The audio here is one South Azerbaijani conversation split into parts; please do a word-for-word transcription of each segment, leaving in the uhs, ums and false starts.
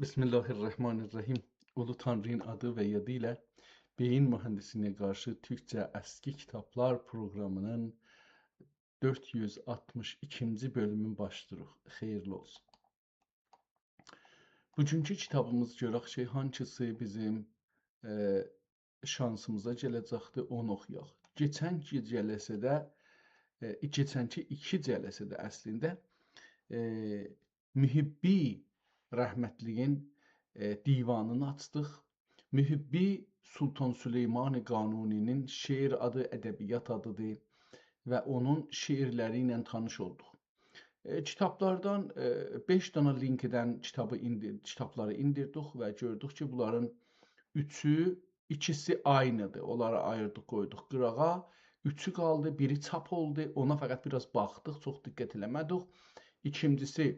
بسم الله الرحمن الرحیم. اولو تانری‌نین آدی و یادی ایله بئیین موهندیسلیگینه قارشی تورکجه اسکی کیتابلار پروقرامی‌نین دؤرد یوز آلتمیش ایکینجی بؤلومون باشلاییریق. خئییرلی اولسون. بوگونکو کیتابیمیز، گؤرک کی، هانسیسی بیزیم، ائ، شانسیمیزا گله‌جکدیر، اونو اوخویاق. کئچن ایکی جلسه‌ده، ائ، کئچنکی ایکی جلسه‌ده اصلینده، ائ، محبی رحمتلیگین، ائ، دیوانینی آچدیق. محبی سلطان سلیمان قانونی‌نین شعر آدی، ادبیات آدی‌دیر و اونون شعرلری ایله تانیش اولدوق. ائ، کیتابلاردان، ائ، بئش دانا لینکدن کیتابی ایندیر-، کیتابلاری ایندیردیک و گؤردوک کی، بونلارین اوچو، ایکیسی عینی‌دیر. اونلاری آییردیق، قویدوق قیراغا. اوچو قالدی، بیری چاپ اولدو. اونا فقط بیر آز باخدیق، چوخ دقت ائله‌مه‌دیک. ایکینجیسی،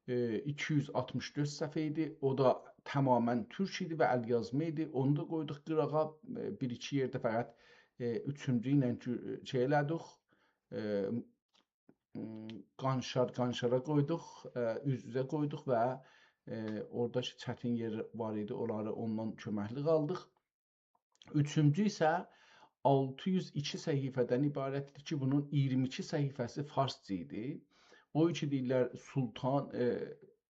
ائ، ایکی یوز آلتمیش دؤرد صفحه ایدی. او دا تمامیله تورک ایدی و ال‌یازما ایدی. اونو دا قویدوق قیراغا. ائ، بیر-ایکی یئرده فقط، ائ، اوچونجو ایله گو-، شئی ائله‌دیک. ائ، م، قانشار، قانشارا قویدوق، ائ، اوز-اوزه قویدوق و، ائ، اورادا کی چتین یئر وار ایدی، اونلاری اوندان کؤمکلیک آلدیق. اوچونجو ایسه آلتی یوز ایکی صفحه‌دن عبارتدیر کی، بونون اییرمی ایکی صفحه‌سی فارسجا ایدی. او کی دئییرلر سلطان، ائ،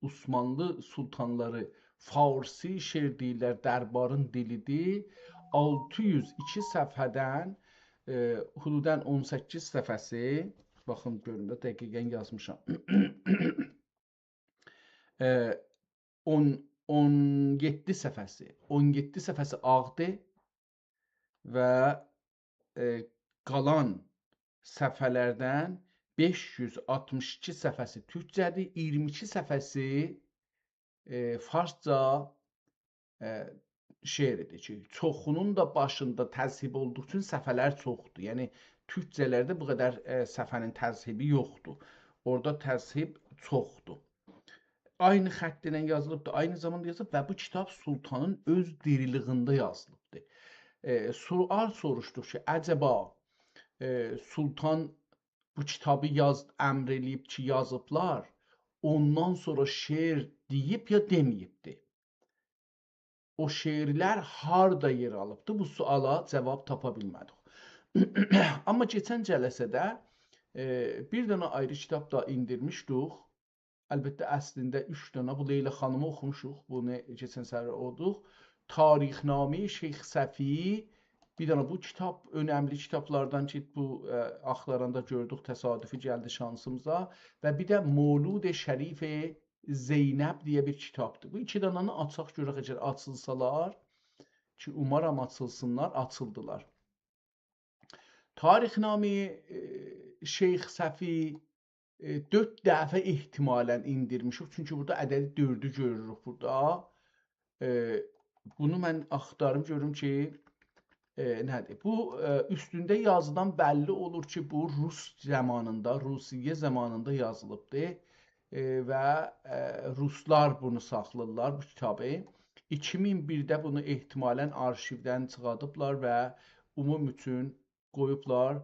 عثمانلی سلطانلاری فارسی شعر دئییرلر، دربارین دیلی‌دیر. آلتی یوز ایکی صفحه‌دن، ائ، حدوداً اون سککیز صفحه‌سی، باخین گؤروم ده دقیقاً یازمیشام. ائ، اون، اون یئددی صفحه‌سی، اون یئددی صفحه‌سی آغدیر و، ائ، قالان صفحه‌لردن بئش یوز آلتمیش ایکی صفحه‌سی تورکجه‌دیر، اییرمی ایکی صفحه‌سی، ائ، فارسجا، ائ، شعری‌دیر کی، چوخونون دا باشیندا تذهیب اولدوغو اوچون صفحه‌لر چوخدور. یعنی، تورکجه‌لرده بو قدر، ائ، صفحه‌نین تذهیبی یوخدور. اورادا تذهیب چوخدور. عینی خط ایله یازیلیبدیر، عینی زاماندا یازیلیب و بو کیتاب سلطانین اؤز دیریلیگینده یازیلیبدیر. ائ، سؤال سوروشدوق کی، عجبا، ائ، سلطان بو کیتابی یاز-، امر ائله‌ییب کی، یازیبلار، اوندان سونرا شعر دئییب یا دئمه‌ییبدی؟ او شعرلر هاردا یئر آلیبدی؟ بو سؤالا جاواب تاپا بیلمه‌دیک. آمما کئچن جلسه‌ده، ائ، بیر دنه آیری کیتاب دا ایندیرمیشدیک. البته، اصلینده اوچ دنه. بو لیلا خانیمی اوخوموشوق، بونو کئچن سفر اوخودوق. تاریخ‌نامه‌ی شیخ صفی، بیر دنه بو کیتاب اؤنملی کیتابلاردان کی، بو، ائ، آختاراندا گؤردوک، تصادفی گلدی شانسیمیزا. و بیر ده مولود شریف زینب دئیه بیر کیتابدیر. بو ایکی دنه‌نی آچاق گؤرک، اگر آچیلسالار، کی، اومارام آچیلسینلار، آچیلدیلار. تاریخ‌نامه‌ی، ائ، شیخ صفی، ائ، دؤرد دفعه احتمالاً ایندیرمیشیک. چونکی بورادا عددی دؤردو گؤروروک بورادا. ائ، بونو من آختاریم، گؤروم کی، ائ، نه‌دیر؟ بو، ائ، اوستونده یازیدان بللی اولور کی، بو روس زامانیندا، روسیه زامانیندا یازیلیبدیر. ائ، و، ائ، روسلار بونو ساخلاییرلار، بو کیتابی. ایکی مین بیرده بونو احتمالاً آرشیودن چیخادیبلار و عموم اوچون قویوبلار.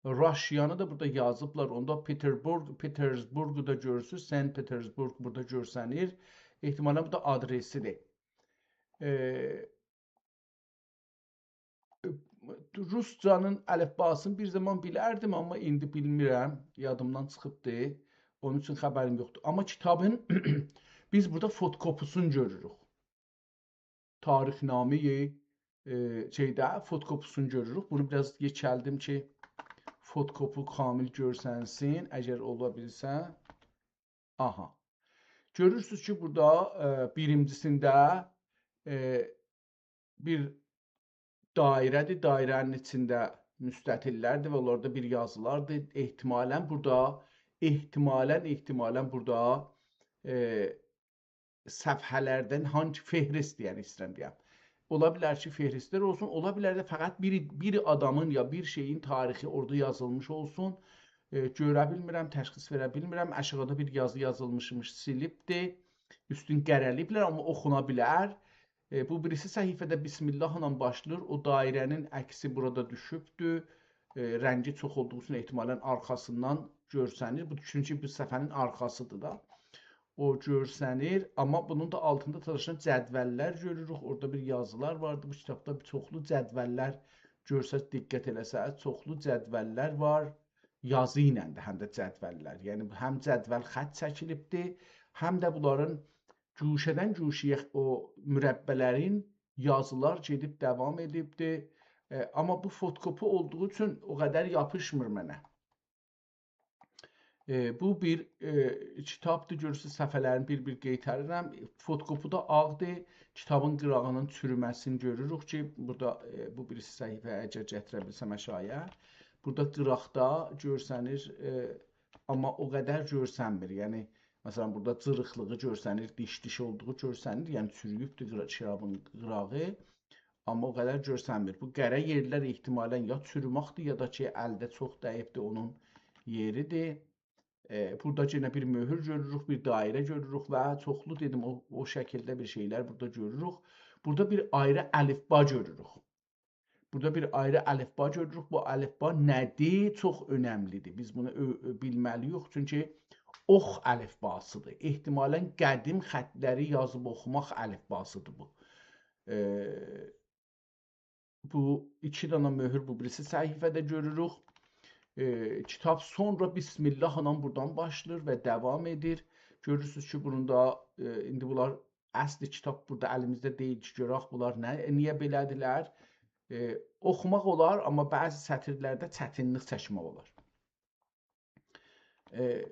راشیانی دا بورادا یازیبلار. اوندا پتربورگ، پترزبورگو دا گؤرورسونوز، سنت پترزبورگ بورادا گؤرسنیر. احتمالاً بو دا آدرسی‌دیر. ائ، روسجانین الفباسینی بیر زامان بیلردیم، آمما ایندی بیلمیرم، یادیمدان چیخیبدی. اونون اوچون خبریم یوخدور. آمما کیتابین بیز بورادا فوتوکوپی‌سینی گؤروروک. تاریخ‌نامه‌ی، ائ، شئیده، فوتوکوپی‌سینی گؤروروک. بونو بیر آز یئکلدیم کی، فوتوکوپی کامل گؤرسنسین، اگر اولا بیلسه. آها. گؤرورسونوز کی، بورادا، ائ، بیرینجی‌سینده، ائ، بیر دایره‌دیر. دایره‌نین ایچینده مستطیل‌لردیر و اونلاردا بیر یازیلاردیر. احتمالاً بورادا، احتمالاً، احتمالاً بورادا، ائ، صفحه‌لردن هانسی فهرست، یعنی ایسته‌ییرم دئیم. اولا بیلر کی، فهرست‌لر اولسون، اولا بیلر ده فقط بیر، بیر آدامین یا بیر شئیین تاریخی اورادا یازیلمیش اولسون. ائ، گؤره بیلمیرم، تشخیص وئره بیلمیرم. آشاغیدا بیر یازی یازیلمیشمیش، سیلیبدی. اوستون قره‌له‌ییبلر، آمما اوخونا بیلر. ائ، بو بیریسی صفحه‌ده بسم‌الله ایله باشلاییر. او دایره‌نین عکسی بورادا دوشوبدور. ائ، رنگی چوخ اولدوغو اوچون احتمالاً آرخاسیندان گؤرسنیر. بو، چونکی بو صفحه‌نین آرخاسی‌دیر دا. او گؤرسنیر، آمما بونون دا آلتیندا تالاشان جدوللر گؤروروک. اورادا بیر یازیلار واردی. بو کیتابدا بیر چوخلو جدوللر گؤرسز، دقت ائله‌سز، چوخلو جدوللر وار. یازی ایله ده، هم ده جدوللر. یعنی هم جدول خط چکیلیبدی، هم ده بونلارین گوشه‌دن گوشه‌یه او مربع‌لرین یازیلار گئدیب داوام ائدیبدی. ائ، آمما بو فتوکپی اولدوغو اوچون او قدر یاپیشمیر منه. ائ، بو بیر، ائ، کیتابدیر، گؤرورسونوز، صفحه‌لرینی بیر-بیر قئیتریرم. فتوکپی ده آغدیر. کیتابین قیراغینین چورومه‌سینی گؤروروک کی، بورادا، ائ، بو بیریسی صفحه اگر گتیره بیلسم آشاغی‌یا. بورادا قیراقدا گؤرسنیر، ائ، آمما او قدر گؤرسنمیر. یعنی، مثلا، بورادا جیریقلیغی گؤرسنیر، دیش-دیش اولدوغو گؤرسنیر. یعنی، چورویوبدور قیرا-، کیتابین قیراغی. آمما او قدر گؤرسنمیر. بو قره یئرلر احتمالا یا چوروماقدیر، یا دا کی، الده چوخ دَییبدیر، اونون یئریدیر. ائ، بورادا یئنه بیر مؤهور گؤروروک، بیر دایره گؤروروک و چوخلو، دئدیم، او، او شکیلده بیر شئیلر بورادا گؤروروک. بورادا بیر آیری الفبا گؤروروک. بورادا بیر آیری الفبا گؤروروک. بو الفبا نه‌دیر؟ چوخ اؤنملی‌دیر. بیز بونو اؤ-، اؤ-، بیلمه‌لی‌ییک. چونکی اوخ الفباسی‌دیر. احتمالا قدیم خطلری یازیب اوخوماق الفباسی‌دیر بو. ائ، بو ایکی دنه مؤهور بو بیریسی صفحه‌ده گؤروروک. ائ، کیتاب سونرا بسم الله ایله بورادان باشلاییر و داوام ائدیر. گؤرورسونوز کی، بونون دا، ائ، ایندی بونلار اصلی کیتاب بورادا الیمیزده دئییل کی، گؤرک بونلار نه، نییه بئله‌دیرلر. ائ، اوخوماق اولار، آمما بعضی سطیرلرده چتینلیک چکمک اولار. ائ،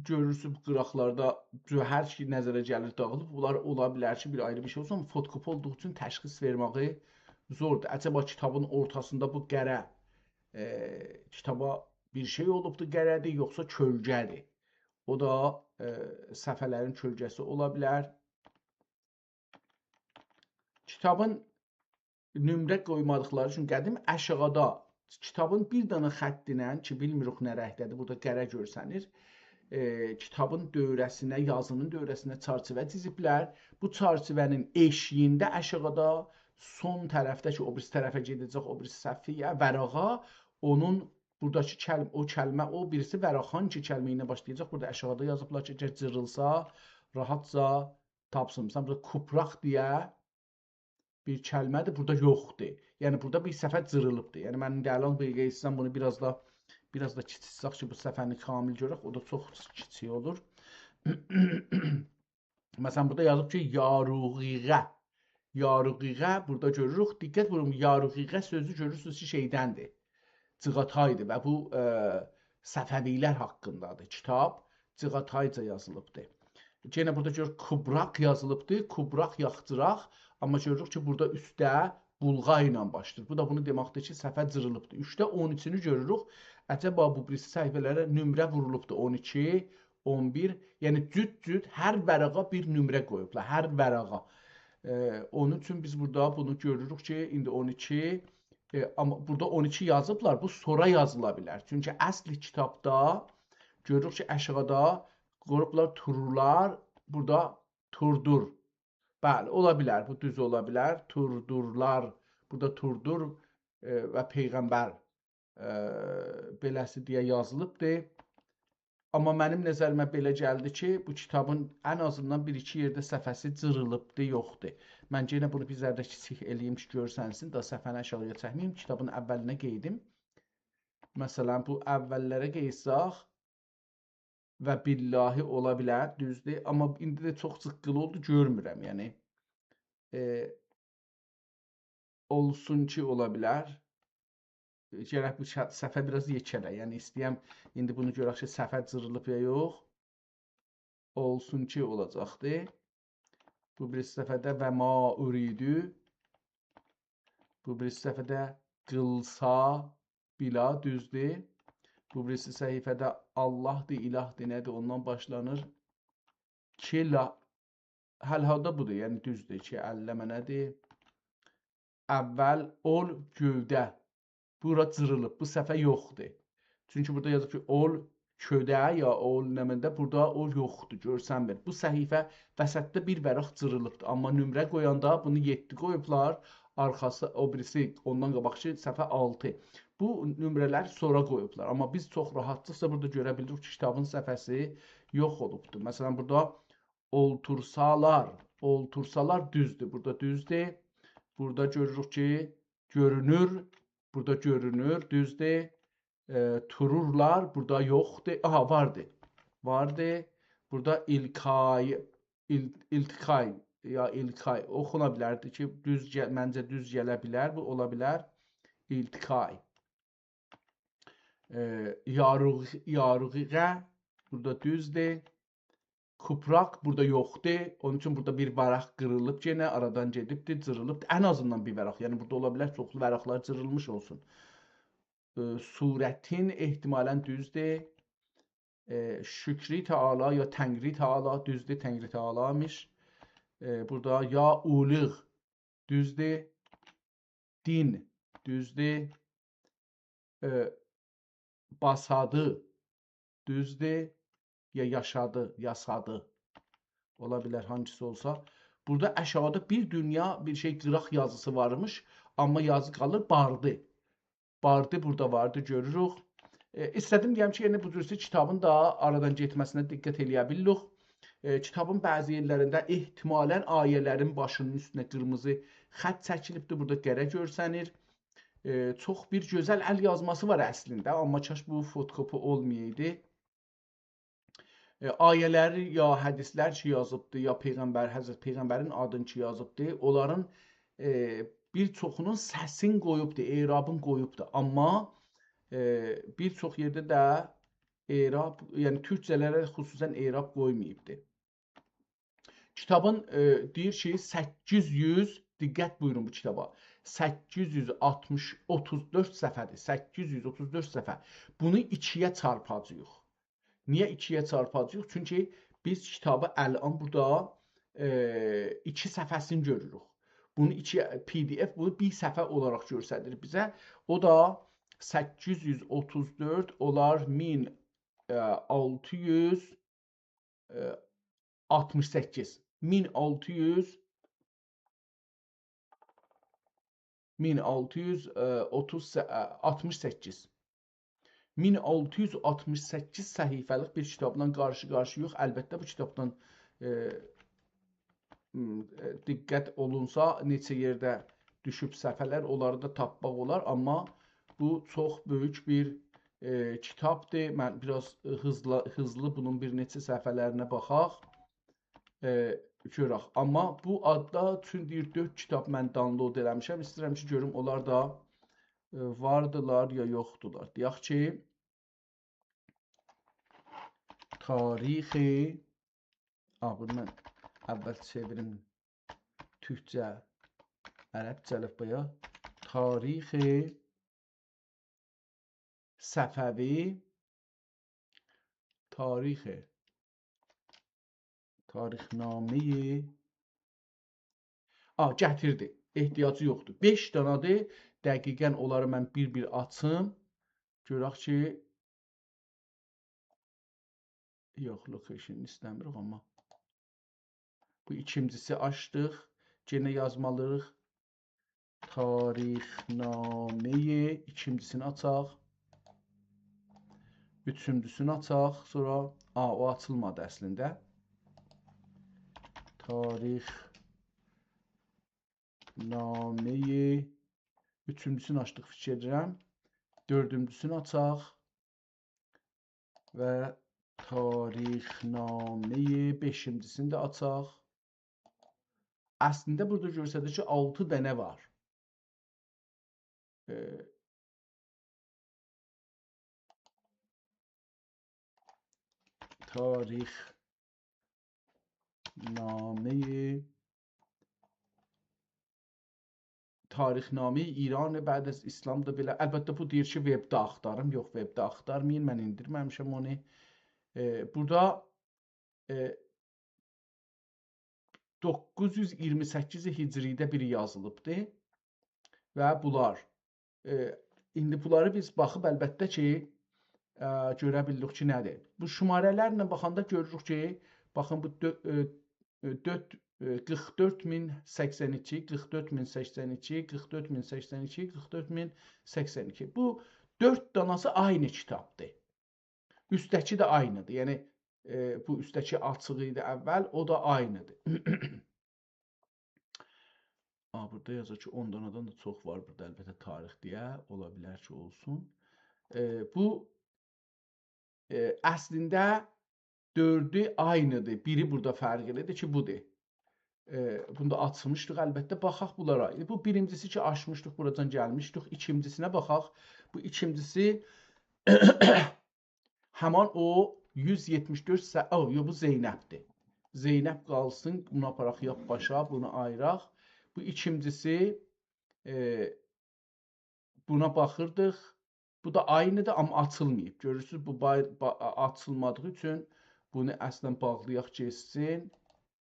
گؤرورسونوز، بو قیراقلاردا جو-، هر شئی نظره گلیر، داغیلیب. بونلار اولا بیلر کی، بیر آیری بیر شئی اولسون، آمما فتوکپی اولدوغو اوچون تشخیص وئرمه‌یی زوردور. عجبا کیتابین اورتاسیندا بو قره، ائ، کیتابا بیر شئی اولوبدور، قره‌دیر، یوخسا کؤلگه‌دیر؟ او دا، ائ، صفحه‌لرین کؤلگه‌سی اولا بیلر. کیتابین نمره قویمادیقلاری اوچون قدیم آشاغیدا کیتابین بیر دنه خطینن کی، بیلمیریک نه رنگده‌دیر، بورادا قره گؤرسنیر. ائ، کیتابین دؤوره‌سینه، یازینین دؤوره‌سینه چرچیوه چیزیبلر. بو چرچیوه‌نین ائشیگینده آشاغیدا سون طرفده کی، او بیریسی طرفه گئده‌جک، او بیریسی صفحه‌یه، ورقه، اونون بوراداکی کلم-، او کلمه، او بیریسی ورق هانگی کلمه ایله باشلایاجاق؟ بورادا آشاغیدا یازیبلار کی، اگر جیریلسا، راحتجا تاپسین. مثلا، بورادا کوپراق دئیه بیر کلمه‌دیر، بورادا یوخدور. یعنی، بورادا بیر صفحه جیریلیبدیر. یعنی، من ایندی الان بیر ایسته‌ییرم بونو بیر آز دا، بیر آز دا کیچیلتسک کی، بو صفحه‌نی کامل گؤرک، او دا چوخ کیچیک اولور. مثلا، بورادا یازیب کی، یاروقیقه. یاروقیقه، بورادا گؤروروک. دقت بویورون، یاروقیقه سؤزو گؤرورسونوز کی، شئیدندیر. جیغاتایدیر و بو، ائ، صفوی‌لر حاقیندادیر. کیتاب جیغاتایجا یازیلیبدیر. یئنه بورادا گؤرک، کوبراق یازیلیبدیر. کوبراق، یاخچیراق. آمما گؤروروک کی، بورادا اوستده بولغا ایله باشلاییر. بو دا بونو دئمکدیر کی، صفحه جیریلیبدیر. اوچده اون اوچونو گؤروروک. عجبا بو بیریسی صفحه‌لره نمره وورولوبدور؟ اون ایکی، اون بیر. یعنی جوت-جوت هر ورقه بیر نمره قویوبلار. هر ورقه. ائ، اونون اوچون بیز بورادا بونو گؤروروک کی، ایندی اون ایکی، ائ، آمما بورادا اون ایکی یازیبلار، بو سونرا یازیلا بیلر. چونکی اصلی کیتابدا گؤروروک کی، آشاغیدا قویوبلار تورلار، بورادا توردور. بلی، اولا بیلر، بو دوز اولا بیلر. توردورلار، بورادا توردور، ائ، و پیغمبر، ائ، بئله‌سی دئیه یازیلیبدیر. آمما منیم نظریمه بئله گلدی کی، بو کیتابین ان آزیندان بیر-ایکی یئرده صفحه‌سی جیریلیبدی، یوخدور. من یئنه بونو بیر ذره کیچیک ائله‌ییم کی، گؤرسنسین، دا صفحه‌نی آشاغییا چکمه‌ییم، کیتابین اوّلینه قئییدیم. مثلا، بو اوّللره قئییتسک، و باللهی اولا بیلر، دوزدور. آمما ایندی ده چوخ جیققیلی اولدو، گؤرمورم، یعنی. ائ، اولسون کی، اولا بیلر. ائ، گرک بو ص-، صفحه بیر آز یئکه‌له. یعنی، ایسته‌ییرم ایندی بونو گؤرک کی، صفحه جیریلیب یا یوخ. اولسون کی، اولاجاقدیر. بو بیریسی صفحه‌ده «و ما اریدو». بو بیریسی صفحه‌ده «قیلسا بیلا»، دوزدور. بو بیریسی صفحه‌ده «آللاهدیر، الهدیر»، نه‌دیر، اوندان باشلانیر. «کی لا»، هر حالدا بودور، یعنی دوزدور کی، اللمه نه‌دیر؟ اوّل «اول گؤوده». بورا جیریلیب، بو صفحه یوخدور. چونکی بورادا یازیب کی، «اول کؤده» یا «اول نمنده»، بورادا او یوخدور، گؤرسنمیر. بو صفحه وسطده بیر ورق جیریلیبدیر، آمما نمره قویاندا بونو یئددی قویوبلار، آرخاسی، او بیریسی، اوندان قاباقکی صفحه آلتی. بو نمره‌لری سونرا قویوبلار. آمما بیز چوخ راحاتلیقجا بورادا گؤره بیلیریک کی، کیتابین صفحه‌سی یوخ اولوبدور. مثلا، بورادا اولتورسالار، اولتورسالار دوزدور. بورادا دوزدور. بورادا گؤروروک کی، گؤرونور. بورادا گؤرونور، دوزدور. ائ، تورورلار، بورادا یوخدور. آها، واردی. واردی. بورادا ایلکای، ایل-، ایلتیکای یا ایلکای اوخونا بیلردی کی، دوز گل-، منجه دوز گله بیلر، بو اولا بیلر. ایلتیکای. ائ، یاروغ-، یاروغیغه بورادا دوزدور. کوپراق بورادا یوخدور. اونون اوچون بورادا بیر ورق قیریلیب، یئنه آرادان گئدیبدیر، جیریلیبدیر. ان آزیندان بیر ورق. یعنی بورادا اولا بیلر چوخلو ورقلر جیریلمیش اولسون. ائ، صورتین احتمالا دوزدور. ائ، شکری تعالی یا تنگری تعالی، دوزدور، تنگری تعالی‌میش. ائ، بورادا یا اولیغ، دوزدور. دین، دوزدور. ائ، باسادی، دوزدور. یا یاشادی، یاسادی. اولا بیلر هانگیسی اولسا. بورادا آشاغیدا بیر دونیا بیر شئی قیراق یازیسی وارمیش، آمما یازی قالیر باردی. باردی بورادا واردی، گؤروروک. ائ، ایسته‌دیم دئیم کی، یعنی بو جورسه کیتابین دا آرادان گئتمه‌سینه دقت ائله‌یه بیلیریک. ائ، کیتابین بعضی یئرلرینده احتمالا آیه‌لرین باشینین اوستونه قیرمیزی خط چکیلیبدیر، بورادا قره گؤرسنیر. ائ، چوخ بیر گؤزل ال یازماسی وار اصلینده، آمما کاش بو فوتوکوپی اولمایایدی. ائ، آیه‌لری یا حدیثلر کی یازیبدی، یا پیغمبر، حضرت پیغمبرین آدینی کی یازیبدی، اونلارین، ائ، بیر چوخونون سسین قویوبدو، اعرابین قویوبدو. آمما، ائ، بیر چوخ یئرده ده اعراب، یعنی تورکجه‌لره خصوصا اعراب قویماییبدی. کیتابین، ائ، دئییر کی، سککیز یوز، دقت بویورون بو کیتابا، سککیز یوز آلتمیش، اوتوز دؤرد صفحه‌دیر، سککیز یوز اوتوز دؤرد صفحه. بونو ایکی‌یه چارپاجاغیق. نییه ایکی‌یه چارپاجاغیق؟ چونکی بیز کیتابی الان بورادا، ائ، ایکی صفحه‌سینی گؤروروک. بونو ایکی، PDF بونو بیر صفحه اولاراق گؤستریر بیزه. او دا سککیز یوز اوتوز دؤرد اولار مین، ائ، آلتی یوز، ائ، آلتمیش سککیز. مین آلتی یوز، مین آلتی یوز، ائ، اوتوز، ائ، آلتمیش سککیز. مین آلتی یوز آلتمیش سککیز صفحه‌لیک بیر کیتابلا قارشی-قارشی‌یایوخ. البته، بو کیتابدان، ائ، م، ائ، دقت اولونسا، نئچه یئرده دوشوب صفحه‌لر، اونلاری دا تاپماق اولار. آمما بو چوخ بؤیوک بیر، ائ، کیتابدیر. من بیر آز هیزلی، هیزلی بونون بیر نئچه صفحه‌لرینه باخاق، ائ، گؤرک. آمما بو آددا چون دئییر، دؤرد کیتاب من دانلود ائله‌میشم. ایسته‌ییرم کی، گؤروم اونلار دا، ائ، واردیلار یا یوخدولار. دئیک کی، تاریخ، آ، بونو من اول چئویریم تورکجه، عربجه الفبایا. تاریخ صفوی، تاریخ، تاریخ‌نامهٔ، آ، گتیردی. احتیاجی یوخدور. بئش دانادیر. دقیقا اونلاری من بیر-بیر آچیم. گؤرک کی، یوخ، location ایسته‌میریک، آمما بو ایکینجیسی آچدیق. یئنه یازمالی‌ییق. تاریخ‌نامهٔ، ایکینجیسینی آچاق. اوچونجوسونو آچاق. سونرا، آ، او آچیلمادی اصلینده. تاریخ‌نامهٔ، اوچونجوسونو آچدیق، فیکیر ائدیرم. دؤردونجوسونو آچاق. و تاریخ‌نامهٔ بئشینجیسینی ده آچاق. اصلینده بورادا گؤرسه‌دیر کی، آلتی دنه وار. ائ، تاریخ‌نامهٔ، تاریخ‌نامهٔ ایران بعد از اسلام دا بئله. البته، بو دئییر کی، وبده آختاریم. یوخ، وبده آختارمایین، من ائندیرمه‌میشم اونو. ائ، بورادا، ائ، دوققوز یوز اییرمی سککیز هجری‌ده بیری یازیلیبدی. و بونلار، ائ، ایندی بونلاری بیز باخیب، البته کی، ائ، گؤره بیلیریک کی، نه‌دیر. بو شماره‌لرله باخاندا گؤروروک کی، باخین، بو دؤ-، ائ، ائ، دؤرد، ائ، قیرخ دؤرد مین سکسن ایکی، قیرخ دؤرد مین سکسن ایکی، قیرخ دؤرد مین سکسن ایکی، قیرخ دؤرد مین سکسن ایکی. بو دؤرد داناسی عینی کیتابدیر. اوستده‌کی ده عینی‌دیر. یعنی، ائ، بو اوستده‌کی آچیق ایدی اول، او دا عینی‌دیر. آ، بورادا یازیر کی، اون دانادان دا چوخ وار بورادا، البته، تاریخ دئیه، اولا بیلر کی، اولسون. ائ، بو، ائ، اصلینده دؤردو عینی‌دیر. بیری بورادا فرقلی‌دیر کی، بودور. ائ، بونو دا آچمیشدیق، البته. باخاق بونلارا. بو بیرینجیسی کی، آچمیشدیق، بوراجان گلمیشدیک. ایکینجیسینه باخاق. بو ایکینجیسی همان او یوز یئتمیش دؤرد سه-، او، یوخ، بو زینب‌دیر. زینب قالسین، بونو آپاراق یاپ‌باشا، بونو آییراق. بو ایکینجیسی، ائ، بونا باخیردیق. بو دا عینی‌دیر، آمما آچیلماییب. گؤرورسونوز، بو بای-، با-، آ-، آچیلمادیغی اوچون بونو اصلا باغلایاق گئتسین.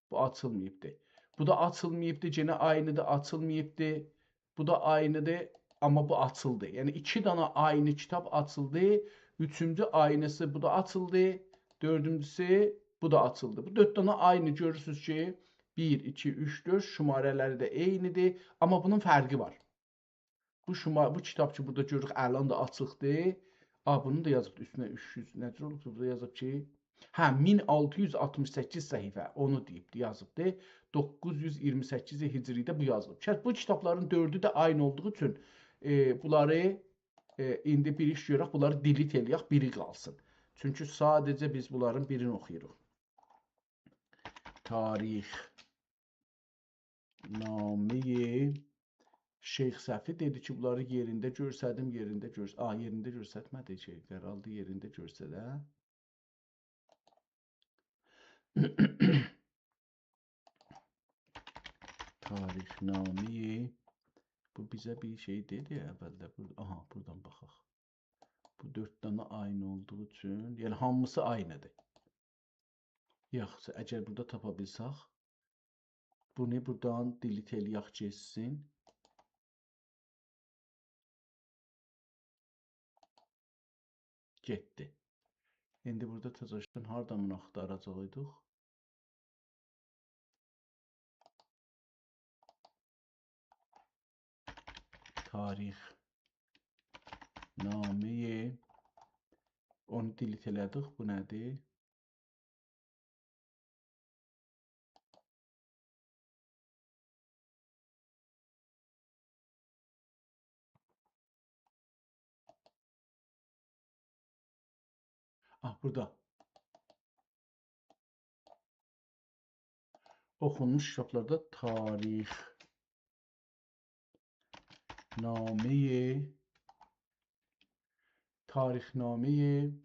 بو آچیلماییبدی. بو دا آچیلماییبدی، یئنه عینی‌دیر، آچیلماییبدی. بو دا عینی‌دیر، آمما بو آچیلدی. یعنی، ایکی دانا عینی کیتاب آچیلدی. اوچونجو عینی‌سی بو دا آچیلدی. دؤردونجوسو بو دا آچیلدی. بو دؤرد دانا عینی، گؤرورسونوز کی، بیر، ایکی، اوچ، دؤرد، شماره‌لری ده عینی‌دیر. آمما بونون فرقی وار. بو شما-، بو کیتاب کی، بورادا گؤروروک، الان دا آچیقدیر. آ، بونو دا یازیبدی اوستونه اوچ یوز، نه جور اولوبدو؟ بورادا یازیب کی، هه، مین آلتی یوز آلتمیش سککیز صفحه، اونو دئییبدی، یازیبدی. دوققوز یوز ایگیرمی سککیز هجری‌ده بو یازیلیب. شاید بو کیتابلارین دؤردو ده عینی اولدوغو اوچون، ائ، بونلاری، ائ، ایندی بیر ایش گؤرک، بونلاری delete ائله‌یک، بیری قالسین. چونکی ساده‌جه بیز بونلارین بیرینی اوخویوروق. تاریخ‌نامه‌ی شیخ صفی دئدی کی، بونلاری یئرینده گؤرسدیم، یئرینده گؤرس-، آ، یئرینده گؤرستمه‌دی کی، قراردی یئرینده گؤرسده. تاریخ‌نامه‌ی، بو بیزه بیر شئی دئدی اولده. بورادا، آها، بورادان باخاق. بو دؤرد دانا عینی اولدوغو اوچون، یعنی هامیسی عینی‌دیر. یاخشی، اگر بورادا تاپا بیلسک، بونو بورادان delete ائله‌یک گئتسین. گئتدی. ایندی بورادا تزاشدان هاردان بونو آختاراجاق ایدیک؟ تاریخ‌نامه‌ی، اونو delete ائله‌دیک. بو نه‌دیر؟ آه، بورادا. اوخونموش کیتابلاردا تاریخ‌نامه‌ی، تاریخ‌نامه‌ی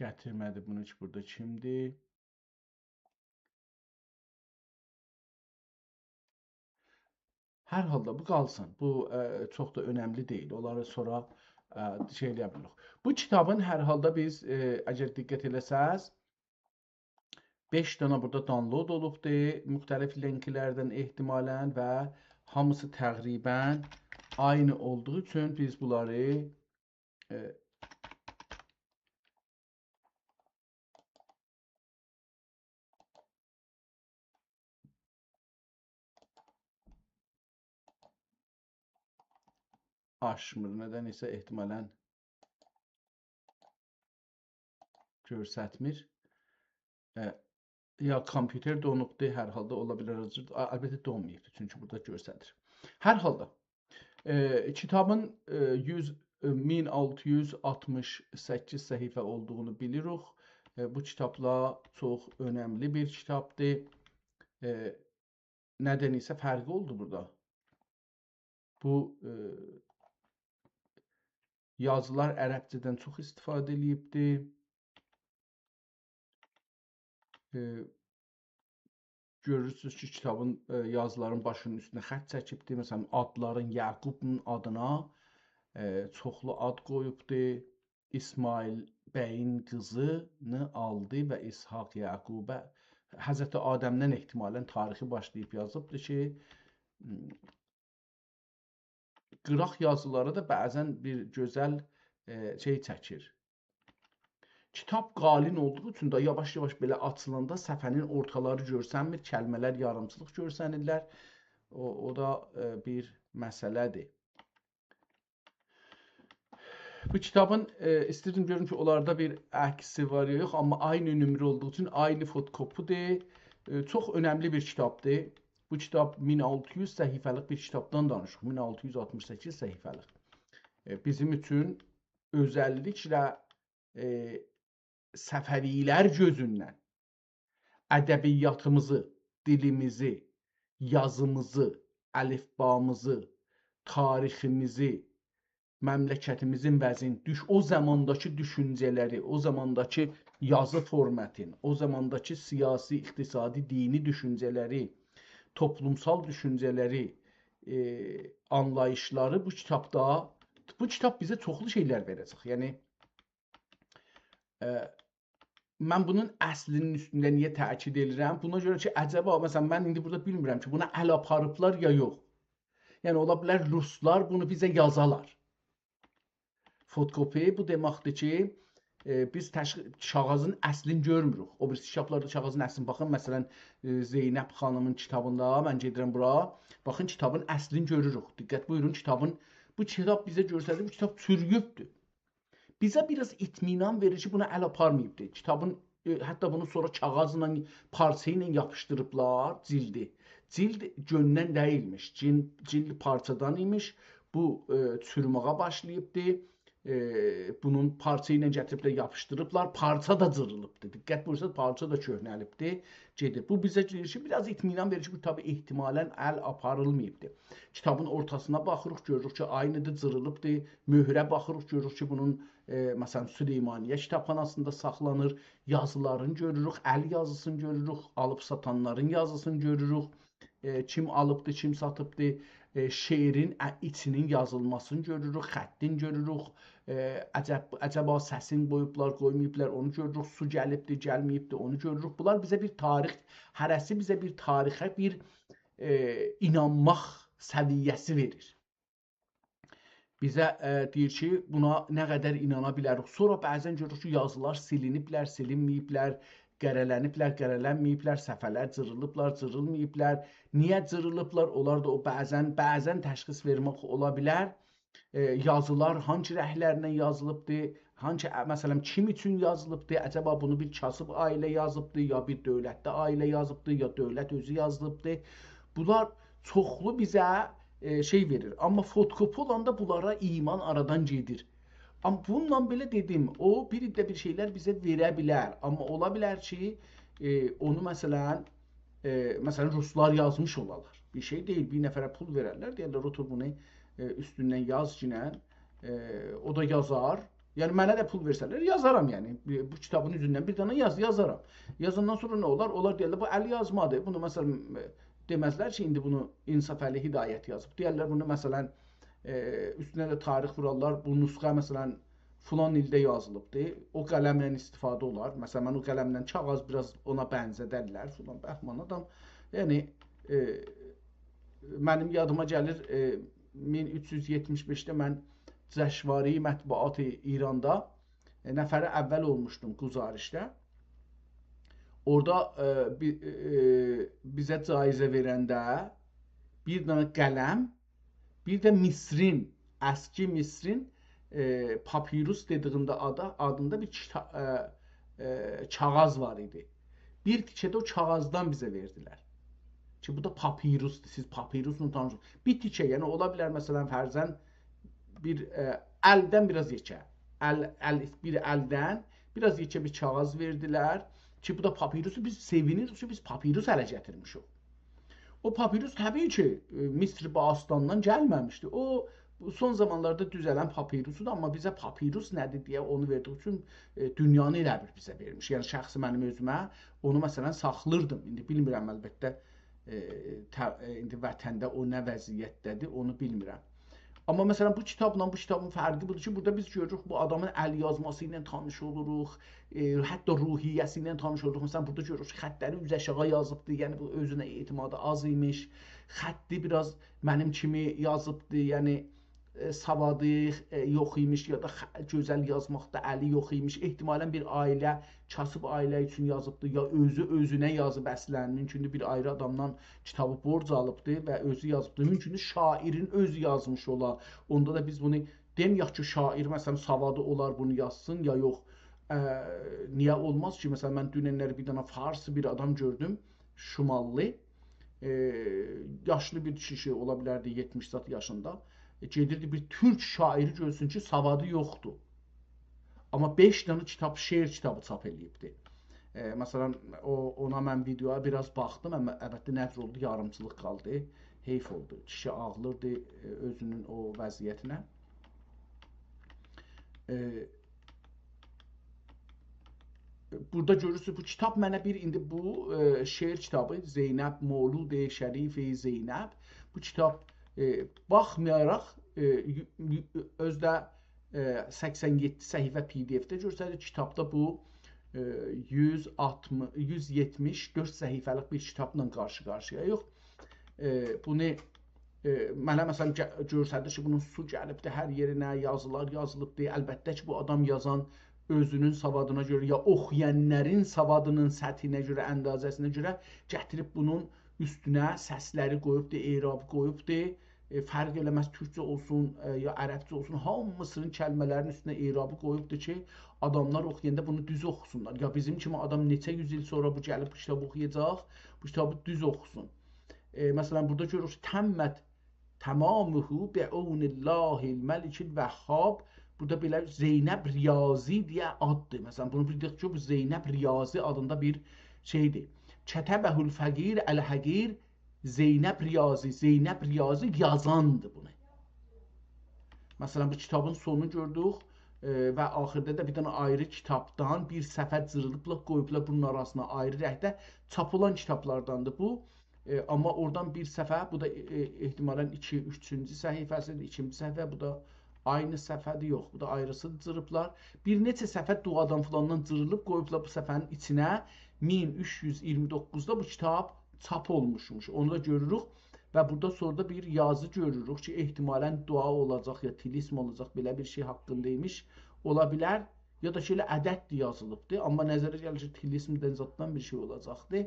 گتیرمه‌دی بونو کی، بورادا کیمدیر؟ هر حالدا بو قالسین. بو، ائ، چوخ دا اؤنملی دئییل. اونلاری سونرا، ائ، شئی ائله‌یه بیلیریک. بو کیتابین هر حالدا بیز، ائ، اگر دقت ائله‌سز، بئش دانا بورادا download اولوبدور، مختلف لینکلردن احتمالاً و هامیسی تقریباً عینی اولدوغو اوچون بیز بونلاری، ائ، آچمیر. ندنسه احتمالاً گؤرستمیر. ائ، یا کامپیوتر دونوبدور، هر حالدا اولا بیلر. آ، البته دونماییبدیر، چونکی بورادا گؤرسدیر. هر حالدا، ائ، کیتابین، ائ، یوز، ائ، مین آلتی یوز آلتمیش سککیز صفحه اولدوغونو بیلیریک. ائ، بو کیتابلار چوخ اؤنملی بیر کیتابدیر. ائ، ندنسه فرقی اولدو بورادا. بو، ائ، یازیلار عربجه‌دن چوخ استفاده ائله‌ییبدی. ائ، گؤرورسونوز کی، کیتابین، ائ، یازیلارین باشینین اوستونه خط چکیبدی. مثلاً، آدلارین یعقوبون آدینا، ائ، چوخلو آد قویوبدی. اسماعیل بیین قیزینی آلدی و اسحاق یعقوبه، حضرت آدمدن احتمالاً تاریخی باشلاییب یازیبدی کی، قیراق یازیلاری دا بعضاً بیر گؤزل، ائ، شئی چکیر. کیتاب قالین اولدوغو اوچون ده یاواش-یاواش بئله آچیلاندا صفحه‌نین اورتالاری گؤرسنمیر، کلمه‌لر یاریمچیلیق گؤرسنیرلر. او، او دا، ائ، بیر مسئله‌دیر. بو کیتابین، ائ، ایسته‌ییردیم گؤروم کی، اونلاردا بیر عکسی وار یا یوخ، آمما عینی نومره اولدوغو اوچون عینی فتوکوپی‌دیر. ائ، چوخ اؤنملی بیر کیتابدیر. بو کیتاب مین آلتی یوز صفحه‌لیک بیر کیتابدان دانیشیر، مین آلتی یوز آلتمیش سککیز صفحه‌لیک. ائ، بیزیم اوچون اؤزللیکله، ائ، صفوی‌لر گؤزوندن ادبیاتیمیزی، دیلیمیزی، یازیمیزی، الفبامیزی، تاریخیمیزی، مملکتیمیزین وضعین، دوش-، او زامانداکی دوشونجه‌لری، او زامانداکی یازی فورماتین، او زامانداکی سیاسی، اقتصادی، دینی دوشونجه‌لری، توپلومسال دوشونجه‌لری، ائ، آنلاییشلاری بو کیتابدا، بو کیتاب بیزه چوخلو شئیلر وئره‌جک. یعنی، ائ، من بونون اصلینین اوستونده نییه تأکید ائدیرم؟ بونا گؤره کی، عجبا، مثلا، من ایندی بورادا بیلمیرم کی، بونا ال آپاریبلار یا یوخ. یعنی، اولا بیلر روسلار بونو بیزه یازالار. فتوکوپی بو دئمکدیر کی، ائ، بیز تش-، کاغیذین اصلینی گؤرموروک. او بیریسی کیتابلاردا کاغیذین اصلینی، باخین، مثلا، ائ، زینب خانیمین کیتابیندا، من گئدیرم بورا، باخین، کیتابین اصلینی گؤروروک. دقت بویورون، کیتابین، بو کیتاب بیزه گؤستریر، بو کیتاب چورویوبدور. بیزه بیر آز اطمینان وئریر کی، بونا ال آپارماییبدی. کیتابین، ائ، حتی بونو سونرا کاغیذلا، پارچا ایله یاپیشدیریبلار، جیلدی. جیلد گؤندن دئییلمیش، جیل-، جیلد پارچادان ایمیش. بو، ائ، چوروماغا باشلاییبدی. ائ، بونون پارچا ایله گتیریبلر، یاپیشدیریبلار. پارچا دا جیریلیبدی. دقت بویورساز، پارچا دا کؤهنه‌لیبدی. گئدیر. بو بیزه دئییر کی، بیر آز اطمینان وئریر کی، بو کیتابی احتمالا ال آپاریلماییبدی. کیتابین اورتاسینا باخیریق، گؤروروک کی، عینی‌دیر، جیریلیبدی. مؤهره باخیریق، گؤروروک کی، بونون، ائ، مثلا، سلیمانیه کیتابخاناسیندا ساخلانیر. یازیلارینی گؤروروک، ال یازیسینی گؤروروک، آلیب ساتانلارین یازیسینی گؤروروک. ائ، کیم آلیبدی، کیم ساتیبدی، ائ، شعرین ا-، ایچینین یازیلماسینی گؤروروک، خطین گؤروروک. ائ، عجب-، عجبا سسین قویوبلار، قویماییبلار، اونو گؤروروک. سو گلیبدی، گلمه‌ییبدی، اونو گؤروروک. بونلار بیزه بیر تاریخ، هره‌سی بیزه بیر تاریخه بیر، ائ، اینانماق سویه‌سی وئریر. بیزه، ائ، دئییر کی، بونا نه قدر اینانا بیلریک. سونرا بعضا گؤروروک کی، یازیلار سیلینیبلر، سیلینمه‌ییبلر، قره‌لنیبلر، قره‌لنمه‌ییبلر، صفحه‌لر جیریلیبلار، جیریلماییبلار. نییه جیریلیبلار؟ اونلار دا او بعضا، بعضا تشخیص وئرمک اولا بیلر. ائ، یازیلار هانسی رنگلرله یازیلیبدی، هانسی، ا، مثلا، کیم اوچون یازیلیبدی؟ عجبا بونو بیر کاسیب عائله یازیبدی، یا بیر دؤولتلی عائله یازیبدی، یا دؤولت اؤزو یازیلیبدی؟ بونلار چوخلو بیزه، ائ، شئی وئریر. آمما فتوکوپی اولاندا بونلارا ایمان آرادان گئدیر. آمما بونونلا بئله دئدیم، او بیر ده بیر شئیلر بیزه وئره بیلر. آمما اولا بیلر کی، ائ، اونو، مثلا، ائ، مثلا، روسلار یازمیش اولالار. بیر شئی دئییل، بیر نفره پول وئررلر، دئیرلر، «اوتور بونو، ائ، اوستوندن یاز گینن.» ائ، او دا یازار. یعنی، منه ده پول وئرسه‌لر، یازارام، یعنی. بو، بو کیتابین اوزوندن بیر دنه یاز، یازارام. یازاندان سونرا نه اولار؟ اونلار دئیرلر، «بو ال یازمادیر. بونو»، مثلا، ائ، دئمزلر کی، ایندی بونو انصافعلی هدایت یازیب. دئیرلر، بونو، مثلا، ائ، اوستونه ده تاریخ وورارلار. بو نسخه، مثلا، فلان ایلده یازیلیبدی. او قلمله استفاده اولار. مثلا، من او قلمله کاغیذ بیر آز اونا بنزه‌درلر فلان. بهمان آدام، یعنی، ائ، منیم یادیما گلیر، ائ، مین اوچ یوز یئتمیش بئشده من جشنواره مطبوعات ایراندا، ائ، نفر اول اولموشدوم گزارشده. اورادا، ائ، بی-، ائ، بیزه جایزه وئرنده بیر دنه قلم، بیر ده مصرین، اسکی مصرین، ائ، پاپیروس دئدیگینده آدا، آدیندا بیر کیتا-، ائ، ائ، کاغیذ وار ایدی. بیر تیکه ده او کاغیذدان بیزه وئردیلر. کی، بو دا پاپیروسدور. سیز پاپیروسلا تانیش اولون. بیر تیکه، یعنی اولا بیلر، مثلا، فرضاً بیر، ائ، الدن بیر آز یئکه. ال، ال، بیر الدن بیر آز یئکه بیر کاغیذ وئردیلر. کی، بو دا پاپیروسدور. بیز سئوینیریک کی، بیز پاپیروس اله گتیرمیشیک. او پاپیروس طبیعی کی، ائ، مصر باستاندان گلمه‌میشدی. او، بو سون زامانلاردا دوزه‌لن پاپیروسودور، آمما بیزه پاپیروس نه‌دیر دئیه اونو وئردیگی اوچون، ائ، دونیانی ائله بیل بیزه وئرمیش. یعنی، شخصی منیم اؤزومه اونو، مثلا، ساخلیردیم. ایندی بیلمیرم، البته، ائ، ته-، ائ، ایندی وطنده او نه وضعیتده‌دیر، اونو بیلمیرم. آمما، مثلا، بو کیتابلا بو کیتابین فرقی بودور کی، بورادا بیز گؤروروک، بو آدامین ال یازماسی ایله تانیش اولوروق، ائ، حتی روحیه‌سی ایله تانیش اولوروق. مثلا، بورادا گؤروروک کی، خطلری اوز آشاغی یازیبدی، یعنی بو اؤزونه اعتمادی آز ایمیش. خطی بیر آز منیم کیمی یازیبدی، یعنی ائ، سوادی، ائ، یوخ ایمیش، یا دا خ-، گؤزل یازماقدا الی یوخ ایمیش. احتمالاً بیر عائله، کاسیب عائله اوچون یازیبدی، یا اؤزو اؤزونه یازیب اصلاً. مومکوندور بیر آیری آدامدان کیتابی بورج آلیبدی و اؤزو یازیبدی. مومکوندور شاعرین اؤزو یازمیش اولا. اوندا دا بیز بونو دئمه‌یک کی، شاعر، مثلاً، سوادی اولار بونو یازسین، یا یوخ. ا، نییه اولماز کی؟ مثلاً، من دوننلری بیر دنه فارس بیر آدام گؤردوم، شماللی. ائ، یاشلی بیر کیشی، اولا بیلردی یئتمیش زاد یاشیندا. ائ، گئدیردی بیر تورک شاعری گؤرسون کی، سوادی یوخدور. آمما بئش دنه کیتاب، شعر کیتابی چاپ ائله‌ییبدی. ائ، مثلاً، او، اونا من ویدئویا بیر آز باخدیم، آمما البته نه جور اولدو، یاریمچیلیق قالدی. حیف اولدو. کیشی آغلیردی، ائ، اؤزونون او وضعیتینه. ائ، بورادا گؤرورسونوز، بو کیتاب منه بیر، ایندی بو، ائ، شعر کیتابی، زینب، مولود شریف زینب. بو کیتاب، ائ، باخمایاراق، ائ، یو-، یو-، اؤزو ده، ائ، سکسن یئددی صفحه پی دی افده گؤرسدیر. کیتابدا بو، ائ، یوز آلتمیش، یوز یئتمیش دؤرد صفحه‌لیک بیر کیتابلا قارشی-قارشییاییق. ائ، بونو ائ، منه، مثلاً، گه-، گؤرسدیر کی، بونون سو گلیبدی هر یئرینه، یازیلار یازیلیبدی. البته کی، بو آدام یازان اؤزونون سوادینا گؤره، یا اوخویانلارین سوادینین سطحینه گؤره، اندازه‌سینه گؤره گتیریب بونون اوستونه سسلری قویوبدو، اعرابی قویوبدو. ائ، فرق ائله‌مز، تورکجه اولسون، ائ، یا عربجه اولسون، هامیسینین کلمه‌لرین اوستونه اعرابی قویوبدو کی، آداملار اوخویاندا بونو دوز اوخوسونلار. یا بیزیم کیمی آدام نئچه یوز ایل سونرا بو گلیب بو کیتابی اوخویاجاق، بو کیتابی دوز اوخوسون. ائ، مثلاً، بورادا گؤروروک، «تمت تمامه بعون الله الملک الوهاب.» بورادا بئله زینب ریاضی دئیه آددیر. مثلاً، بونو بیلدیک کی، بو زینب ریاضی آدیندا بیر شئیدیر. «کتبه الفقیر الحقیر زینب ریاضی.» زینب ریاضی یازاندیر بونو. مثلاً، بو کیتابین سونونو گؤردوک، ائ، و آخیردا دا بیر دنه آیری کیتابدان بیر صفحه جیریلیبلا، قویوبلا بونون آراسینا آیری رنگده. چاپ اولان کیتابلارداندیر بو. ائ، آمما اورادان بیر صفحه، بو دا، ائ، احتمالاً ایکی، اوچونجو صفحه‌سیدیر، ایکینجی صفحه، بو دا عینی صفحه‌دیر، یوخ، بو دا آیریسی جیریبلار. بیر نئچه صفحه دعادان فلاندان جیریلیب قویوبلار بو صفحه‌نین ایچینه. مین اوچ یوز ایگیرمی دوققوزدا بو کیتاب چاپ اولموشموش، اونو دا گؤروروک. و بورادا سونرا دا بیر یازی گؤروروک کی، احتمالاً دعا اولاجاق یا طلسم اولاجاق، بئله بیر شئی حاقیندا ایمیش، اولا بیلر. یا دا کی، ائله عدددیر یازیلیبدی، آمما نظره گلیر کی، طلسمدن زاددان بیر شئی اولاجاقدی.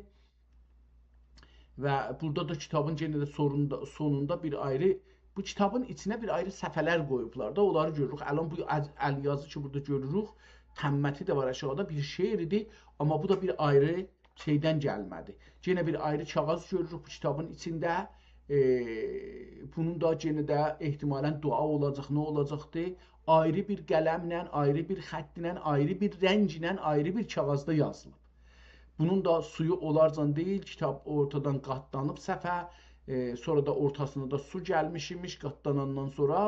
و بورادا دا کیتابین یئنه ده سونوندا، سونوندا بیر آیری، بو کیتابین ایچینه بیر آیری صفحه‌لر قویوبلار دا، اونلاری گؤروروک. الان بو ال-، ال یازی کی، بورادا گؤروروک، تمتی ده وار آشاغیدا، بیر شعر ایدی، آمما بو دا بیر آیری شئیدن گلمه‌دی. یئنه بیر آیری کاغیذ گؤروروک بو کیتابین ایچینده. ائ، بونون دا یئنه ده احتمالاً دعا اولاجاق، نه اولاجاقدی؟ آیری بیر قلمله، آیری بیر خطله، آیری بیر رنگله، آیری بیر کاغیذدا یازیلیب. بونون دا سویو اولارجان دئییل، کیتاب اورتادان قاتلانیب صفحه، ائ، سونرا دا اورتاسینا دا سو گلمیش ایمیش، قاتلاناندان سونرا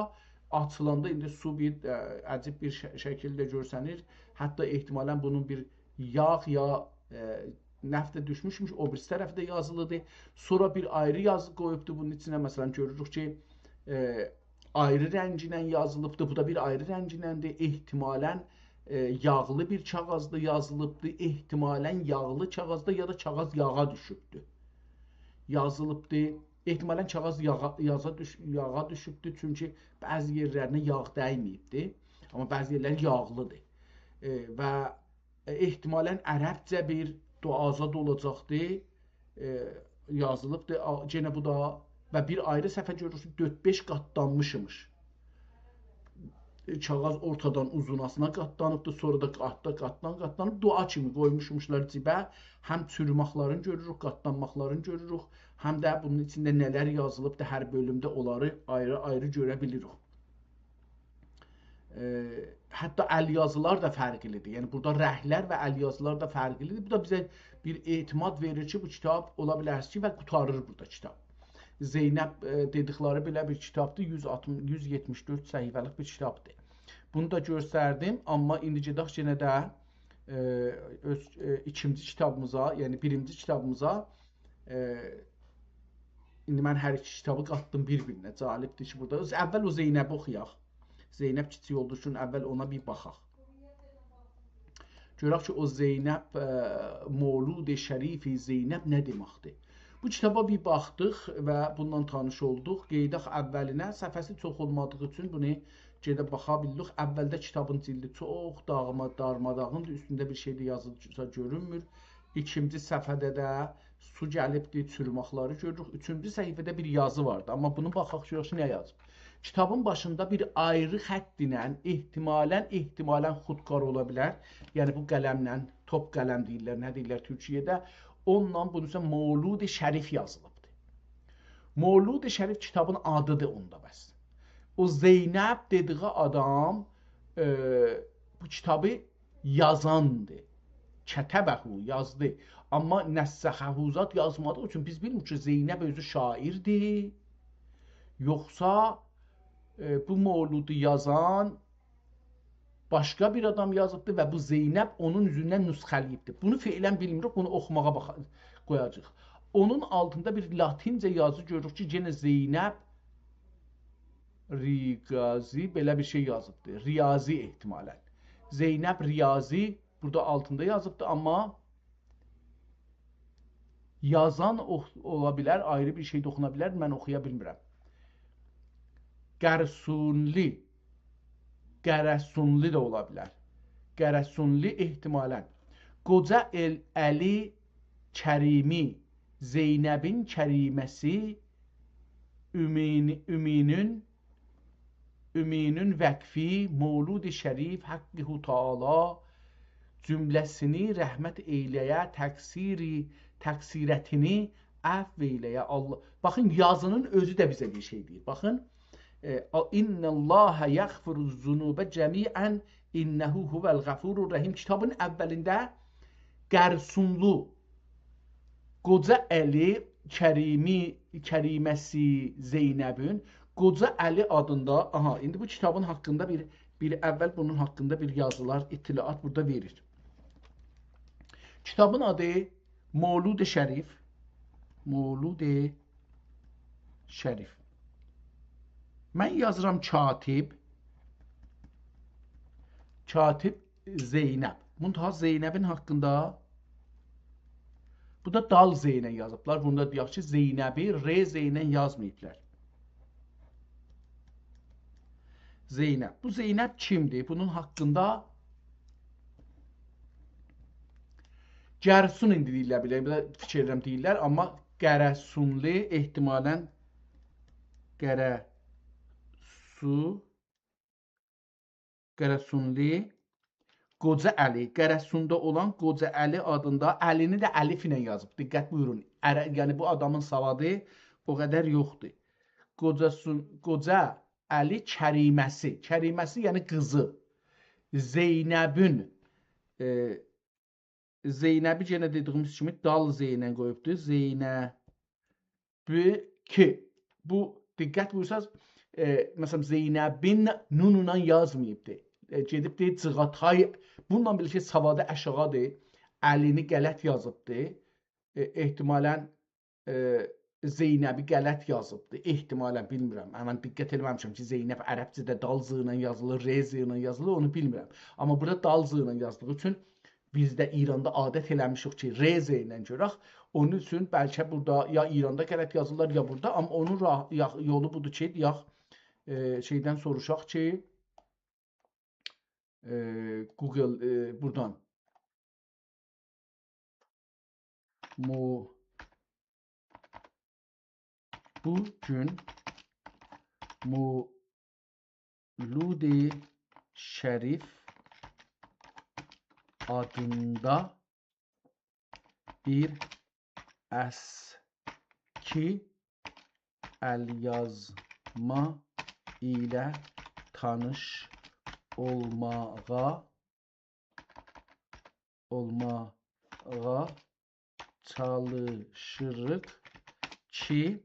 آچیلاندا ایندی سو بیر، ائ، عجیب بیر ش-، شکیلده گؤرسنیر. حتی احتمالاً بونون بیر یاغ یا، ائ، نفت ده دوشموشموش، او بیریسی طرفی ده یازیلیدیر. سونرا بیر آیری یازی قویوبدو بونون ایچینه. مثلاً، گؤروروک کی، ائ، آیری رنگله یازیلیبدی. بو دا بیر آیری رنگله‌دیر. احتمالاً، ائ، یاغلی بیر کاغیذدا یازیلیبدی. احتمالاً یاغلی کاغیذدا یا دا کاغیذ یاغا دوشوبدو. یازیلیبدی. احتمالاً کاغیذ یاغا، یازا دوش-، یاغا دوشوبدو. چونکی بعضی یئرلرینه یاغ دیمه‌ییبدی. آمما بعضی یئرلری یاغلیدیر. ائ، و ائ، احتمالاً عربجه بیر دعا زاد اولاجاقدی. ائ، یازیلیبدی. آ، یئنه بو دا و بیر آیری صفحه گؤروروک کی، دؤرد-بئش قاتلانمیش ایمیش. ائ، کاغیذ اورتادان اوزوناسینا قاتلانیبدی، سونرا دا قاتلا-قاتلان-قاتلانیب دعا کیمی قویموشموشلار جیبه. هم چوروماقلارینی گؤروروک، قاتلانماقلارینی گؤروروک، هم ده بونون ایچینده نه‌لر یازیلیبدی، هر بؤلومده اونلاری آیری-آیری گؤره بیلیریک. ائ، حتی ال یازیلار دا فرقلیدیر. یعنی، بورادا رنگلر و ال یازیلار دا فرقلیدیر. بو دا بیزه بیر اعتماد وئریر کی، بو کیتاب اولا بیلر کی، و قوتاریر بورادا کیتاب. زینب، ائ، دئدیکلری بئله بیر کیتابدیر، یوز آلتمیش، یوز یئتمیش دؤرد صفحه‌لیک بیر کیتابدیر. بونو دا گؤستردیم، آمما ایندی گئدک یئنه ده، ائ، اؤز، ائ، ایکینجی کیتابیمیزا، یعنی بیرینجی کیتابیمیزا، ائ، ایندی من هر ایکی کیتابی قاتدیم بیر-بیرینه. جالبدیر کی، بورادا. اول او زینبی اوخویاق. زینب کیچیک اولدوغو اوچون اول اونا بیر باخاق. گؤرک کی، او زینب، ائ، مولود شریف زینب نه دئمکدیر؟ بو کیتابا بیر باخدیق و بوندان تانیش اولدوق. قئییداق اولینه، صفحه‌سی چوخ اولمادیغی اوچون بونو گئدیب باخا بیلدیک. اولده کیتابین جلدی چوخ داغما، دارماداغیندیر، اوستونده بیر شئی ده یازیلسا گؤرونمور. ایکینجی صفحه‌ده ده سو گلیبدی، چوروماقلاری گؤروروک. اوچونجو صفحه‌ده بیر یازی واردی، آمما بونو باخاق گؤرک کی، نه یازیب. کیتابین باشیندا بیر آیری خط ایله، احتمالاً، احتمالاً خودکار اولا بیلر. یعنی بو قلمله، توپ قلم دئییرلر، نه دئییرلر تورکیه‌ده. اونونلا بونون اوسته مولود شریف یازیلیبدیر. مولود شریف کیتابین آدیدیر اوندا بس. او زینب دئدیگی آدام، ائ، بو کیتابی یازاندیر. کتبه، یازدی. آمما نسخه زاد یازمادیغی اوچون بیز بیلمیریک کی، زینب اؤزو شاعیردیر، یوخسا، ائ، بو مولودو یازان باشقا بیر آدام یازیبدی و بو زینب اونون اوزوندن نسخه‌له‌ییبدی. بونو فعلاً بیلمیریک، بونو اوخوماغا باخا-، قویاجاغیق. اونون آلتیندا بیر لاتینجه یازی گؤروروک کی، یئنه زینب ریاضی بئله بیر شئی یازیبدی. ریاضی احتمالاً. زینب ریاضی بورادا آلتیندا یازیبدی، آمما یازان او-، اولا بیلر، آیری بیر شئی ده اوخونا بیلر، من اوخویا بیلمیرم. قرسونلی، قره‌سونلی ده اولا بیلر. قره‌سونلی احتمالاً. قوجا ال-، علی کریمی، زینبین کریمه‌سی، امین-، امینین، امینین وقفی، مولود شریف، حقه تعالی جمله‌سینی رحمت ائیله‌یه، تقصیری، تقصیرتینی عفو ائیله‌یه. الله، باخین، یازینین اؤزو ده بیزه بیر شئی دئییر. باخین، ائ، «ان الله یغفر الذنوب جمیعاً، انه هو الغفور الرحیم». کیتابین اولینده قرسونلو، قوجا علی کریمی، کریمه‌سی زینبین، قوجا علی آدیندا، آها، ایندی بو کیتابین حاقیندا بیر، بیر اول بونون حاقیندا بیر یازیلار، اطلاعات بورادا وئریر. کیتابین آدی مولود شریف، مولود شریف. من یازیرام کاتب، کاتب زینب. منتها زینبین حاقیندا، بورادا دال ز ایله یازیبلار. بوندا دئیک کی، زینبی ر ز ایله یازماییبلار. زینب. بو زینب کیمدیر؟ بونون حاقیندا قره‌سون ایندی دئییرلر، بیله‌یم، بیر ده فیکیر ائدیرم دئییرلر، آمما قره‌سونلی احتمالاً قره‌سو-، قره‌سونلی قوجا علی، قره‌سوندا اولان قوجا علی آدیندا، علینی ده الف ایله یازیب. دقت بویورون. عره-، یعنی بو آدامین سوادی او قدر یوخدور. قوجا سون-، قوجا علی کریمه‌سی. کریمه‌سی، یعنی قیزی. زینبین، ائ، زینبی یئنه دئدیگیمیز کیمی دال ز ایله قویوبدور. زینبی کی، بو، دقت بویورساز، ائ، مثلاً، زینبین نون ایله یازماییبدی. ائ، گئدیب دئییر، جیغاتای، بونونلا بیرلیکده سوادی آشاغیدیر. علینی غلط یازیبدی. ائ، احتمالاً، ائ، زینبی غلط یازیبدی. احتمالاً، بیلمیرم. من دقت ائله‌مه‌میشم کی، زینب عربجه‌ده دال ز ایله یازیلیر، ر ز ایله یازیلیر، اونو بیلمیرم. آمما بورادا دال ز ایله یازدیغی اوچون بیز ده ایراندا عادت ائله‌میشیک کی، ر ز ایله گؤرک. اونون اوچون بلکه بورادا یا ایراندا غلط یازیرلار، یا بورادا. آمما اونون را-، یا-، یولو بودور کی، دئیک، ائ، شئیدن سوروشاق کی، ائ، گوگل، ائ، بورادان. مو-، بو گون مولود شریف آدیندا بیر اسکی ال‌یازما ایله تانیش اولماغا، اولماغا چالیشیریق کی،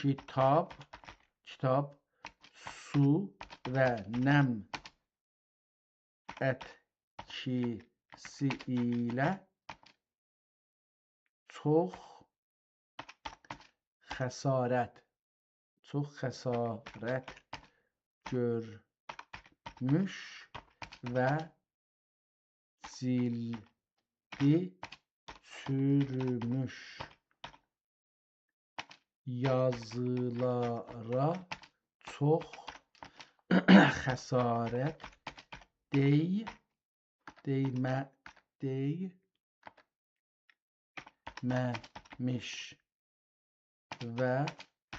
کیتاب، کیتاب، سو و نم ائتکیسی ایله چوخ خسارت، چوخ خسارت گؤرموش و جیلدی چوروموش، یازیلارا چوخ خسارت دی-، دیمه-، دیمه‌میش و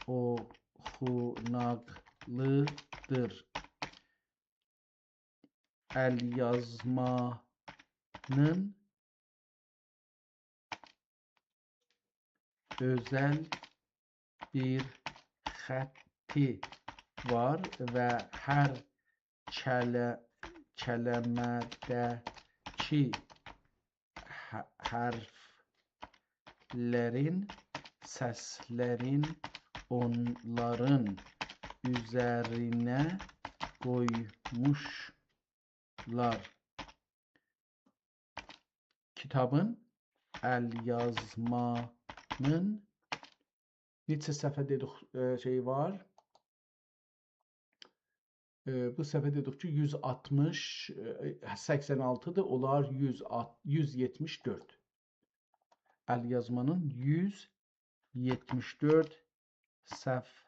اوخوناقلیدیر. ال‌یازمانین اؤزل بیر خطی وار و هر کله-، کلمه‌ده‌کی ح-، حرفلرین، سسلرین اونلارین اوزرینه قویموشلار. کیتابین، ال‌یازمانین نئچه صفحه دئدیک، ائ، شئی وار؟ ائ، بو صفحه دئدیک کی، یوز آلتمیش، ائ، سکسن آلتی‌دیر، اولار یوز آلت-، یوز یئتمیش دؤرد. ال‌یازمانین یوز یئتمیش دؤرد صف-،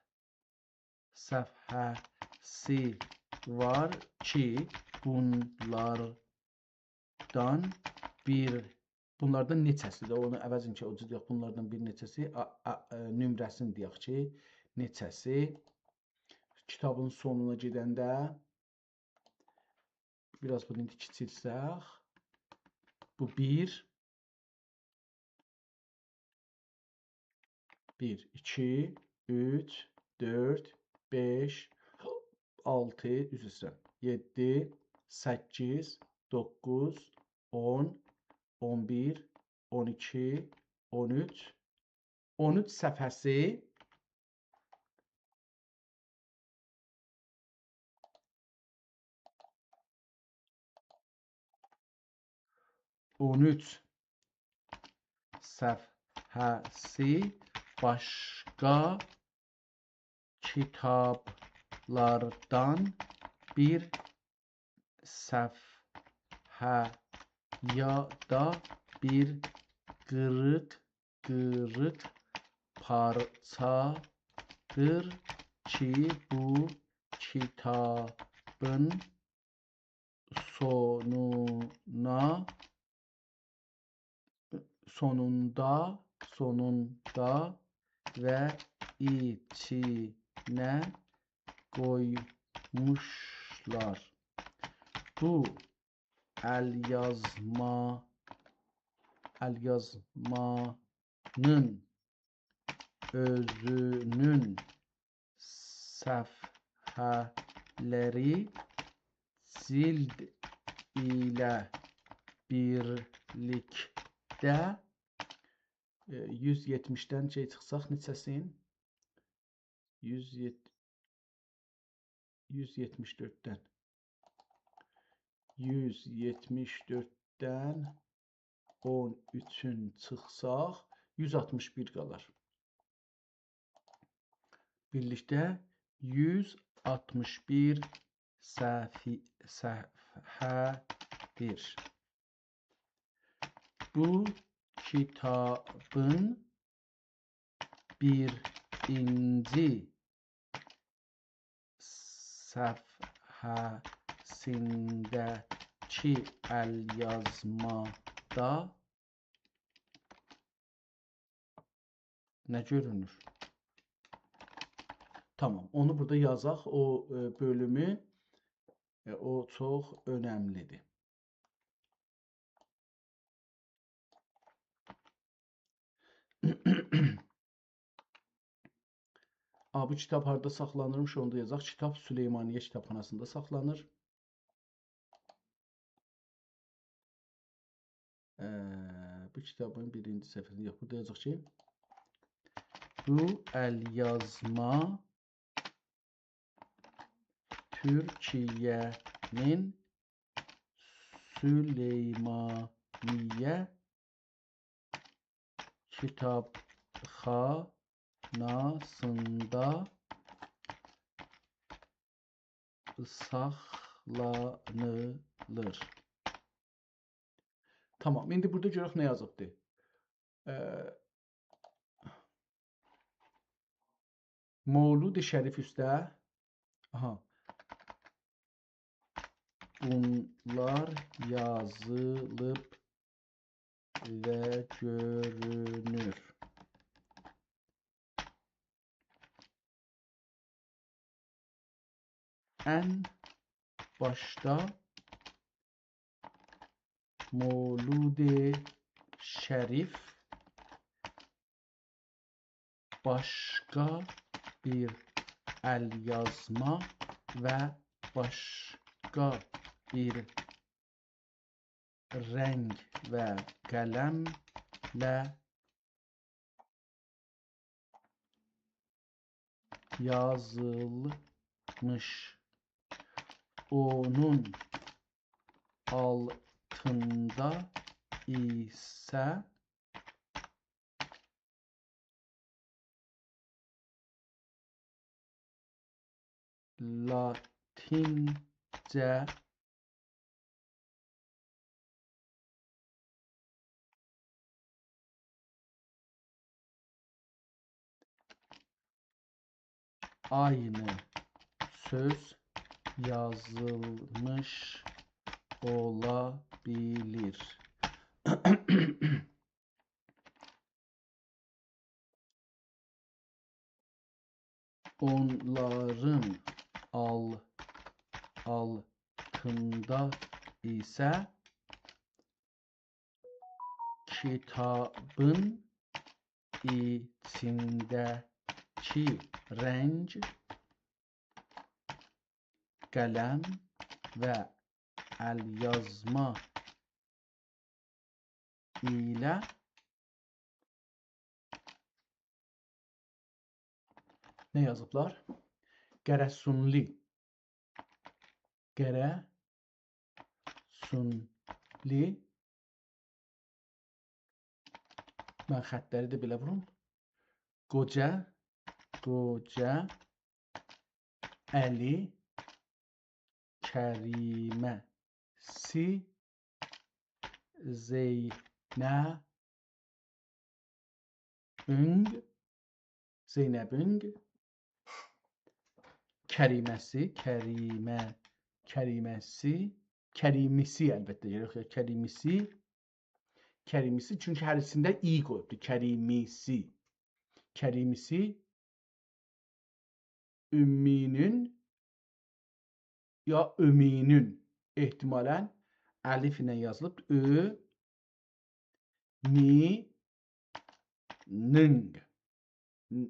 صفحه‌سی وار کی، بونلاردان بیر، بونلاردان نئچه‌سی ده، اونو عوضین کی، او جور دئیک، بونلاردان بیر نئچه‌سی، آ، آ، ائ، نمره‌سینی دئیک کی، نئچه‌سی. کیتابین سونونا گئدنده بیر آز بونو ایندی کیچیلتسک، بو بیر، بیر، ایکی، اوچ، دؤرد، بئش، آلتی، عذر ایسته‌ییرم، یئددی، سککیز، دوققوز، اون، اون بیر، اون ایکی، اون اوچ، اون اوچ صفحه‌سی. اون اوچ صفحه‌سی باشقا کیتابلاردان بیر صفحه یا دا بیر قیریق، قیریق پارچادیر کی، بو کیتابین سونونا، سونوندا، سونوندا و ایچینه قویموشلار. بو ال‌یازما، ال‌یازمانین اؤزونون صفحه‌لری جیلد ایله بیرلیکده، ائ، یوز یئتمیشدن شئی چیخساق نئچه‌سین؟ یوز یئت-، یوز یئتمیش دؤرددن. یوز یئتمیش دؤرددن اون اوچون چیخساق، یوز آلتمیش بیر قالار. بیرلیکده یوز آلتمیش بیر صفحه، صفحه‌دیر. بو کیتابین بیرینجی صفحه‌سینده‌کی ال‌یازمادا نه گؤرونور؟ تامام، اونو بورادا یازاق، او، ائ، بؤلومو، ائ، او چوخ اؤنملی‌دیر. آ، بو کیتاب هاردا ساخلانیرمیش، اونو دا یازاق. کیتاب سلیمانیه کیتابخاناسیندا ساخلانیر. ائ، بو کیتابین بیرینجی صفحه‌سینده، یوخ، بورادا یازاق کی، بو ال‌یازما تورکیه‌نین سلیمانیه کیتابخاناسیندا ساخلانیلیر. تامام، ایندی بورادا گؤرک نه یازیبدی. ائ، مولود شریف اوسته. آها. بونلار یازیلیب و گؤرونور. ان باشدا مولود شریف باشقا بیر ال‌یازما و باشقا بیر رنگ و قلمله یازیلمیش. اونون آلتیندا ایسه لاتینجه عینی سؤز یازیلمیش اولا بیلیر. اونلارین آل-، آلتیندا ایسه کیتابین ایچینده‌کی رنگ، قلم و ال‌یازما ایله نه یازیبلار؟ قره‌سونلی. قره‌سونلی. من خطلری ده بئله ووروم. قوجا، قوجا علی کریمه‌سی زینبین، زینبین کریمه‌سی، کریمه، کریمه‌سی، کریمی‌سی البته، یوخ، یوخ، کریمی‌سی، کریمی‌سی، چونکی هر ایکیسینده «ی» قویوبدور. کریمی‌سی. کریمی‌سی. امی‌نین یا امی‌نین، احتمالاً الف ایله یازیلیب. اؤ، می، نینگ. ن-،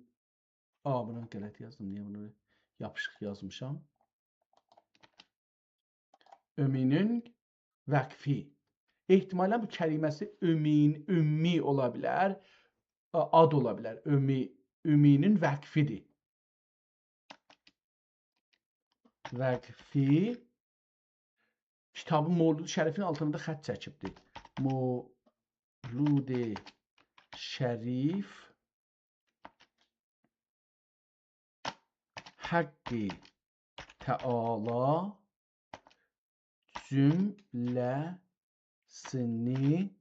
آ، بونو غلط یازدیم. نییه بونو یاپیشیق یازمیشام؟ امی‌نین وقفی. احتمالاً بو کریمه‌سی امی‌ن، امی اولا بیلر، آ-، آد اولا بیلر. امی، امی‌نین وقفی‌دیر. وقفی. کیتابین مولود شریفین آلتیندا خط چکیبدیر. مولود شریف حق تعالی جمله‌سینی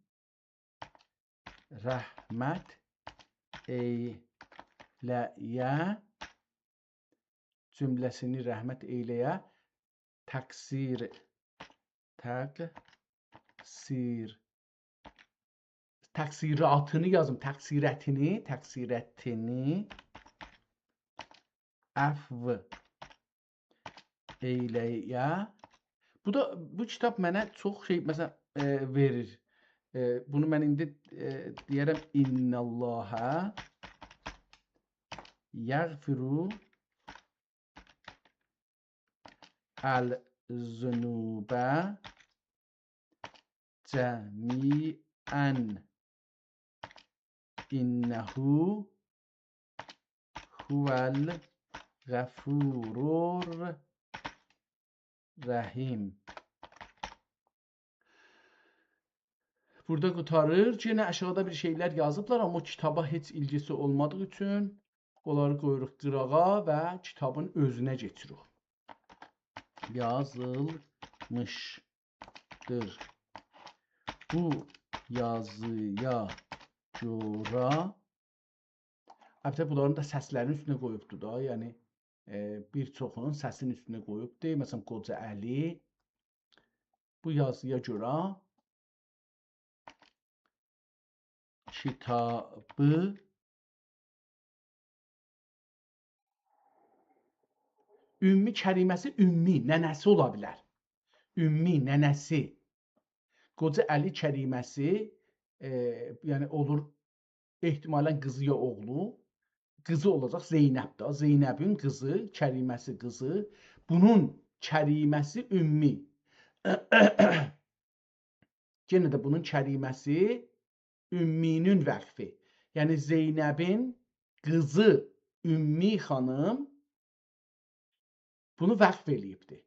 رحمت ائیله‌یه، جمله‌سینی رحمت ائیله‌یه، تقصیر، تقصیر، تقصیراتینی یازیم، تقصیرتینی، تقصیرتینی عفو ائیله‌یه. بو دا، بو کیتاب منه چوخ شئی، مثلا، ائ، وئریر. ائ، بونو من ایندی، ائ، دئیه‌رم: «إن الله یغفر الذنوب جمیعاً إنه هو الغفور الرحیم.» بورادا قوتاریر. یئنه آشاغیدا بیر شئیلر یازیبلار، آمما او کیتابا هئچ ایلگیسی اولمادیغی اوچون اونلاری قویوروق قیراغا و کیتابین اؤزونه کئچیریک. یازیلمیشدیر. بو یازییا گؤره. البته، بونلارین دا سسلرین اوستونه قویوبدور دا، یعنی، ائ، بیر چوخونون سسین اوستونه قویوبدور. مثلا، قوجا علی. بو یازییا گؤره کیتابی امی کریمه‌سی، امی، ننه‌سی اولا بیلر. امی، ننه‌سی. قوجا علی کریمه‌سی، ائ، یعنی اولور احتمالاً قیزی یا اوغلو. قیزی اولاجاق زینب ده. زینبین قیزی، کریمه‌سی قیزی. بونون کریمه‌سی امی. یئنه ده بونون کریمه‌سی امی‌نین وقفی. یعنی زینبین قیزی امی خانیم بونو وقف ائله‌ییبدی.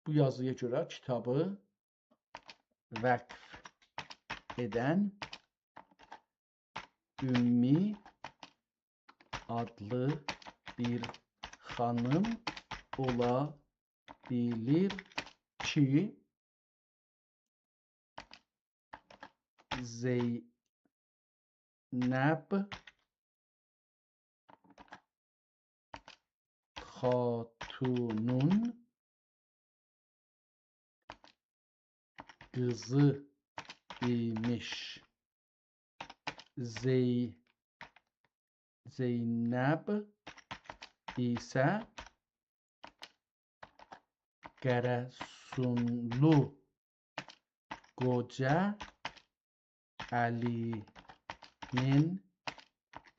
بو یازییا گؤره کیتابی وقف ائدن امی آدلی بیر خانیم اولا بیلیر کی، زینب خاتونون قیزی ایمیش. زی-، زینب ایسه قره‌سونلو قوجا علی‌نین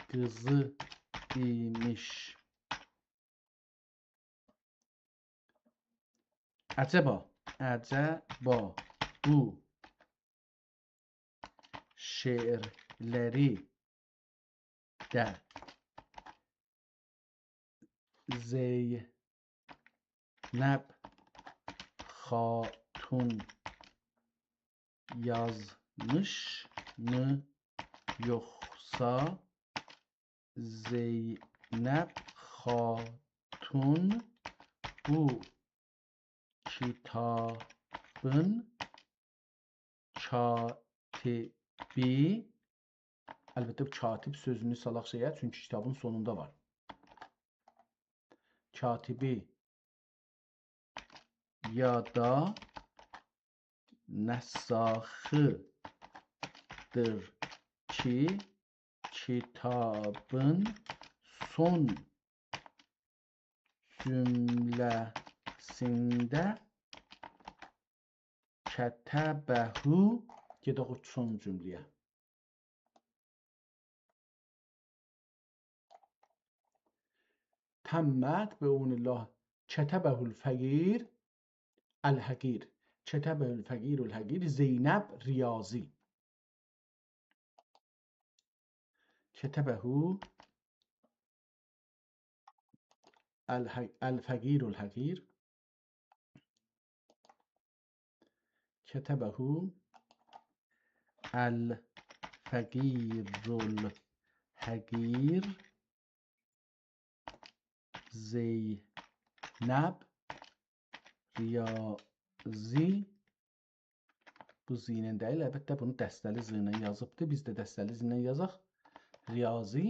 قیزی ایمیش. عجبا، عجبا بو شعرلری ده زینب خاتون یازمیشمی، یوخسا زینب خاتون بو کیتابین کاتبی، البته، بو کاتب سؤزونو سالاق شئیه، چونکی کیتابین سونوندا وار. کاتبی یا دا نساخی‌دیر کی، کیتابین سون جمله‌سینده کتبه. گئدک او سون جمله‌یه. تمت بعون الله کتبه الفقیر الحقیر. کتبه الفقیر الحقیر، زینب ریاضی. کتبه الح-، الفقیر الحقیر. کتبه الفقیر الحقیر زینب ریاضی. بو ز ایله دئییل، البته بونو دسته‌لی ز ایله یازیبدی. بیز ده دسته‌لی ز ایله یازاق. ریاضی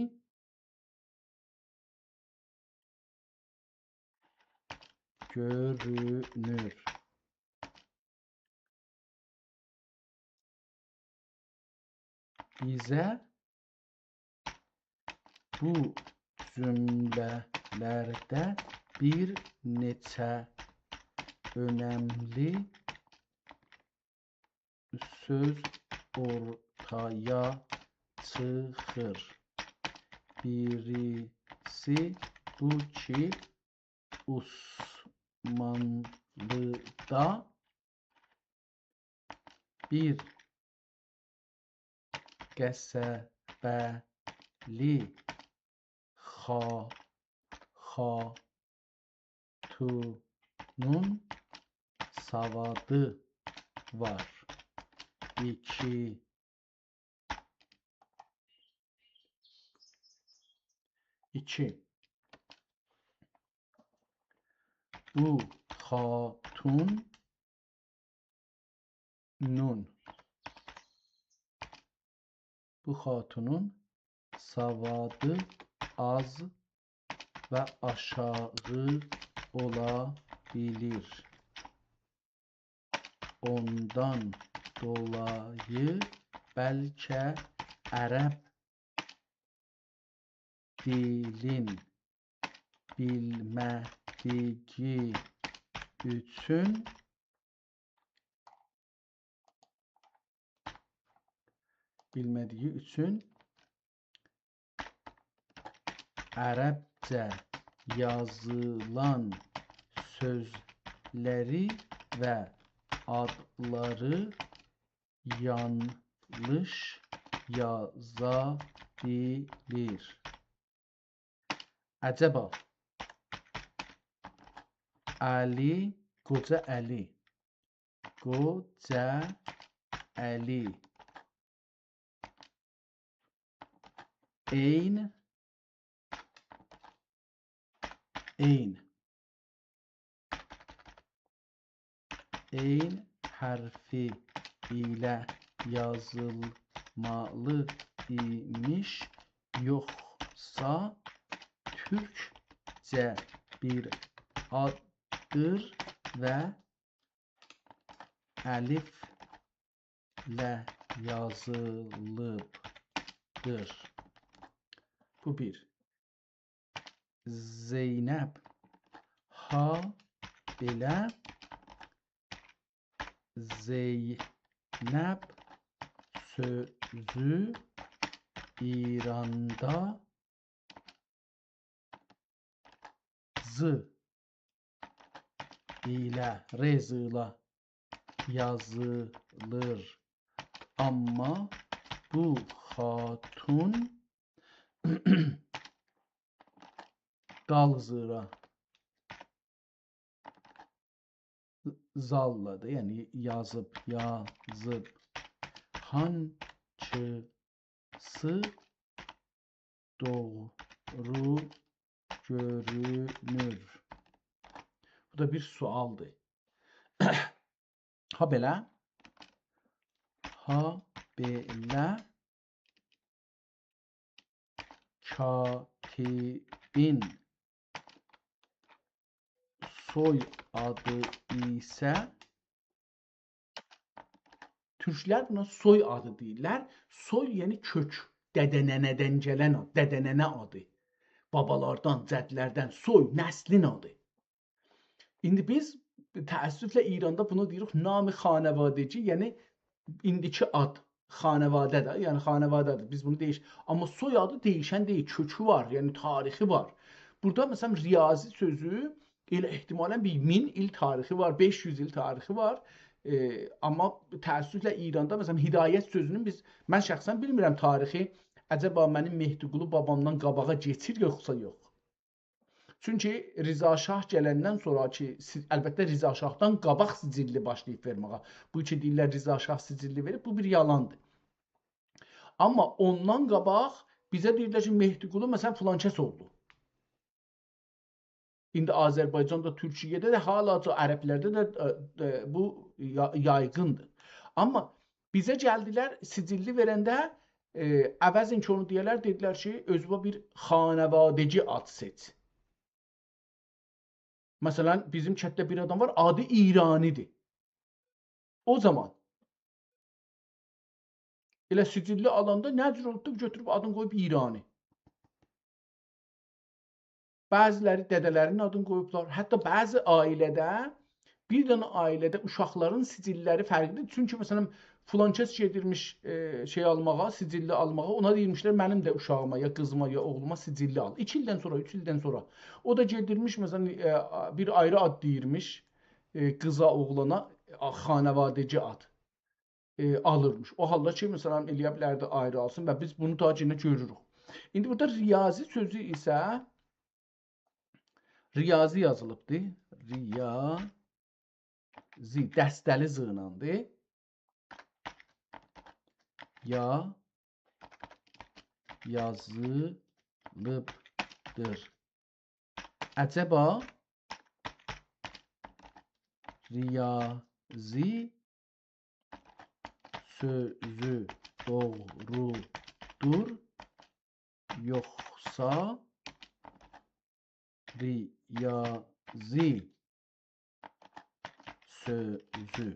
گؤرونور. بیزه بو جمله‌لرده بیر نئچه اؤنملی سؤز اورتایا چیخیر. بیریسی بو کی، عثمانلیدا بیر قصبه‌لی خا-، خا-، تونون سوادی وار. ایکی. ایکی. بو خاتون خاتونون، بو خاتونون سوادی آز و آشاغی اولا بیلیر. اوندان دولایی بلکه عرب دیلین بیلمه‌دیگی اوچون، بیلمه‌دیگی اوچون عربجه یازیلان سؤزلری و آدلاری یانلیش یازا بیلیر. عجبا علی، قوجا علی، قوجا علی عین، عین، عین حرفی ایله یازیلمالی ایمیش، یوخسا تورکجه بیر آددیر و الفله یازیلیبدیر. بو بیر. زینب، هابئله زینب سؤزو ایراندا ز ایله، ر ز ایله یازیلیر. آمما بو خاتون دال ز ایله، زاللادیر، یعنی یازیب، یازیب. هانکیسی دوغرو گؤرونور؟ بو دا بیر سؤالدیر. هابئله، هابئله کاتبین سوی‌آدی ایسه، تورکلر بونا سوی‌آدی دئییرلر. سوی، یعنی کؤک، دده-ننه‌دن گلن آد، دده-ننه آدی. بابالاردان، جدلردن، سوی، نسلین آدی. ایندی بیز تأسفله ایراندا بونا دئییریک نام خانوادگی، یعنی ایندیکی آد خانواده ده، یعنی خانواده‌دیر. بیز بونو دئییش-، آمما سوی‌آدی دَییشن دئییل، کؤکو وار، یعنی تاریخی وار. بورادا، مثلا، ریاضی سؤزو ائله احتمالا بیر مین ایل تاریخی وار، بئش یوز ایل تاریخی وار. ائ، آمما تأسفله ایراندا، مثلا، هدایت سؤزونون بیز، من شخصا بیلمیرم تاریخی، عجبا منیم مهدیقلی بابامدان قاباغا کئچیر، یوخسا یوخ. چونکی رضا شاه گلندن سونرا کی، سی-، البته، رضا شاهدان قاباق سجللی باشلاییب وئرمه‌یه. بو کی دئییرلر رضا شاه سجللی وئریب، بو بیر یالاندیر. آمما اوندان قاباق بیزه دئییرلر کی، مهدیقلی، مثلا، فلان کس اولدو. ایندی آذربایجاندا، تورکیه‌ده ده، حالاجا عربلرده ده، ائ، ائ، بو یا-، یایغیندیر. آمما بیزه گلدیلر، سجللی وئرنده، ائ، عوضین کی اونو دئیه‌لر، دئدیلر کی، اؤزونه بیر خانوادگی آد سئچ. مثلا، بیزیم کتده بیر آدام وار، آدی ایرانی‌دیر. او زامان ائله سجللی آلاندا نه جور اولوبدو، گؤتوروب آدینی قویوب ایرانی. بعضی‌لری دده‌لرینین آدینی قویوبلار. حتی بعضی عائله‌ده، بیر دنه عائله‌ده اوشاقلارین سجللری فرقلی‌دیر. چونکی، مثلا، فلان کس گئدیرمیش، ائ، شئی آلماغا، سجللی آلماغا، اونا دئییرمیشلر، «منیم ده اوشاغیما، یا قیزیما، یا اوغلوما سجللی آل.» ایکی ایلدن سونرا، اوچ ایلدن سونرا. او دا گئدیرمیش، مثلا، ائ، بیر آیری آد دئییرمیش، ائ، قیزا، اوغلانا، آ، خانوادگی آد، ائ، آلیرمیش. او حالدا کی، مثلا، ائلیه بیلردی آیری آلسین و بیز بونو دا یئنه گؤروروک. ایندی بورادا ریاضی سؤزو ایسه، ریاضی یازیلیبدی. ریاضی، دسته‌لی ز ایلندیر. یا، یازیلیبدیر. عجبا ریاضی سؤزو دوغرودور، یوخسا ریاضی سؤزو.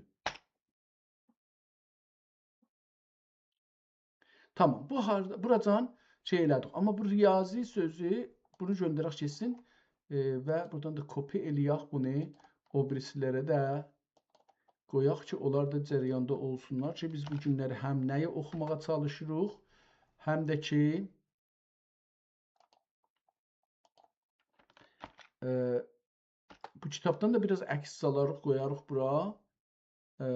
تامام، بو هاردا، بوراجان شئی ائله‌دیک. آمما بو ریاضی سؤزو، بونو گؤندرک گئتسین. ائ، و بورادان دا کپی ائله‌یک بونو، او بیریسی‌لره ده قویاق کی، اونلار دا جریاندا اولسونلار کی، بیز بو گونلری هم نه‌یی اوخوماغا چالیشیریق، هم ده کی، ائ، بو کیتابدان دا بیر آز عکس سالاریق، قویاریق بورا. ائ،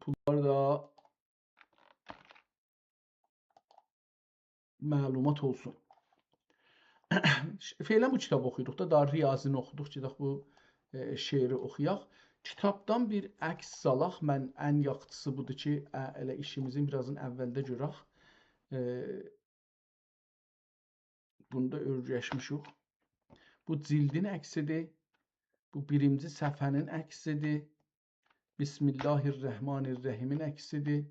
بونلار دا معلومات اولسون. فعلاً بو کیتابی اوخویوروق دا، داها ریاضینی اوخودوق، گئدک بو، ائ، شعری اوخویاق. کیتابدان بیر عکس سالاق، من ان یاخشیسی بودور کی، ا، ائله ایشیمیزین بیر آزین اولده گؤرک. ائ، بونو دا اؤیرشمیشیک. بو جلدین عکسی‌دیر. بو بیرینجی صفحه‌نین عکسی‌دیر. بسم الله الرحمن الرحیمین عکسی‌دیر.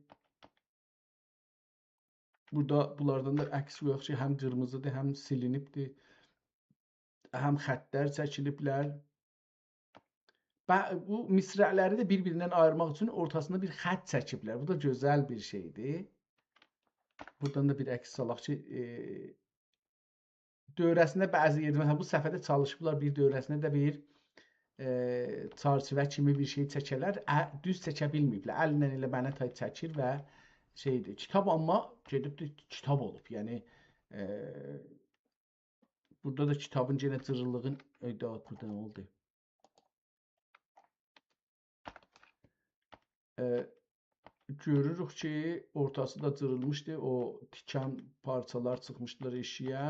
بورادا بونلاردان دا عکس قویاق کی، هم قیرمیزی‌دیر، هم سیلینیبدیر، هم خطلر چکیلیبلر. ب-، بو مصرع‌لری ده بیر-بیریندن آییرماق اوچون اورتاسیندا بیر خط چکیبلر. بو دا گؤزل بیر شئی‌دیر. بورادان دا بیر عکس سالاق کی، ائ، دؤوره‌سینده بعضی یئرده، مثلاً، بو صفحه‌ده چالیشیبلار، بیر دؤوره‌سینده ده بیر، ائ، چرچیوه کیمی بیر شئی چکه‌لر. ا، دوز چکه بیلمه‌ییبلر. الینن ائله منه تای چکیر و شئی‌دیر. کیتاب آمما گئدیبدیر، کیتاب اولوب. یعنی، ائ، بورادا دا کیتابین یئنه جیریلیغین، ائ، دا بورادا نه اولدو؟ ائ، گؤروروک کی، اورتاسی دا جیریلمیشدی، او تیکن پارچالار چیخمیشدیلار ائشیگه.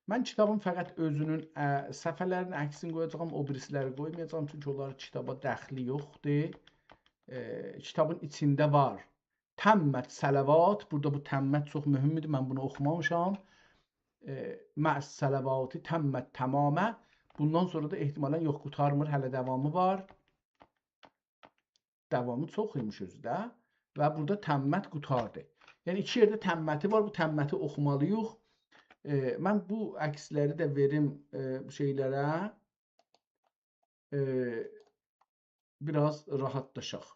من کیتابین فقط اؤزونون، ا، صفحه‌لرین عکسینی قویاجاغام، او بیریسی‌لری قویمایاجاغام، چونکی اونلارین کیتابا دخلی یوخدور. ائ، کیتابین ایچینده وار. تمت صلوات، بورادا بو تمت چوخ مهمدور، من بونو اوخومامیشام. ائ، مع الصلوات تمت تماما. بوندان سونرا دا احتمالاً یوخ، قوتارمیر، هله داوامی وار. داوامی چوخ ایمیش اؤزو ده. و بورادا تمت قوتاردی. یعنی ایکی یئرده تمتی وار، بو تمتی اوخومالی‌ییق. ائ، من بو عکسلری ده وئریم، ائ، بو شئیلره. ائ، بیر آز راحاتلاشاق.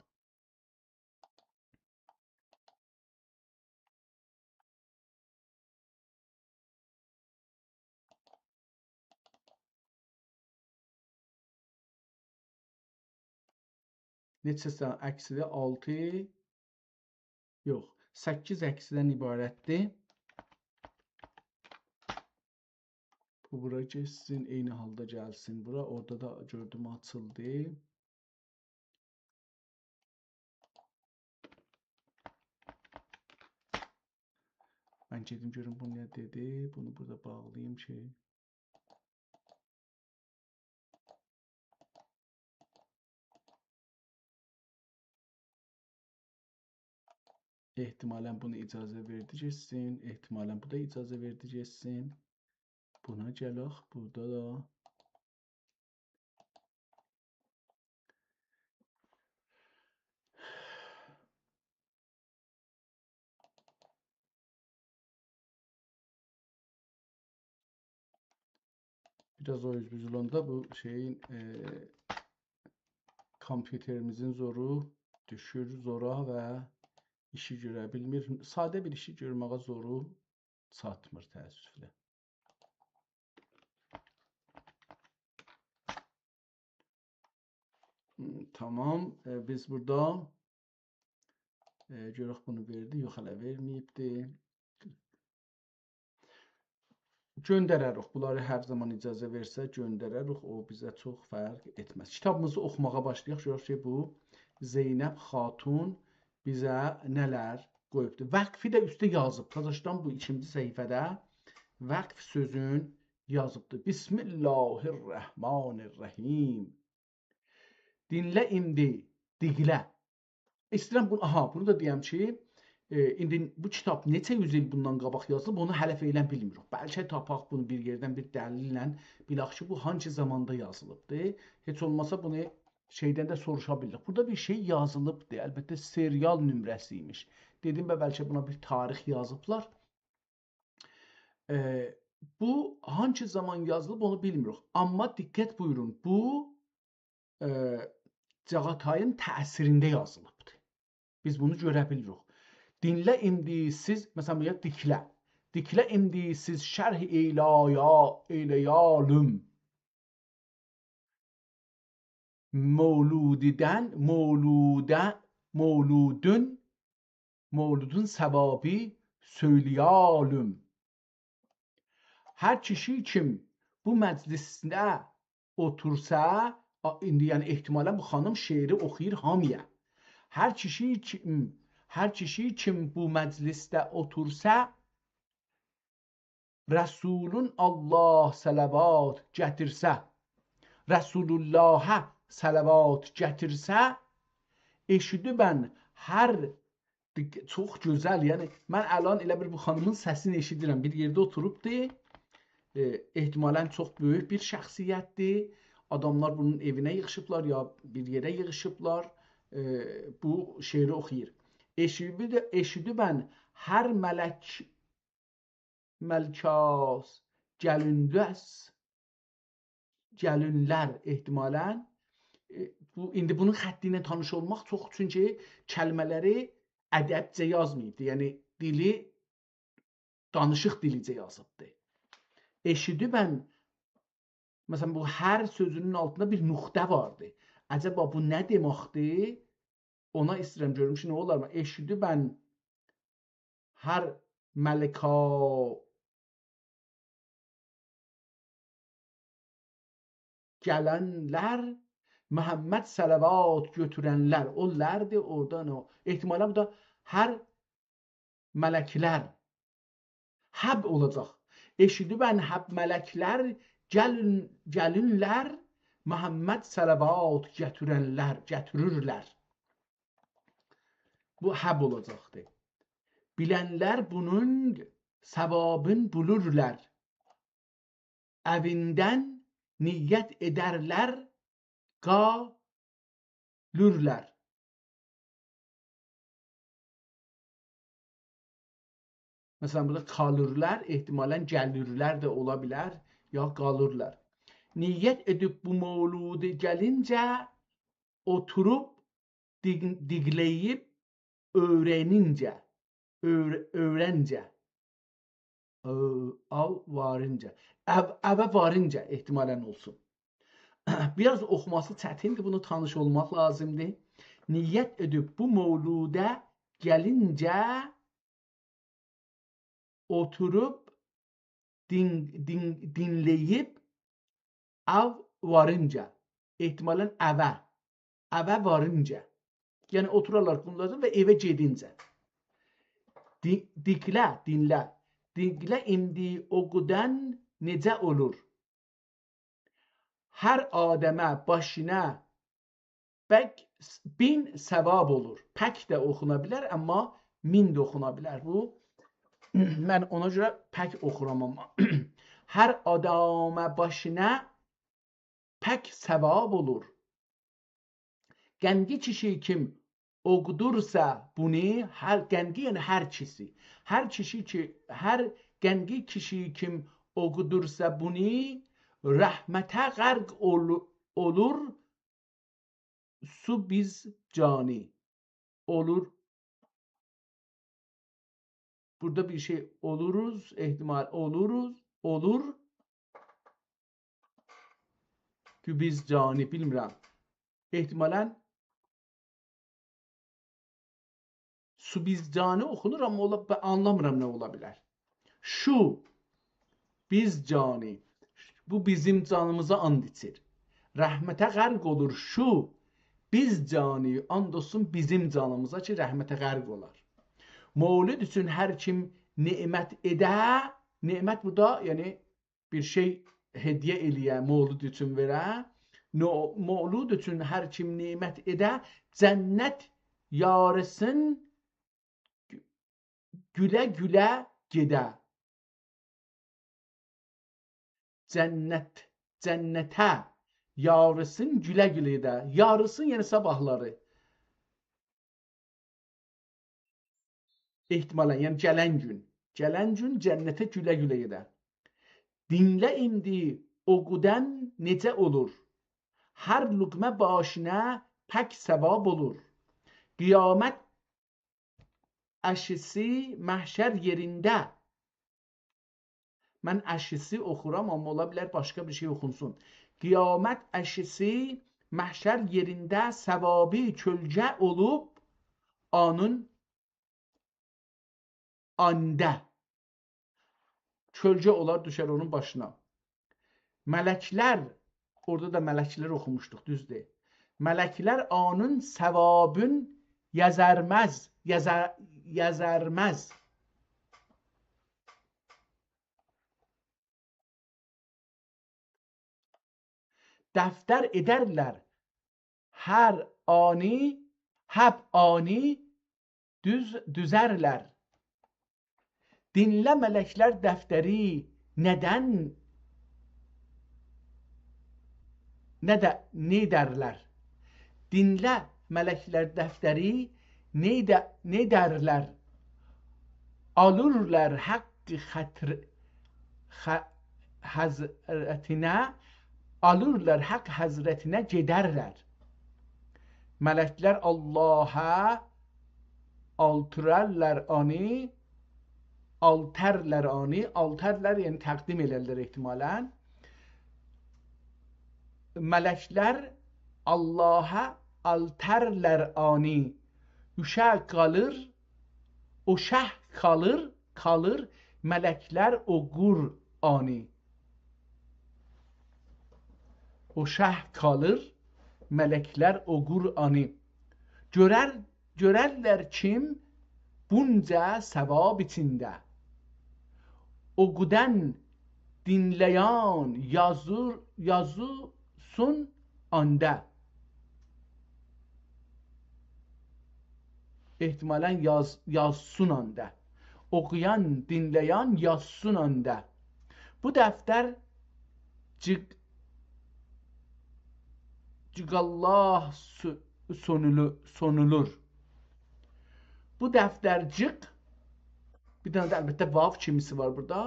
نئچه دنه عکسی‌دیر؟ آلتی. یوخ، سککیز عکسدن عبارتدیر. بو بورا گئتسین، عینی حالدا گلسین بورا. اورادا دا گؤردوم آچیلدی. من گئدیم گؤروم بو نه دئدی. بونو بورادا باغلاییم کی. احتمالاً بونو اجازه وئردی گئتسین. احتمالاً بو دا اجازه وئردی گئتسین. بونا گلک. بورادا دا بیر آز او اوز بوز اولاندا بو شئیین، ائ، کامپیوتریمیزین زورو دوشور زورا و ایشی گؤره بیلمیر. ساده بیر ایشی گؤرمه‌یه زورو چاتمیر، تأسفله. تامام. ائ، بیز بورادا، ائ، گؤرک بونو وئردی. یوخ، هله وئرمه‌ییبدی. گؤندرریک. بونلاری هر زامان اجازه وئرسه، گؤندرریک. او بیزه چوخ فرق ائتمز. کیتابیمیزی اوخوماغا باشلایاق. گؤرک کی، بو زینب خاتون بیزه نه‌لر قویوبدور. وقفی ده اوسته یازیب. تازاشدان بو ایکینجی صفحه‌ده وقف سؤزون یازیبدیر. بسم الله الرحمن الرحیم. دینله ایندی، دیگله. ایسته‌ییرم بونو، آها، بونو دا دئیم کی، ائ، ایندی بو کیتاب نئچه یوز ایل بوندان قاباق یازیلیب، اونو هله فعلاً بیلمیریک. بلکه تاپاق بونو بیر یئردن بیر دلیلله، بیلک کی، بو هانسی زاماندا یازیلیبدیر. هئچ اولماسا بونو شئیدن ده سوروشا بیلدیک. بورادا بیر شئی یازیلیبدی. البته، سریال نمره‌سی ایمیش. دئدیم به، بلکه بونا بیر تاریخ یازیبلار. ائ، بو هانسی زامان یازیلیب، اونو بیلمیریک. آمما دقت بویورون، بو، ائ، چاغاتایین تأثیرینده یازیلیبدیر. بیز بونو گؤره بیلیریک. دینله ایندی سیز، مثلا، بورادا دیکله. دیکله ایندی سیز شرح ائیله‌یا-، ائیله‌یه‌لیم. مولودیدن، مولوده، مولودون، مولودون ثوابی سؤیله‌یه‌لیم. هر کیشی کیم بو مجلسده اوتورسا، آ، ایندی، یعنی، احتمالا بو خانیم شعری اوخویور هامی‌یا. هر کیشی کیم، هر کیشی کیم بو مجلسده اوتورسا، رسولون الله صلوات گتیرسه، رسول‌اللهه صلوات گتیرسه، ائشیدیبن هر، دق-، چوخ گؤزل، یعنی من الان ائله بیر بو خانیمین سسینی ائشیدیرم. بیر یئرده اوتوروبدو، ائ، احتمالا چوخ بؤیوک بیر شخصیتدیر. آداملار بونون ائوینه ییغیشیبلار یا بیر یئره ییغیشیبلار، ائ، بو شعری اوخویور. ائشیدیب-، ائشیدیبن هر ملک ملکاس، گلینلس، گلینلر احتمالا. ائ، بو، ایندی بونون خطی ایله تانیش اولماق چوخ، چونکی کلمه‌لری ادبجه یازماییبدی. یعنی دیلی دانیشیق دیلیجه یازیبدی. ائشیدیبن، مثلا، بو هر سؤزونون آلتیندا بیر نقطه واردی. عجبا بو نه دئمکدیر؟ اونا ایسته‌ییرم گؤروم کی، نه اولار. ائشیدیبن هر ملکا گلنلر، محمد صلوات گؤتورنلر. او لردیر، اورادان او. احتمالا بو دا هر ملکلر. هب اولاجاق. ائشیدیبن هب ملکلر، گلین، گلینلر، محمد صلوات گتیرنلر، گتیریرلر. بو هب اولاجاقدی. بیلنلر بونون ثوابین بولورلار. اویندن نیت ائدرلر، قالورلار. مثلا، بورادا قالیرلار، احتمالا گلیرلر ده اولا بیلر، یا قالیرلار. نیت ائدیب بو مولوده گلینجه، اوتوروب دیق-، دیقله‌ییب اؤیره‌نینجه، اؤیر-، اؤیرنجه، او-، آو وارینجا، او-، اوه وارینجا احتمالا اولسون. بیر آز اوخوماسی چتیندیر، بونا تانیش اولماق لازیمدیر. نیت ائدیب بو مولوده گلینجه، اوتوروب دین-، دین-، دینله‌ییب او وارینجا. احتمالا اوه. اوه وارینجا. یعنی اوتورارلار، قوملاردا و ائوه گئدینجه. دی-، دیقله، دینله. دیقله ایندی اوقودان نئجه اولور؟ هر آدمه باشینا بک، بین ثواب اولور. پک ده اوخونا بیلر، آمما مین ده اوخونا بیلر. بو، من اونا گؤره پک اوخورام آمما. هر آدمه باشینا پک ثواب اولور. قنگی کیشی کیم اوقودورسا بونو، هر، قنگی یعنی هر کیشی. هر کیشی کی، هر قنگی کیشی کیم اوقودورسا بونو، رحمته غرق اولو-، اولور سو بیز جانی. اولور. بورادا بیر شئی اولوروز، احتمال اولوروز، اولور. گوبیز جانی، بیلمیرم. احتمالا سو بیز جانی اوخونور، آمما اولا، آنلامیرام نه اولا بیلر. شو بیز جانی. بو بیزیم جانیمیزا آند ایچیر. رحمته غرق اولور شو بیز جانی. آند اولسون بیزیم جانیمیزا کی، رحمته غرق اولار. مولود اوچون هر کیم نعمت ائده، نعمت بورادا، یعنی بیر شئی هدیه ائله‌یه، مولود اوچون وئره. نو-، مولود اوچون هر کیم نعمت ائده، جنت یاریسین گوله-گوله گئده. جنت، جنته یاریسین گوله-گوله ده. یاریسین، یعنی صاباحلاری. احتمالاً، یعنی گلن گون. گلن گون جنته گوله-گوله گئده. دینله ایندی او قودن نئجه اولور؟ هر لقمه باشینا پک ثواب اولور. قیامت عشیسی محشر یئرینده. من عشیسی اوخورام، آمما اولا بیلر باشقا بیر شئی اوخونسون. قیامت عشیسی محشر یئرینده ثوابی کؤلگه اولوب آنین آنده. کؤلگه اولار، دوشر اونون باشینا. ملکلر، اورادا دا ملکلر اوخوموشدوق، دوزدور. ملکلر آنین ثوابین یزرمز، یزه-، یزرمز. دفتر ائدرلر هر آنی، هب آنی دوز-، دوزرلر. دینله ملکلر دفتری ندن، نه ده، نئیدرلر؟ دینله ملکلر دفتری نئیده-، نئیدرلر؟ آلیرلار حق خطر-، خ-، حضرتینه، آلیرلار حق حضرتینه گئدرلر. ملکلر آللاها آلتیرارلار آنی، آلترلر آنی، آلترلر، یعنی تقدیم ائلرلر احتمالاً. ملکلر آللاها آلترلر آنی. او شه قالیر، او شه قالیر، قالیر، ملکلر او قور آنی. او شه قالیر، ملکلر او قور آنی. گؤرر گؤررلر کیم بونجا ثواب ایچینده. او قودن دینله‌ین یازیر، یازسون آندا. احتمالاً یاز-، یازسون آندا. اوخویان، دینله‌ین یازسون آندا. بو دفتر جیق-، جیقاللاه سو-، سونولو-، سونولور. بو دفترجیق، بیر دنه ده البته واو کیمیسی وار بورادا.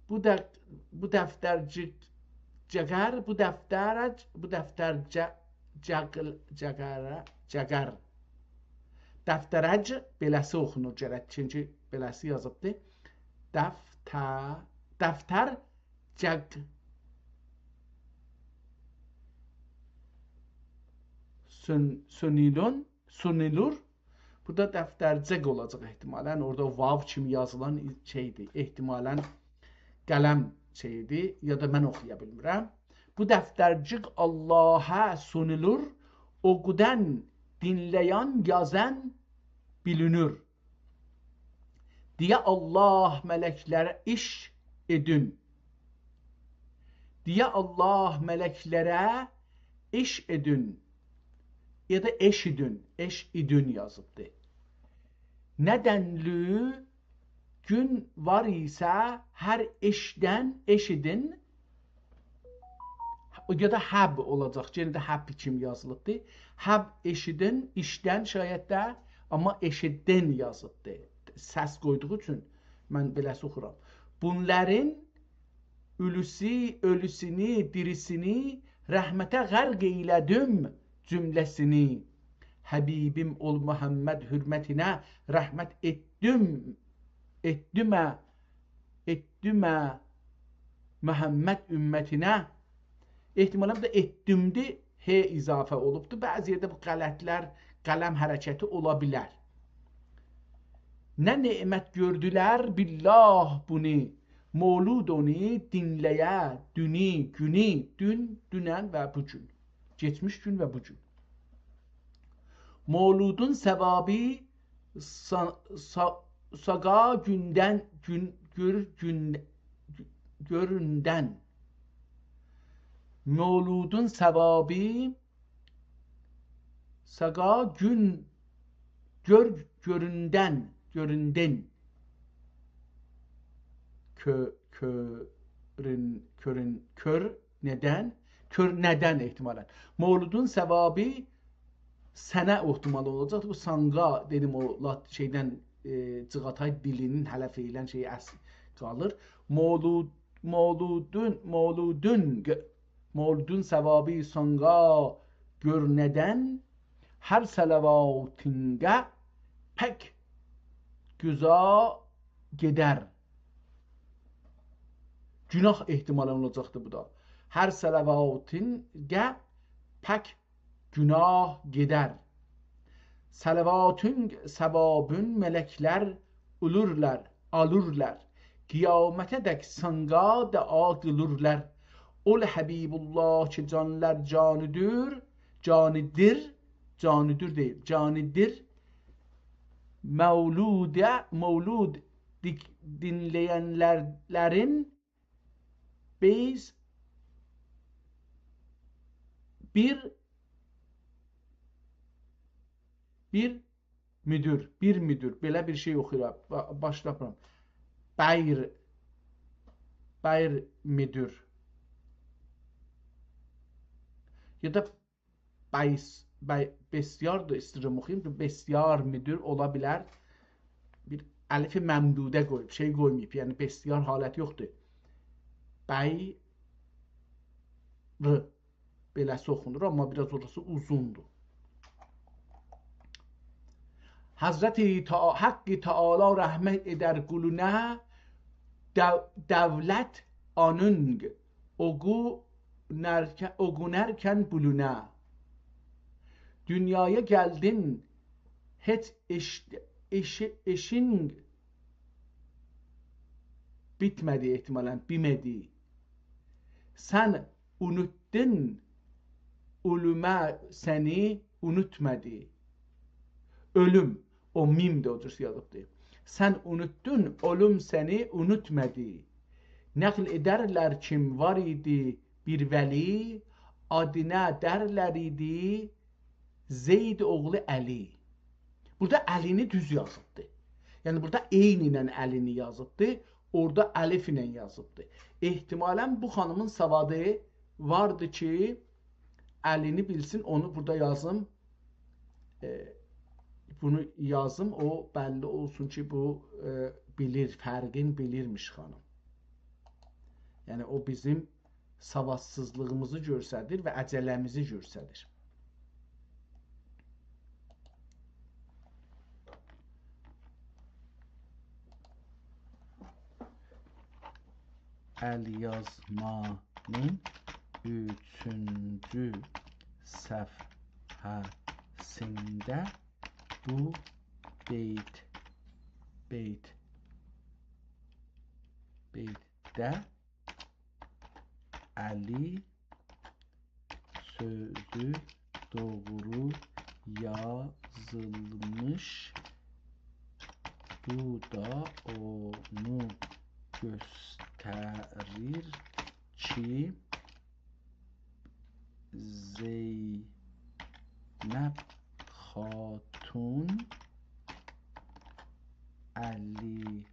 بو ده، بو دفترجیق جگر، بو دفترج، بو دفتر جه-، جقل-، جقره، جگر. دفترج بئله‌سی اوخونور گرک، چونکی بئله‌سی یازیبدی. دفته-، دفتر جق-، سون-، سونیلون، سونیلور. بورادا دفترجیق اولاجاق احتمالاً. اورادا واو کیمی یازیلان شئیدیر. احتمالاً قلم شئیدیر، یا دا من اوخویا بیلمیرم. بو دفترجیق آللاها سونولور، او قودن دینله‌ین یازان بیلینیر. دئیه آللاه ملکلره ایش ائدین. دئیه آللاه ملکلره ایش ائدین. یا دا ائشیدین، ائش ایدین یازیبدی. نه دنلی گون وار ایسه هر ائشدن، ائشیدین، یا دا هب اولاجاق. یئنه ده هب کیمی یازیلیبدی. هب ائشیدین، ایشدن شاید ده، آمما ائشیدین یازیبدی. سس قویدوغو اوچون من بئله‌سی اوخورام. بونلارین اولوسو، اؤلوسونو، دیریسینی، رحمته غرق ائیله‌دیم جمله‌سینی. حبیبیم اول محمد حرمتینه رحمت ائتدیم، ائتدیمه، ائتدیمه محمد امتینه. احتمالاً بو دا ائتدیمدی، ه اضافه اولوبدو. بعضی یئرده بو غلطلر، قلم حرکتی اولا بیلر. نه نعمت گؤردولر، بالله، بونو، مولود اونو دینله‌یه، دونو، گونو، دون، دونن و بو گون. کئچمیش گون و بو گون. مولودون ثوابی سا-، سا-، ساغا گوندن، گون، گؤر، گون، گؤروندن. مولودون ثوابی ساغا گون، گؤر، گؤروندن، گؤروندن. کؤ-، کؤرون-، کؤرون-، کؤر، ندن؟ گؤر ندن احتمالاً. مولودون ثوابی سنه احتمال اولاجاقدیر. بو سانقا، دئدیم، او لات-، شئیدن، ائ، جیغاتای دیلینین حلف ائدیلن شئیی اصل قالیر. مولود، مولودون، مولودون، ق-، مولودون ثوابی سانقا گؤر ندن، هر صلواتینقه پک گذا گئدر. گوناه احتمالاً اولاجاقدیر بو دا. هر صلواتینقه پک گوناه گئدر. صلواتین ثوابین ملکلر اولورلار، آلورلار. قیامته دک سانقا دعا قیلورلار. اول حبیب‌الله کی جانلار جانی‌دیر، جانی‌دیر، جانی‌دیر دئییل، جانی‌دیر. مولوده، مولود دیک-، دینله‌ینلرین بیز بیر، بیر مدور، بیر مدور، بئله بیر شئی اوخویورام، با-، باشلاییرام. بیر، بیر مدور. یا دا بیس-، بی-، بسیار دا ایسته‌ییرم اوخویوم کی، بسیار مدور اولا بیلر. بیر الف ممدوده قویوب، شئی قویماییب. یعنی، بسیار حالتی یوخدور. بی-، ر، بئله‌سی اوخونور، آمما بیر آز اوراسی اوزوندور. حضرت تع-، حق تعالی رحمت ائدر قولونا، دؤ-، دؤولت آنینق اوقونرکن، اوقونرکن بولونا. دونیایا گلدین، هئچ ائش-، ائشی-، ائشین بیتمه‌دی احتمالاً، بیمه‌دی. سن اونوتدون، اؤلوم سنی اونوتمادی. اؤلوم، او میم ده او جور یازیبدی. سن اونوتدون، اؤلوم سنی اونوتمادی. نقل ائدرلر کیم وار ایدی بیر ولی، آدینا درلر ایدی زید اوغلو علی. بورادا علینی دوز یازیبدی. یعنی بورادا عین ایله علینی یازیبدی، اورادا الف ایله یازیبدی. احتمالاً بو خانیمین سوادی واردی کی، علینی بیلسین، اونو بورادا یازیم. ائ، بونو یازیم، او بللی اولسون کی، بو، ائ، بیلیر، فرقین بیلیرمیش خانیم. یعنی او بیزیم سوادسیزلیغیمیزی گؤستریر و عجله‌میزی گؤستریر. ال‌یازمانین اوچونجو صفحه‌سینده بو بیت، بیت، بیتده علی سؤزو دوغرو یازیلمیش. بو دا اونو گؤستریر کی، زینب خاتون علی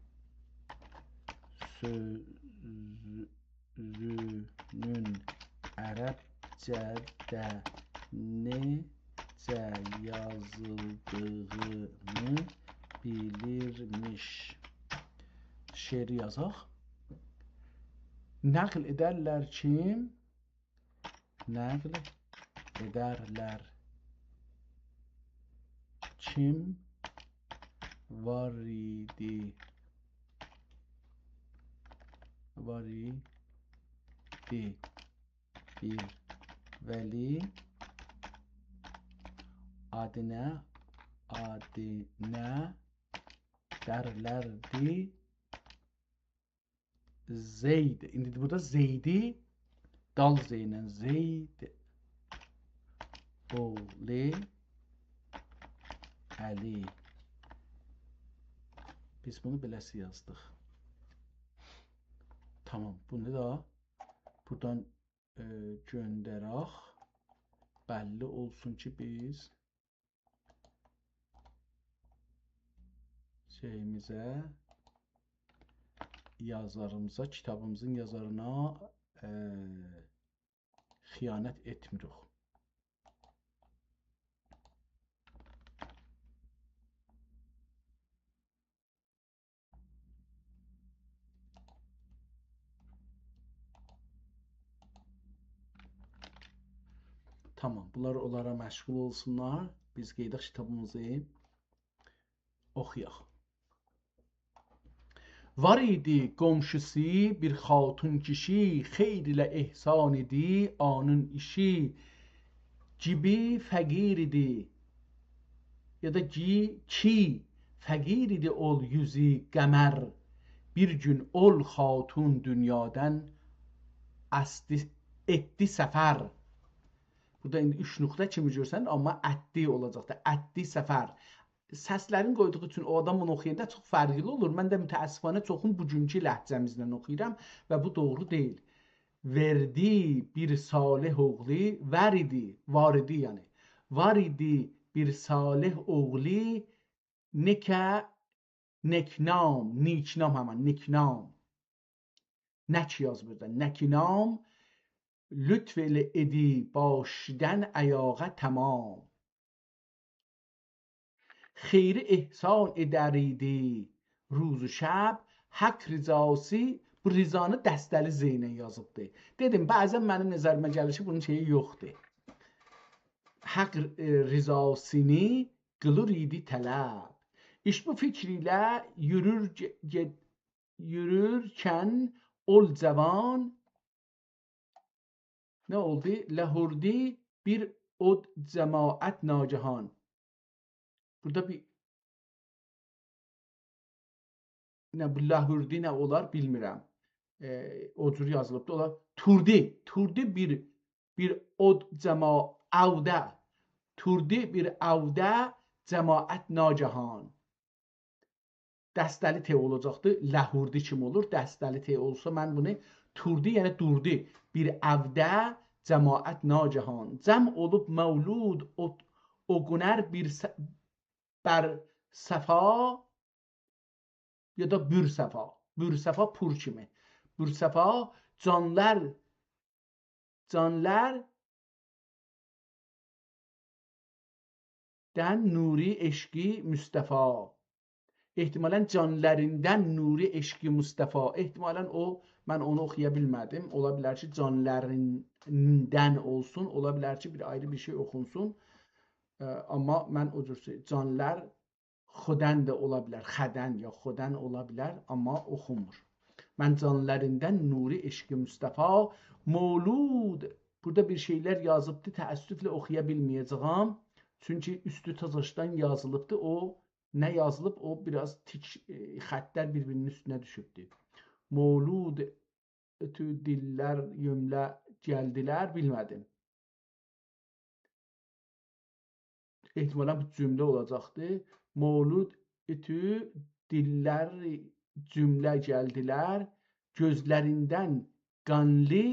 سؤزو سؤزونون عربجه‌ده نئجه یازیلدیغینی بیلیرمیش. شعری یازاق. نقل ائدرلر کیم؟ نقل ائدرلر کیم وار ایدی، وار ایدی بیر ولی، آدینا، آدینا درلردی زید. ایندی بورادا زیدی دال ز ایله، زید اوغلو علی. بیز بونو بئله‌سی یازدیق. تامام، بونو دا بورادان، ائ، گؤندرک. بللی اولسون کی، بیز شئییمیزه، یازاریمیزا، کیتابیمیزین یازارینا، ائ، خیانت ائتمیریک. تامام، بونلار اونلارا مشغول اولسونلار. بیز قئییدک کیتابیمیزی، اوخویاق. وار ایدی قونشوسو بیر خاتون کیشی، خیر ایله احسان ایدی آنین ایشی. گیبی فقیر ایدی، یا دا گی، کی فقیر ایدی اول یوزو قمر. بیر گون اول خاتون دونیادان اسدی، ائتدی سفر. بورادا ایندی اوچ نقطه کیمی گؤرسن، آمما اتدی اولاجاقدی. اتدی سفر. سسلرین قویدوغو اوچون او آدام اونو اوخویاندا چوخ فرقلی اولور. من ده متأسفانه چوخون بوگونکو لهجه‌میزله اوخویورام و بو دوغرو دئییل. وئردی بیر صالح اوغلو، وار ایدی، وار ایدی یعنی. وار ایدی بیر صالح اوغلو، نکه، نکنام، نیکنام همان، نکنام. نک یازیب بورادا، نکنام، لطف ائله ائدی باشدان آیاغا تمام. خیری احسان ائدر ایدی روز و شب، حق رضاسی، بو رضانی دسته‌لی ض ایله یازیبدی. دئدیم، بعضا منیم نظریمه گلیر کی، بونون شئیی یوخدور. حق، ائ، رضاسینی قیلیر ایدی طلب. ایش بو فیکر ایله یورور گئ-، گئ-، یورورکن اول جوان، نه اولدو؟ لهوردی بیر اود جماعت ناگهان. بورادا بیر، نه بو لهوردی نه اولار، بیلمیرم. ائ، او جور یازیلیبدی. اولار توردی، توردی بیر، بیر اود جما-، اوده. توردی بیر اوده جماعت ناگهان. دسته‌لی ت اولاجاقدی. لهوردی کیمی اولور؟ دسته‌لی ت اولسا من بونو، توردی، یعنی دوردو. بیر اوده جماعت ناگهان. جمع اولوب مولود او، او گونر بیر س-، بر صفا، یا دا بور صفا. بور صفا، پور کیمی. بور صفا، جانلار، جانلار دن نوری عشقی مصطفی. احتمالاً جانلاریندان نوری عشقی مصطفی. احتمالاً او، من اونو اوخویا بیلمه‌دیم. اولا بیلر کی، جانلاریندان اولسون، اولا بیلر کی، بیر آیری بیر شئی اوخونسون. اه، آمما من او جور شئی، جانلار خودن ده اولا بیلر، خدن یا خودن اولا بیلر، آمما اوخونمور. من جانلاریندان نوری عشقی مصطفی، مولود. بورادا بیر شئیلر یازیبدی، تأسفله اوخویا بیلمه‌یه‌جه‌یم. چونکی اوستو تازاشدان یازیلیبدی، او نه یازیلیب، او بیر آز تیک، ائ، خطلر بیر-بیرینین اوستونه دوشوبدو. مولود اتو دیللر جمله گلدیلر، بیلمه‌دیم. احتمالاً بو جمله اولاجاقدی. مولود اتو دیللر جمله گلدیلر، گؤزلریندن قانلی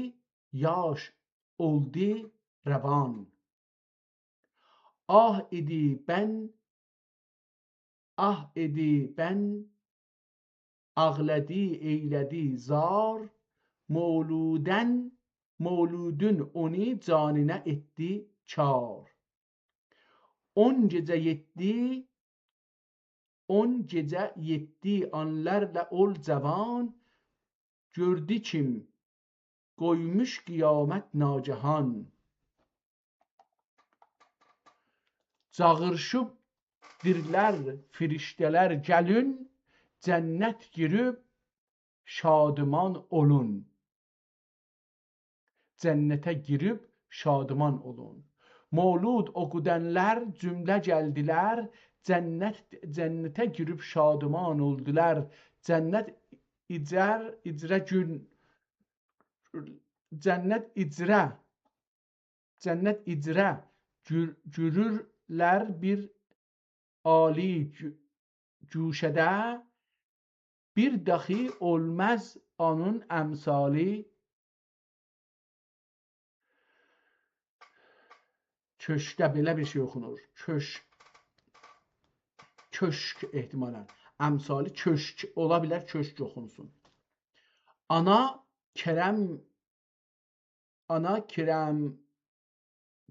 یاش اولدو روان. آه ائدی بن، آه ائدی بن، آغلادی، ائیله‌دی زار، مولودن، مولودون اونو جانینا ائتدی کار. اون گئجه یئتدی، اون گئجه یئتدی آنلارلا اول جوان، گؤردو کیم قویموش قیامت ناگهان. چاغیریشیب دیرلر فرشته‌لر، گلین، جنت گیریب شادمان اولون. جنته گیریب شادمان اولون. مولود اوخودانلار جمله گلدیلر، جنت، جنته گیریب شادمان اولدولار. جنت ایجر، ایجره گون، جنت ایجره، جنت ایجره گور-، گورورلر بیر عالی گو-، گوشه‌ده، بیر داخی اولماز اونون امثالی. کؤشکده بئله بیر شئی اوخونور. کؤشک، کؤشک احتمالاً. امثالی کؤشک، اولا بیلر کؤشک اوخونسون. آنا کرم آنا کرم،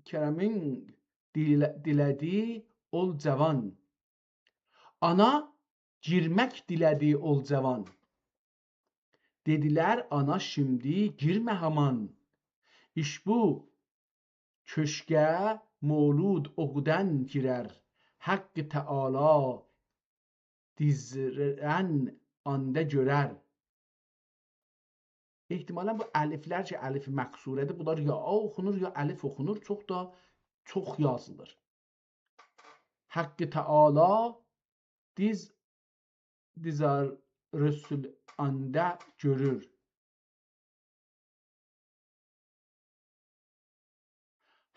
کرمین دیله-، دیله‌دی اول جاوان. آنا گیرمک دیله‌دی اول جاوان. دئدیلر: «آنا، شیمدی گیرمه هامان. ایش بو کؤشکه مولود اوقودن گیرر. حق تعالی دیزرن آنده گؤرر.» احتمالاً بو الفلر کی، الف مکسوره‌دیر، بونلار یا آ اوخونور، یا الف اوخونور. چوخ دا چوخ یازیلیر. حق تعالی دیز، دیزار رسول آنده گؤرور.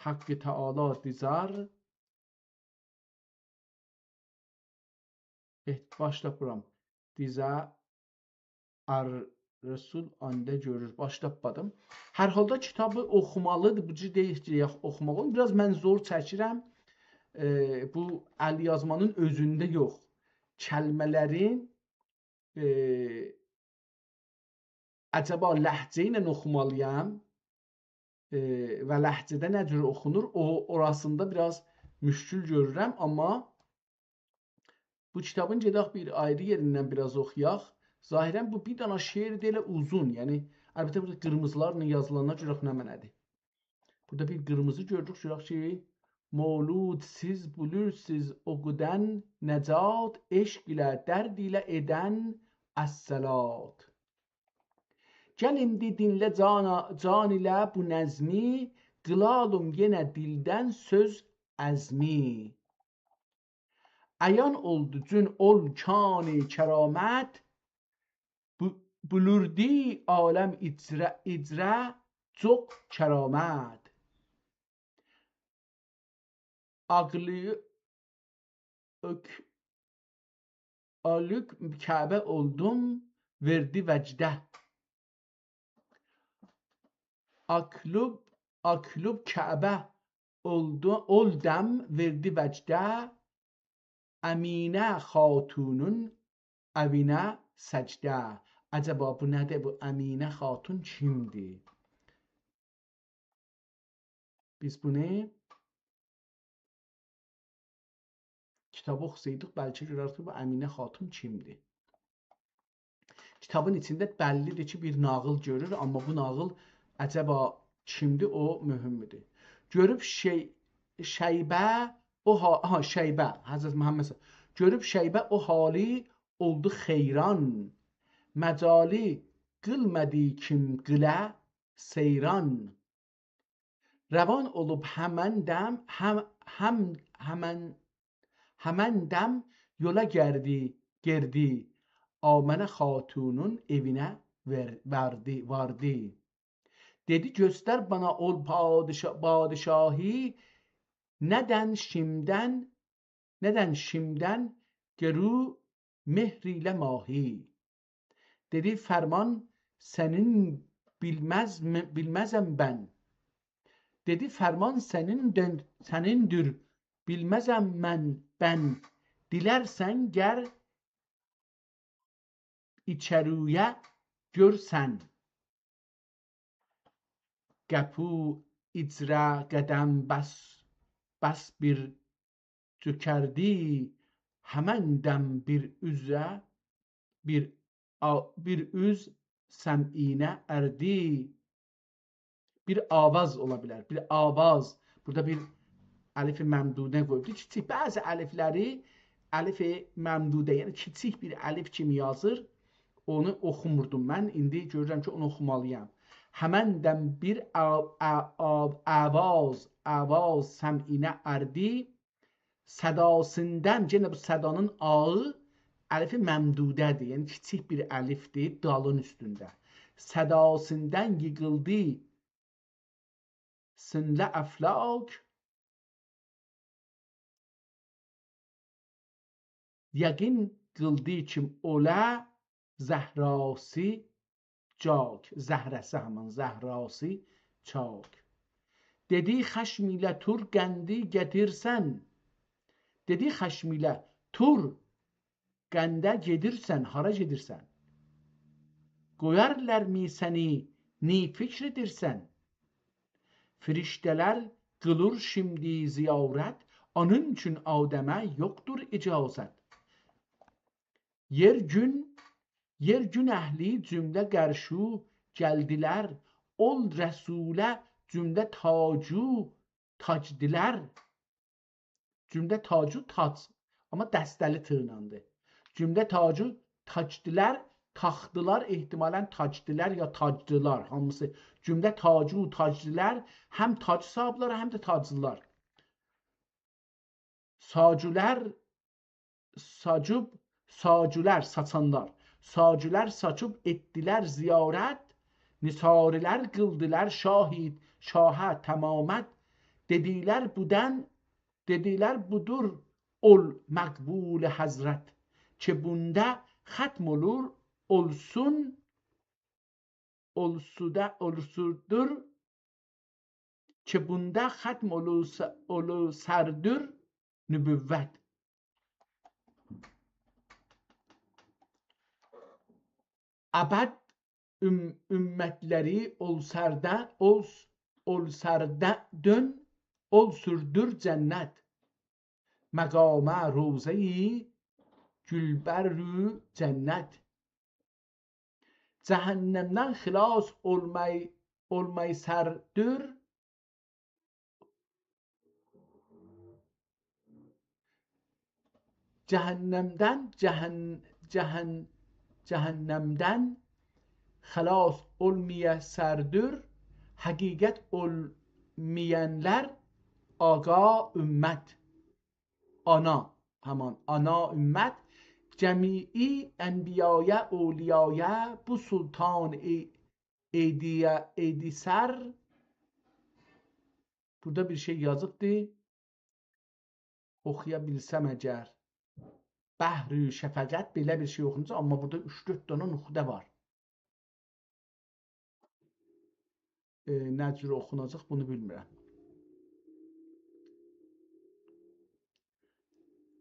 حق تعالی دیزار. ائه، باش تاپمیرام. دیزار رسول آنده گؤرور. باش تاپمادیم. هر حالدا کیتابی اوخومالیدیر. بو جور دئییل کی، یاخ، اوخوماق اولمور. بیر آز من زور چکیرم. ائ، بو ال یازمانین اؤزونده یوخ. کلمه‌لرین، ائ، عجبا لهجه ایله اوخومالییام، ائ، و لهجه‌ده نه جور اوخونور، او، اوراسیندا بیر آز مشکل گؤرورم، آمما بو کیتابین گئدک بیر آیری یئریندن بیر آز اوخویاق. ظاهراً بو بیر دانا شعردیر، ائله اوزون، یعنی، البته، بورادا قیرمیزیلارلا یازیلانا گؤرک نمنه‌دیر. بورادا بیر قیرمیزی گؤروروک، گؤرک کی، «مولود سیز بیلیرسیز اوقودن نجات، عشق ایله، درد ایله ائدن الصلات.» گل ایندی دینله جانا-، جان ایله بو نظمی، قیلالیم یئنه دیلدن سؤز عظمی. عیان اولدو جون اول کانی کرامت، بو-، بولوردو عالم ایچره، ایچره چوخ کرامت. آقلی اؤک-، آلوک کعبه اولدوم، وئردی وجده. آقلوب، آقلوب کعبه اولدو، اولدوم، وئردی وجده، امینه خاتونون ائوینه سجده. عجبا بو نه‌دیر، بو امینه خاتون کیمدیر؟ بیز بونو کیتابی اوخوسایدیق، بلکه گؤرردیک بو امینه خاتون کیمدیر. کیتابین ایچینده بللیدیر کی، بیر ناغیل گؤرور، آمما بو ناغیل عجبا کیمدیر، او مهمدور. گؤروب شی-، شیبه، او ها-، آها، شیبه، حضرت محمد ص-، گؤروب شیبه او حالی اولدو حیران. مجالی قیلمادی کیم قیله سیران. روان اولوب همن دم، هم، هم، همن، همن دم یولا گردی، گئردی. آمنه خاتونون ائوینه وئر-، واردی، واردی. دئدی: «گؤستر بانا اول پادشا-، پادشاهی، ندن شیمدن، ندن شیمدن گرو مهر ایله ماهی.» دئدی: «فرمان سنین بیلمز، بیلمزم بن.» دئدی: «فرمان سنین دن-، سنیندیر، بیلمزم من، بن. دیلرسن گر ایچرییه گؤرسن.» قاپی ایچره قدم بس، بس بیر چؤکردی، همن دم بیر اوزه، بیر آ-، بیر اوز سمعینه اردی. بیر آواز اولا بیلر، بیر آواز. بورادا بیر الف ممدوده قویوبدور. کیچیک، بعضی الفلری الف ممدوده، یعنی کیچیک بیر الف کیمی یازیر. اونو اوخوموردوم من، ایندی گؤرورم کی، اونو اوخومالییام. همن دم بیر آ-، آ-، آ-، آواز، آواز سمعینه اردی. صداسیندن، یئنه بو صدانین آیی الف ممدوده‌دیر، یعنی کیچیک بیر الفدیر، دالین اوستونده. صداسیندن ییغیلدی سینله افلاک، یقین قیلدی کیم اوله زهراسی چاک، زهره‌سی همان، زهراسی چاک. دئدی: «خشم ایله تور قندی گتیرسن.» دئدی: «خشم ایله تور قنده گئدیرسن، هارا گئدیرسن؟ قویارلارمی سنی، نی فکر ائدیرسن؟» فرشته‌لر قیلیر شیمدی زیارت، اونون اوچون آدمه یوخدور اجازت. یئر گون، یئر گون اهلی جمله قرشو گلدیلر، اول رسوله جمله تاجو تاجدیلر. جمله تاجو تاج. آمما دسته‌لی ت ایلندی. جمله تاجو تاجدیلر، تاخدیلار، احتمالاً تاجدیلر یا تاجدیلار هامیسی. جمله تاجو تاجدیلر، هم تاج صاحیبلری، هم ده تاجلیلار. ساجولر، ساجوب، ساجولر ساچانلار. ساجولر ساچوب ائتدیلر زیارت، نثاری‌لر قیلدیلار شاهید، شاهه تمامت. دئدیلر بودن، دئدیلر بودور اول مقبول حضرت، کی بوندا ختم اولور، اولسون، اولسودا، اولسودور، کی بوندا ختم اولوسا-، اولوساردیر نبوت. ابد ام-، امتلری اولساردا، اولس-، اولساردا دؤن، اولسوردور جنت. مقامه روضه‌ی گلبرگ جنت. جهنمدن خلاص اولمای-، اولمایساردیر. جهنمدن، جهن-، جهن-، جهنمدن خلاص اولمایساردیر، حقیقت اولمایانلار آقا امت. آنا، همان آنا امت، جمیع انبیایا، اولیایا، بو سلطان ای-، ایدیه، ایدیسر. بورادا بیر شئی یازیبدی. اوخویا بیلسم اگر. بحر شفقت، بئله بیر شئی اوخونور، آمما بورادا اوچ-دؤرد دنه نقطه وار. ائ، نه جور اوخوناجاق، بونو بیلمیرم.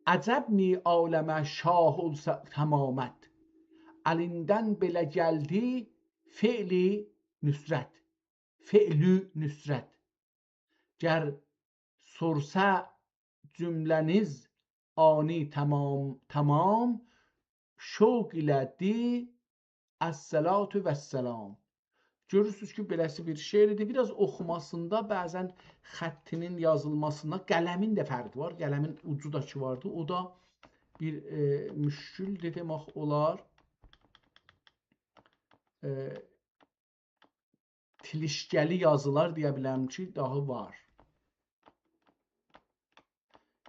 عجب‌نی عالمه شاه اولسا تمامت، الیندن بئله گلدی فعلی نصرت، فعلی نصرت. گر سورسا جمله‌نیز آنی تمام، تمام، شوق ایله دئ الصلاة والسلام. گؤرورسونوز کی، بئله‌سی بیر شعر ایدی. بیر آز اوخوماسیندا، بعضاً خطینین یازیلماسیندا قلمین ده فرقی وار. قلمین اوجو دا کی واردی. او دا بیر، ائ، مشکلدیر دئمک اولار. ائ، تیلیشکه‌لی یازیلار دئیه بیلرم کی، داهی وار.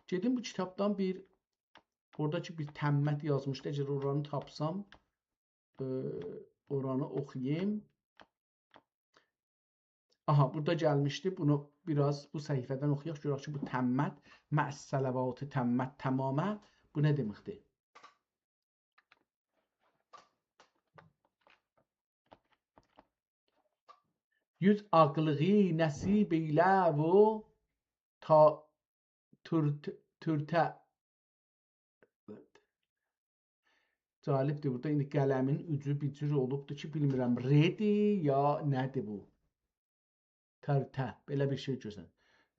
گئدیم بو کیتابدان بیر، اورادا کی بیر تمت یازمیشدی، اگر اورانی تاپسام، ائ، اورانی اوخویاییم. آها، بورادا گلمیشدی. بونو بیر آز بو صفحه‌دن اوخویاق، گؤرک کی، بو تمت، مع الصلوات تمت تمامه، بو نه دئمکدیر؟ یوز عاقلیغی نصیب ائیله و تا تورت-، تورته. جالبدیر، بورادا ایندی قلمین اوجو بیر جور اولوبدور کی، بیلمیرم، رئدی یا نه‌دیر بو؟ ترته، بئله بیر شئی گؤرسن.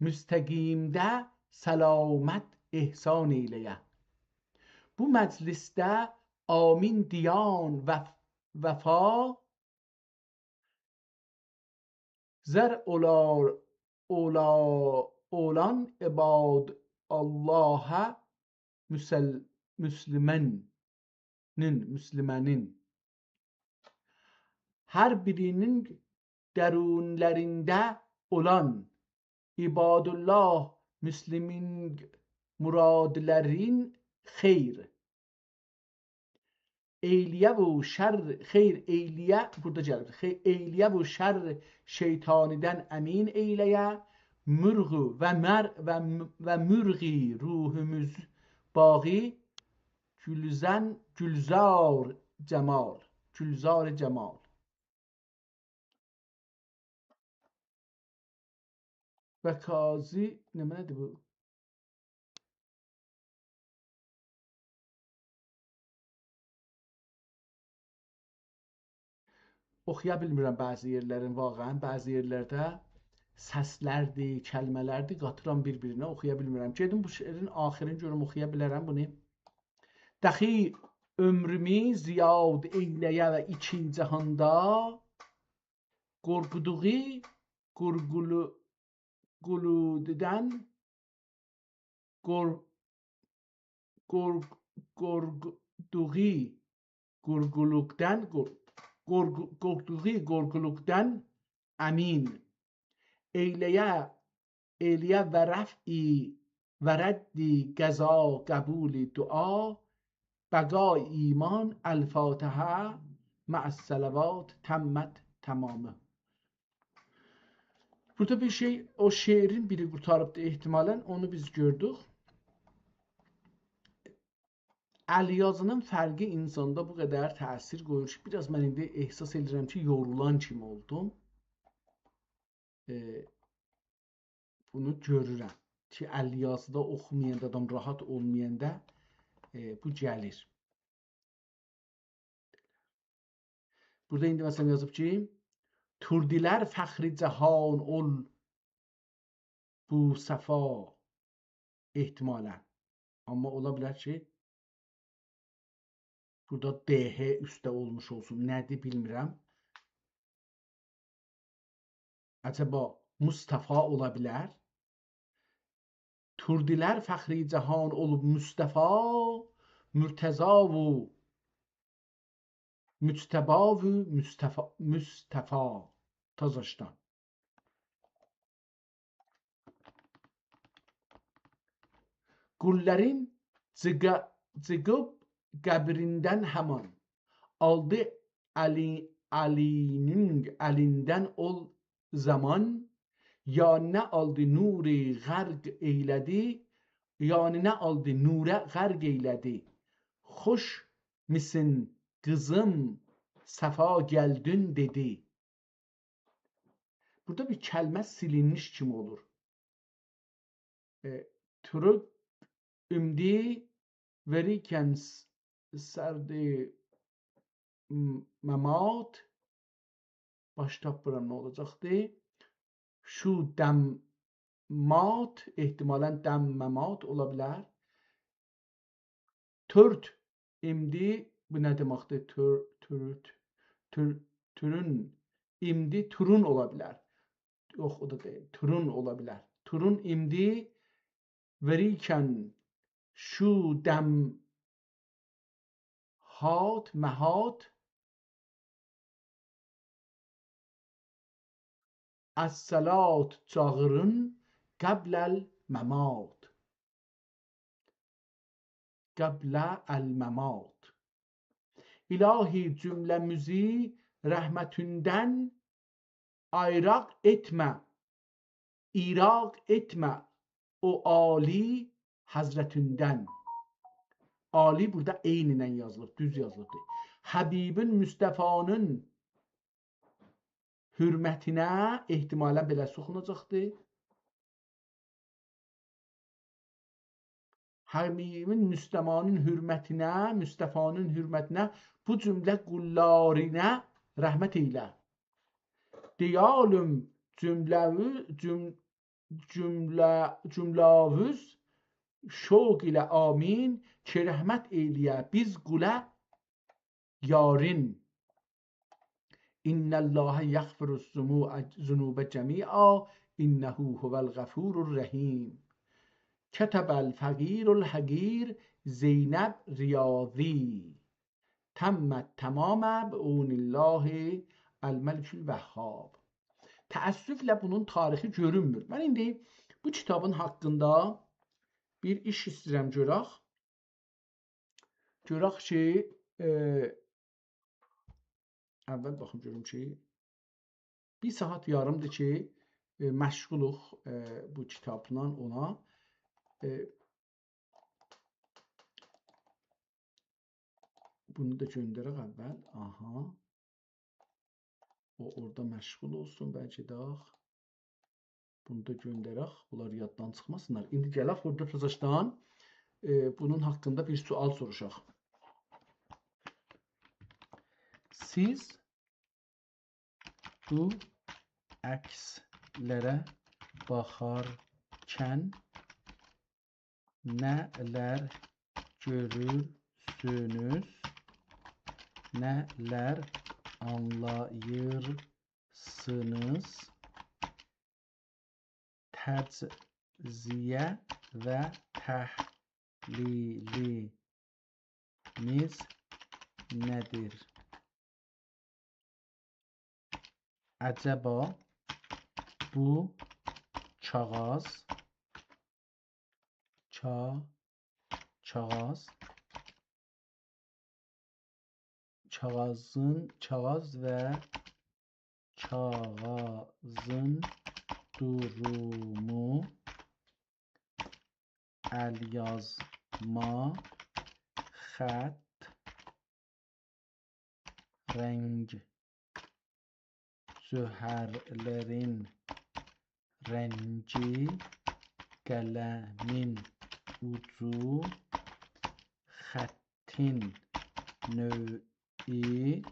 مستقیمده سلامت احسان ائیله‌یه. بو مجلسده آمین دئیان وف-، وفا، زر اولار، اولا-، اولان عباد اللهه مسل-، مسلمانین، مسلمانین. هر بیرینین درونلرینده اولان عبادالله مسلمین مرادلرین خیر ائیله‌یه و شر، خیر ائیله‌یه، بورادا گلیب، خیر ائیله‌یه و شر شیطانیدن امین ائیله‌یه، مرغ و مر-، و م-، و مرغ روحوموز باغی گلزن، گلزار جمال، گلزار جمال. و قاضی، نه، نه‌دیر بو؟ اوخویا بیلمیرم بعضی یئرلرین، واقعاً بعضی یئرلرده سسلردیر، کلمه‌لردیر، قاتیرام بیر-بیرینه، اوخویا بیلمیرم. گئدیم بو شعرین آخیرینی گؤروم، اوخویا بیلرم بونو. دخی عؤمرومو زیاد ائیله‌یه و ایکی جهاندا، قورقودوغو قورقولو-، قولودودن، قور-، قورق-، قورقودوغو قورقولوقدان، قور-، قورقو-، قورقدوغو قورقولوقدان امین ائیله‌یه، ائیله‌یه و رفع و رد قضا، قبول دعا، بقا ایمان، الفاتحه مع الصلوات تمت تمامه. بورادا بیر شئی، او شعرین بیری قورتاریبدی احتمالاً، اونو بیز گؤردوک. الیازی‌نین فرقی اینساندا بو قدر تأثیر قویور کی، بیر آز من ایندی احساس ائدیرم کی، یورولان کیمی اولدوم. ائ، بونو گؤرورم کی، الیازی‌دا اوخومایاندا، آدام راحت اولمایاندا، ائ، بو گلیر. بورادا ایندی مثلاً یازیب کی، «توردیلر فخر جهان اول بو صفا»، احتمالاً. آمما اولا بیلر کی، بورادا «د» ح اوسته اولموش اولسون. نه‌دیر، بیلمیرم. عجبا مصطفی اولا بیلر؟ «توردیلر فخر جهان اول مصطفی، مرتضی و مجتبی و مصطفی، مصطفی تازاشدان. قوللارین جیگا-، جیگیب قبریندن همان، آلدی علی، علی‌نین الیندن اول زامان، یانینا آلدی نورو غرق ائیله‌دی، یانینا آلدی نوره غرق ائیله‌دی. خوش میسین قیزیم، صفا گلدین دئدی.» بورادا بیر کلمه سیلینمیش کیمی اولور. ائ، «تورو ایمدی وئریکن س-، سردی م-، ممات»، باش تاپمیرام نه اولاجاقدی. «شو دم مات»، احتمالاً «دم ممات» اولا بیلر. «تورت ایمدی»، بو نه دئمکدیر؟ تور-، تورت، تور-، تورون، ایمدی تورون اولا بیلر. یوخ، او دا دئییل. تورون اولا بیلر. «تورون ایمدی وئریکن شو دم هات، مهات، الصلات چاغیرین قبل الممات. قبل الممات. الهی جمله‌میزی رحمتیندن ایراق ائتمه، ایراق ائتمه او عالی حضرتیندن. عالی بورادا عین ایله یازیلیب، دوز یازیلیبدیر. حبیبین، مصطفی‌نین حرمتینه، احتمالاً بئله‌سی اوخوناجاقدیر. حبیبین، مصطفی‌نین حرمتینه، مصطفی‌نین حرمتینه بو جمله قوللارینه رحمت ائیله. دئیالیم جمله‌وی-، جم-، جمله، جمله‌ووز شوق ایله آمین، کی رحمت ائیله‌یه بیز قولا یارین. «إن الله یغفر الذنو-، الذنوب جمیعا، إنه هو الغفور الرحیم.» کتب الفقیر الحقیر زینب ریاضی. تم التمام بعون الله الملک الوهاب. تأسفله بونون تاریخی گؤرونمور. من ایندی بو کیتابین حاقیندا بیر ایش ایسته‌ییرم گؤرک. گؤرک کی، ائ، اول باخیم گؤروم کی، بیر ساعات یاریمدیر کی، ائ، مشغولوق، ائ، بو کیتابلا اونا. ائ، بونو دا گؤندرک اول. آها. او اورادا مشغول اولسون، بلکه ده. بونو دا گؤندرک، بونلار یاددان چیخماسینلار. ایندی گلک بورادا تازاشدان، ائ، بونون حاقیندا بیر سؤال سوروشاق. سیز بو عکس لره باخارکن نه‌لر گؤرورسونوز، نه‌لر آنلاییرسینیز؟ تجزیه و تحلیلینیز نه‌دیر؟ عجبا بو کاغاذ، کا-، کاغاذ، کاغاذین، کاغاذ و کاغاذین دورومو، ال‌یازما، خط، رنگ، جوهرلرین رنگی، قلمین اوجو، خطین نوعی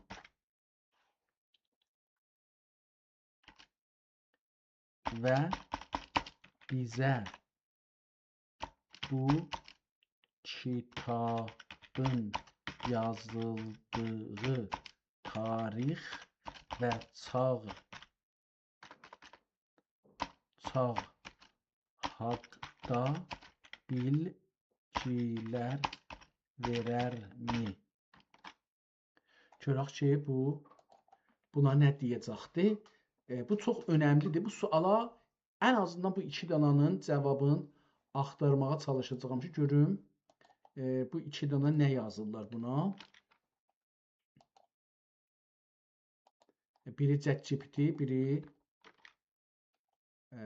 و بیزه بو کیتابین یازیلدیغی تاریخ و چاغ، چاغ حاقدا بیلگیلر وئررمی؟ گؤرک کی، بو، بونا نه دئیه‌جکدی؟ ائ، بو چوخ اؤنملی‌دیر. بو سؤالا ان آزیندان بو ایکی دانانین جاوابینی آختارماغا چالیشاجاغام کی، گؤروم، ائ، بو ایکی دانا نه یازیرلار بونا. بیری ChatGPT، بیری، ائ،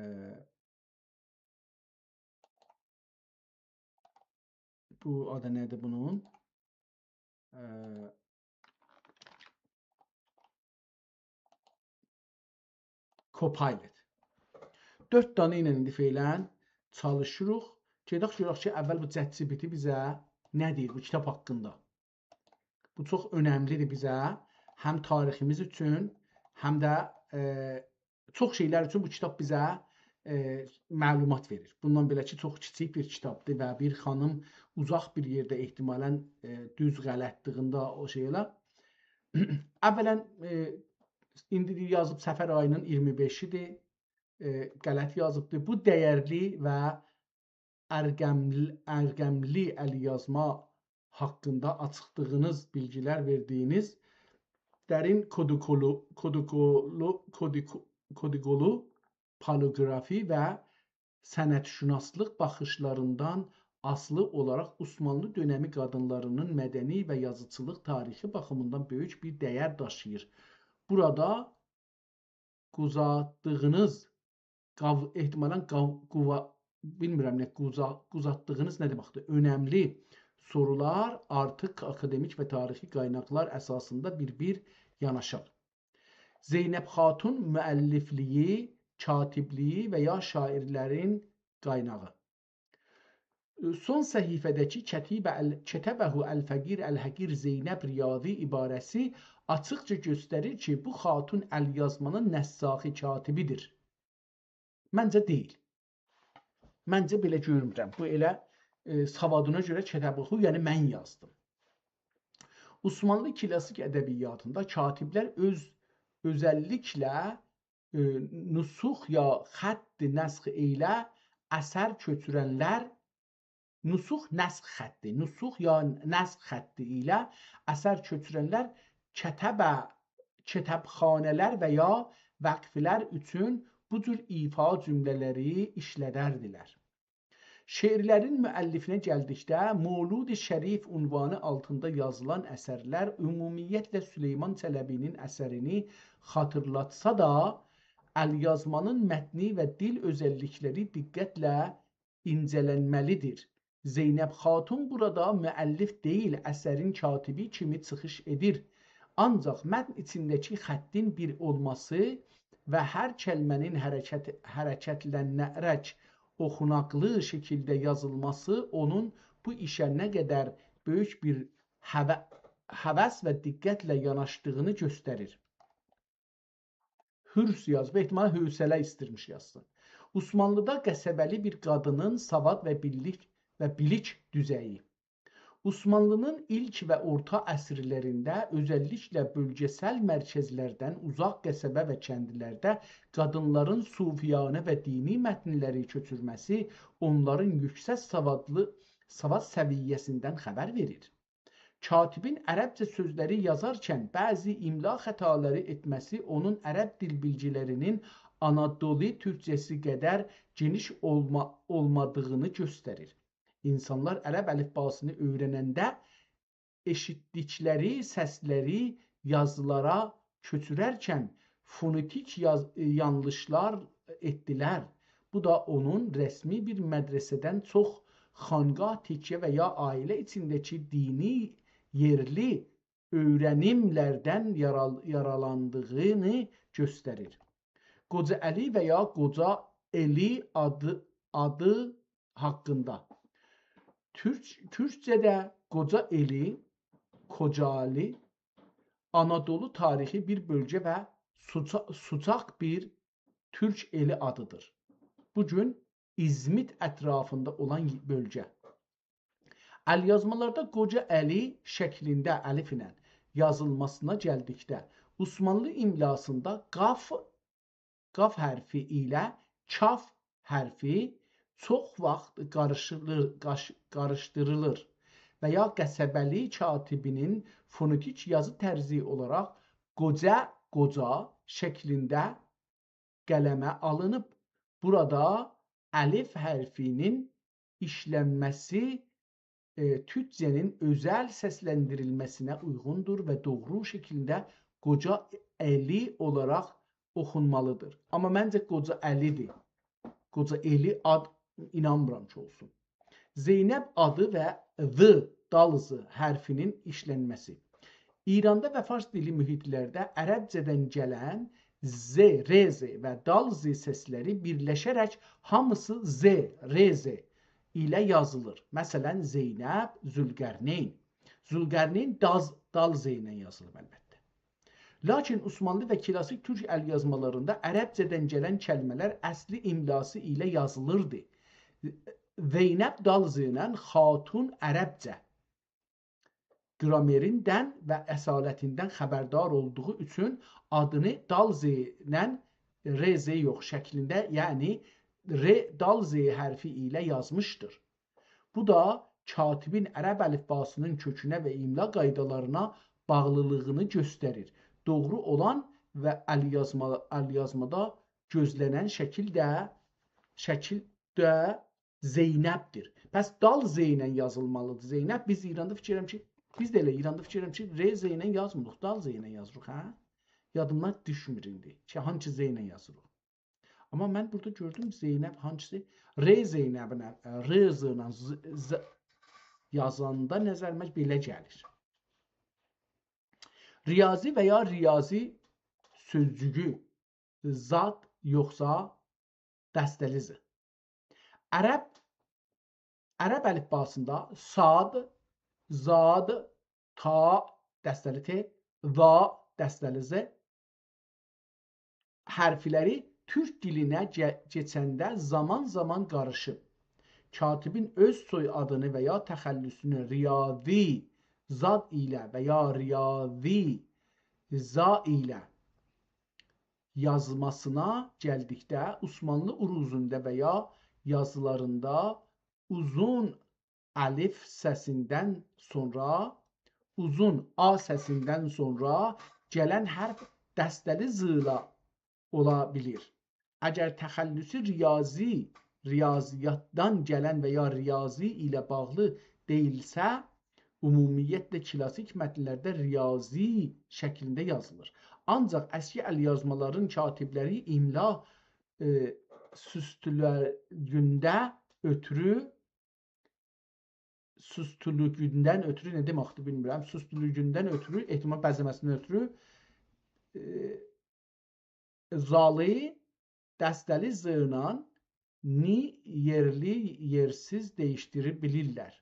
بو آدی نه‌دیر بونون؟ ائ، Copilot. دؤرد دانا ایله ایندی فعلاً چالیشیریق. گئدک گؤرک کی، اول بو ChatGPT بیزه نه دئییر بو کیتاب حاقیندا؟ بو چوخ اؤنملی‌دیر بیزه. هم تاریخیمیز اوچون، هم ده، ائ، چوخ شئیلر اوچون بو کیتاب بیزه، ائ، معلومات وئریر. بوندان بئله کی، چوخ کیچیک بیر کیتابدیر و بیر خانیم اوزاق بیر یئرده احتمالاً، ائ، دوز غلطلیغینده او شئی ائله. اولاً، ائ، ایندی یازیب صفر آیی‌نین اییرمی بئشی‌دیر. ائ، غلط یازیبدیر. بو دیرلی و ارقمل-، ارقملی ال‌یازما حاقیندا آچیقلادیغینیز بیلگیلر وئردیگینیز درین کودوکولو، کودوکولو، کودیکو-، کودیکولو پالیگرافی و صنعت‌شناسلیق باخیشلاریندان آسیلی اولاراق عثمانلی دؤنمی قادینلارینین مدنی و یازیچیلیق تاریخی باخیمیندان بؤیوک بیر دیر داشیییر. بورادا قوزاتدیغینیز، قاو-، احتمالاً قاو-، قووا-، بیلمیرم نه، قوزا-، قوزاتدیغینیز نه دئمکدیر؟ اؤنملی سورولار آرتیق آکادمیک و تاریخی قایناقلار اساسیندا بیر-بیر یاناشار. زینب خاتون مؤلف‌لیگی، کاتب‌لیگی و یا شاعرلرین قایناغی. سون صفحه‌ده‌کی «کتیب ال-، کتبه الفقیر الحقیر زینب ریاضی» عباره‌سی آچیقجا گؤستریر کی، بو خاتون ال‌یازمانین نساخی کاتبی‌دیر. منجه دئییل. منجه بئله گؤرمورم. بو ائله، ائ، سوادینا گؤره کتاب اوخویور، یعنی من یازدیم. عثمانلی کلاسیک ادبیاتیندا کاتب‌لر اؤز، اؤزللیکله، ائ، نسخ یا خط نسخ ایله اثر کؤچورنلر، نسخ نسخ خطی، نسخ یا نسخ خطی ایله اثر کؤچورنلر کتبه، کتابخانه‌لر و یا وقف‌لر اوچون بو جور ایفا جمله‌لری ایشلدردیلر. شعرلرین مؤلفینه گلدیکده، مولود شریف عنوانی آلتیندا یازیلان اثرلر عمومیتله سلیمان چلبی‌نین اثرینی خاطیرلاتسا دا، ال‌یازمانین متنی و دیل اؤزللیکلری دقتله اینجه‌لنمه‌لی‌دیر. زینب خاتون بورادا مؤلف دئییل، اثرین کاتبی کیمی چیخیش ائدیر. آنجاق متن ایچینده‌کی خطین بیر اولماسی و هر کلمه‌نین حرکت، حرکتلنه‌رک اوخوناقلی شکیلده یازیلماسی اونون بو ایشه نه قدر بؤیوک بیر هوه-، هوس و دقتله یاناشدیغینی گؤستریر. هورس یاز، به احتمال حوصله ایستیرمیش یازسین. عثمانلی‌دا قصبه‌لی بیر قادینین سواد و بیلیک، و بیلیک دوزه‌یی. عثمانلی‌نین ایلک و اورتا عصرلرینده اؤزللیکله بؤلگه‌سل مرکزلردن اوزاق قصبه و کندلرده قادینلارین صوفیانه و دینی متنلری کؤچورمه‌سی اونلارین یوکسک سوادلی، سواد سویه‌سیندن خبر وئریر. کاتبین عربجه سؤزلری یازارکن بعضی املا خطالاری ائتمه‌سی اونون عرب دیل بیلگیلرینین آنادولو تورکجه‌سی قدر گئنیش اولما-، اولمادیغینی گؤستریر. اینسانلار عرب الیفباسینی اؤیرننده ائشیتدیکلری سسلری یازیلارا کؤچوررکن فونتیک یاز-، یانلیشلار ائتدیلر. بو دا اونون رسمی بیر مدرسه‌دن چوخ خانقاه، تکیه و یا عائله ایچینده‌کی دینی یئرلی اؤیرنیملردن یارال-، یارالاندیغینی گؤستریر. قوجا علی و یا قوجا الی آدی، آدی حاقیندا. تورک، تورکجه‌ده قوجا الی، کوجالی، آنادولو تاریخی بیر بؤلگه و سوچا-، سوچاق بیر تورک الی آدیدیر. بو گون ایزمیت اطرافیندا اولان بؤلگه. الیازمالاردا قوجا الی شکلینده الیف ایله یازیلماسینا گلدیکده، عثمانلی املاسیندا قاف، قاف حرفی ایله کاف حرفی چوخ واخت قاریشیلیر، قاش-، قاریشدیریلیر و یا قصبه‌لی کاتبینین فونتیک یازی طرزی اولاراق قوجا، قوجا شکلینده قلمه آلینیب. بورادا الیف حرفینین ایشلنمه‌سی، ائ، تورکجه‌نین اؤزل سسلندیریلمه‌سینه اویغوندور و دوغرو شکلینده قوجا الی اولاراق اوخونمالیدیر. آمما منجه قوجا الیدیر. قوجا الی آد اینانمیرام کی اولسون. زینب آدی و ض، دال ض حرفینین ایشلنمه‌سی. ایراندا و فارس دیلی محیطلرده عربجه‌دن گلن ز، ر ز و دال ض سسلری بیرلشه‌رک هامیسی ز، ر ز ایله یازیلیر. مثلا، زینب، ذوالقرنین. ذوالقرنین داز-، دال ض ایله یازیلیب، البته. لاکین عثمانلی و کلاسیک تورک الیازمالاریندا عربجه‌دن گلن کلمه‌لر اصلی املاسی ایله یازیلیردی. زینب دال ض ایله، خاتون عربجه گرامریندن و اصالتیندن خبردار اولدوغو اوچون آدینی دال ض ایله، ر ض یوخ، شکلینده، یعنی ر، دال ض حرفی ایله یازمیشدیر. بو دا کاتبین عرب الیفباسینین کؤکونه و املا قایدالارینا باغلیلیغینی گؤستریر. دوغرو اولان و الیازما-، الیازمادا گؤزله‌نن شکیل ده، شکیل ده زینبدیر. پس دال ض ایله یازیلمالیدیر زینب. بیز ایراندا فیکیر ائدیرم کی، بیز ده ائله ایراندا فیکیر ائدیرم کی، ر ض ایله یازمیریق، دال ض ایله یازیریق، هه؟ یادیمدان دوشمور ایندی کی، هانسی ض ایله یازیریق. آمما من بورادا گؤردوم زینب هانسیسی، ر زینبینه، ر ض ایله ز، ز یازاندا نظریمه بئله گلیر. ریاضی و یا ریاضی سؤزجویو، ضاد یوخسا دسته‌لی ض. عرب، عرب الیفباسیندا صاد، ضاد، طا، دسته‌لی ط، ظا، دسته‌لی ظ حرفلری تورک دیلینه گئ-، کئچنده زامان-زامان قاریشیب. کاتبین اؤز سوی‌آدینی و یا تخلصونو ریاضی ضاد ایله و یا ریاضی ظا ایله یازماسینا گلدیکده، عثمانلی عروضوندا و یا یازیلاریندا اوزون الیف سسیندن سونرا، اوزون آ سسیندن سونرا گلن حرف دسته‌لی ض ایله اولا بیلیر. اگر تخلصی ریاضی، ریاضیاتدان گلن و یا ریاضی ایله باغلی دئییلسه، عمومیتله کلاسیک متنلرده ریاضی شکلینده یازیلیر. آنجاق اسکی الیازمالارین کاتبلری املا، ائ، سوستولوگونده اؤترو، سوستولوگوندن اؤترو نه دئمکدیر بیلمیرم. سوستولوگوندن اؤترو، احتمال بزه‌مه‌سیندن اؤترو، ائ، ضالی دسته‌لی ض ایله نی یئرلی یئرسیز دییشدیره بیلیرلر.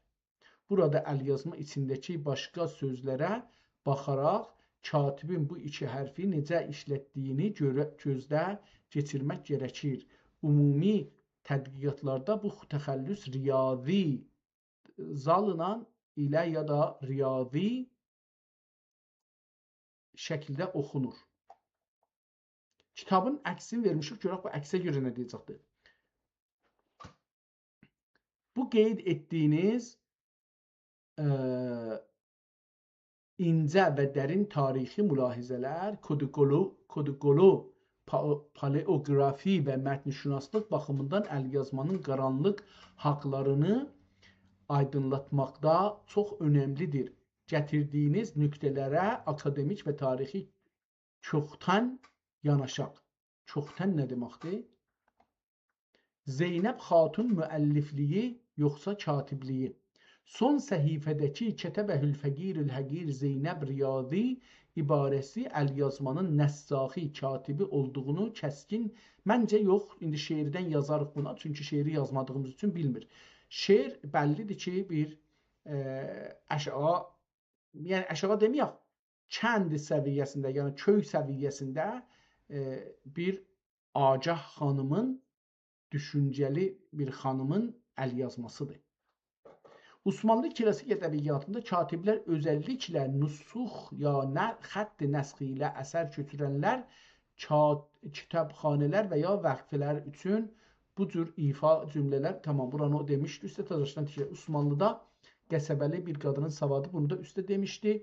بورادا الیازما ایچینده‌کی باشقا سؤزلره باخاراق کاتبین بو ایکی حرفی نئجه ایشلتدیگینی گؤره-، گؤزدن کئچیرمک گره‌کیر. عمومی تدقیقاتلاردا بو تخلص ریاضی زالینان ایله یا دا ریاضی شکیلده اوخونور. کیتابین عکسینی وئرمیشیک، گؤرک بو عکسه گؤره نه دئیه‌جکدیر. بو قید ائتدیگینیز، ائ، اینجه و درین تاریخی ملاحظه‌لر، کودوکولو، کودوکولو پا-، پالئوگرافی و متن‌شناسلیق باخیمیندان ال‌یازمانین قارانلیق حاقلارینی آیدینلاتماقدا چوخ اؤنملی‌دیر. گتیردیگینیز نکته‌لره آکادمیک و تاریخی چوخدان یاناشاق. چوخدان نه دئمکدیر؟ زینب خاتون مؤلف‌لیگی یوخسا کاتب‌لیگی؟ سون صفحه‌ده‌کی «کتبه الفقیر الحقیر زینب ریاضی» عباره‌سی ال‌یازمانین نساخی، کاتبی اولدوغونو کسکین، منجه، یوخ، ایندی شعردن یازاریق بونا، چونکی شعری یازمادیغیمیز اوچون بیلمیر. شعر بللی‌دیر کی، بیر، ائ، آشاغی، یعنی آشاغی دئمه‌یک، کند سویه‌سینده، یعنی کؤی سویه‌سینده، ائ، بیر آگاه خانیمین، دوشونجه‌لی بیر خانیمین ال‌یازماسی‌دیر. عثمانلی کلاسیک ادبیاتیندا کاتب‌لر اؤزللیکله نسخ یا نه-، خط نسخ ایله اثر کؤچورنلر، کا-، کتابخانه‌لر و یا وقفه‌لر اوچون بو جور ایفا جمله‌لر، تامام، بورانی او دئمیشدی، اوسته تازاشدان تکرار. عثمانلیدا قصبه‌لی بیر قادینین سوادی، بونو دا اوسته دئمیشدی.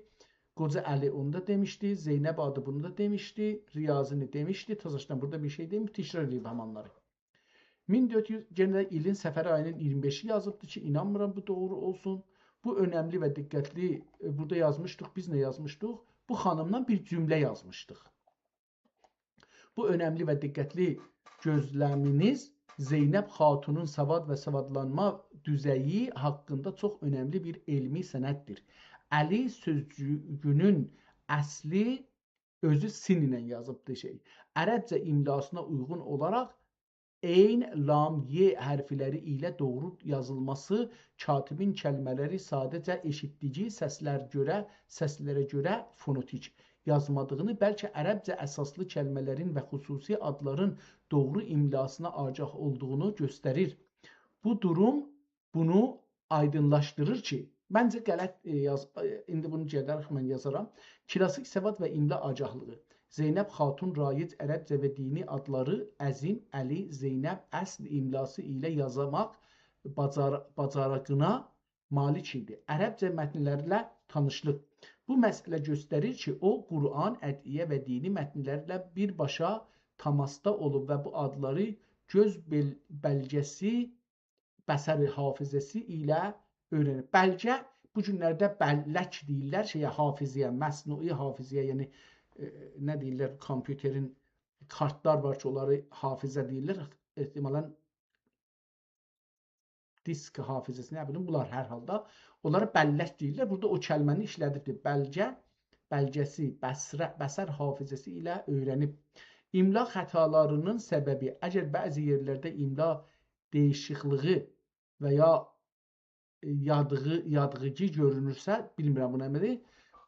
قوجا علی اونو دا دئمیشدی، زینب آدی بونو دا دئمیشدی، ریاضینی دئمیشدی، تازاشدان بورادا بیر شئی دئمیر، تکرار ائدیب همانلاری. مین دؤرد یوز، یئنه ده ایلین صفر آیینین اییرمی بئشی یازیبدی کی، اینانمیرام بو دوغرو اولسون. بو اؤنملی و دقتلی، ائ، بورادا یازمیشدیق، بیز نه یازمیشدیق؟ بو خانیمدان بیر جمله یازمیشدیق. بو اؤنملی و دقتلی گؤزله‌مینیز زینب خاتونون سواد و سوادلانما دوزه‌یی حاقیندا چوخ اؤنملی بیر علمی سنددیر. علی سؤزجویونون اصلی اؤزو سین ایله یازیبدیر شئی. عربجه املاسینا اویغون اولاراق عین، لام، ی حرفلری ایله دوغرو یازیلماسی، کاتبین کلمه‌لری ساده‌جه ائشیتدیگی سسلر گؤره، سسلره گؤره فونتیک یازمادیغینی، بلکه عربجه اساسلی کلمه‌لرین و خصوصی آدلارین دوغرو املاسینا آگاه اولدوغونو گؤستریر. بو دوروم بونو آیدینلاشدیریر کی، منجه غلط، ائ، یاز-، ائ، ایندی بونو گئده‌ریک، من یازارام. کلاسیک سواد و املا آگاهلیغی. زینب خاتون رایج عربجه و دینی آدلاری عظیم، علی، زینب، اصل املاسی ایله یازماق باجار-، باجارانینا مالیک ایدی. عربجه متنلرله تانیشلیق. بو مسئله گؤستریر کی، او، قرآن، ادعیه و دینی متنلرله بیرباشا تماسدا اولوب و بو آدلاری گؤز بل-، بلگه‌سی، بصر حافظه‌سی ایله اؤیرنیب. بلگه، بو گونلرده بلک دئییرلر شئیه، حافظه‌یه، مصنوعی حافظه‌یه، یعنی، ائ، نه دئییرلر، کامپیوترین کارتلار وار کی، اونلاری حافظه دئییرلر. احتمالاً دیسک حافظه‌سی، نه بیلیم، بونلار هر حالدا. اونلارا بلک دئییرلر. بورادا او کلمه‌نی ایشله‌دیبدیر. بلگه، بلگه‌سی، بصره-، بصر حافظه‌سی ایله اؤیرنیب. املا خطالارینین سببی، اگر بعضی یئرلرده املا دییشیکلیگی و یا یادغی-، یادغیگی گؤرونورسه، بیلمیرم بو نه‌دیر،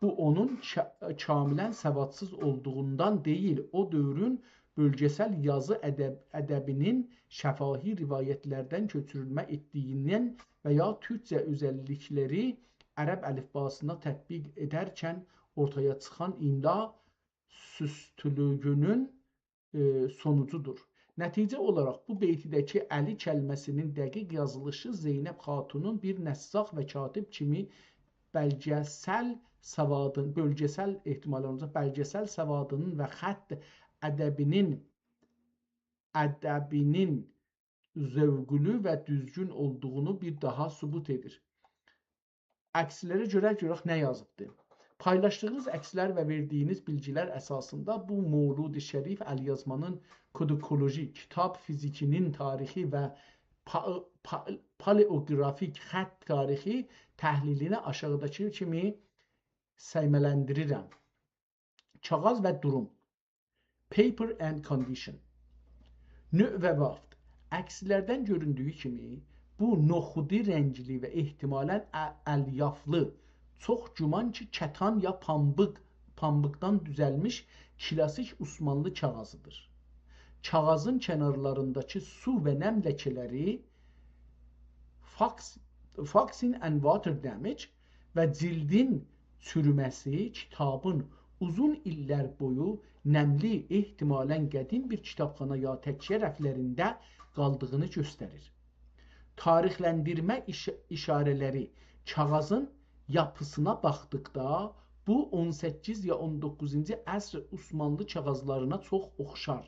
بو اونون کا-، کاملاً سوادسیز اولدوغوندان دئییل، او دؤورون بؤلگه‌سل یازی ادب-، ادبینین شفاهی روایتلردن کؤچورولمه ائتدیگیندن و یا تورکجه اؤزللیکلری عرب الیفباسینا تطبیق ائدرکن اورتایا چیخان املا سوستولوگونون، ائ، سونوجودور. نتیجه اولاراق بو بیتیده‌کی علی کلمه‌سینین دقیق یازیلیشی زینب خاتونون بیر نساخ و کاتب کیمی بلگه‌سل سوادین، بؤلگه‌سل، احتمالاً اولاجاق، بلگه‌سل سوادینین و خط ادبینین، ادبینین ذوقلو و دوزگون اولدوغونو بیر داها ثبوت ائدیر. عکسلره گؤره گؤرک نه یازیبدی. پایلاشدیغینیز عکسلر و وئردیگینیز بیلگیلر اساسیندا بو مولود شریف الیازمانین کودوکولوژی، کیتاب فیزیکینین تاریخی و پا-، پا-، پالئوگرافیک خط تاریخی تحلیلینی آشاغیداکی کیمی سیمه‌لندیریرم. کاغاذ و دوروم. Paper and condition. نوع و بافت. عکسلردن گؤروندویو کیمی، بو نخودی رنگلی و احتمالاً ا-، الیافلی، چوخ گمان کی، کتان یا پامبیق، پامبیقدان دوزلمیش کلاسیک عثمانلی کاغیذیدیر. کاغیذین کنارلارینداکی سو و نم لکه‌لری، fox-, foxing and water damage، و جیلدین چورومه‌سی کیتابین اوزون ایللر بویو نملی، احتمالاً قدیم بیر کیتابخانا یا تکیه رفلرینده قالدیغینی گؤستریر. تاریخلندیرمه ایش-، ایشاره‌لری کاغیذین یاپیسینا باخدیقدا، بو اون سککیز یا اون دوققوزونجو عصر عثمانلی کاغیذلارینا چوخ اوخشار.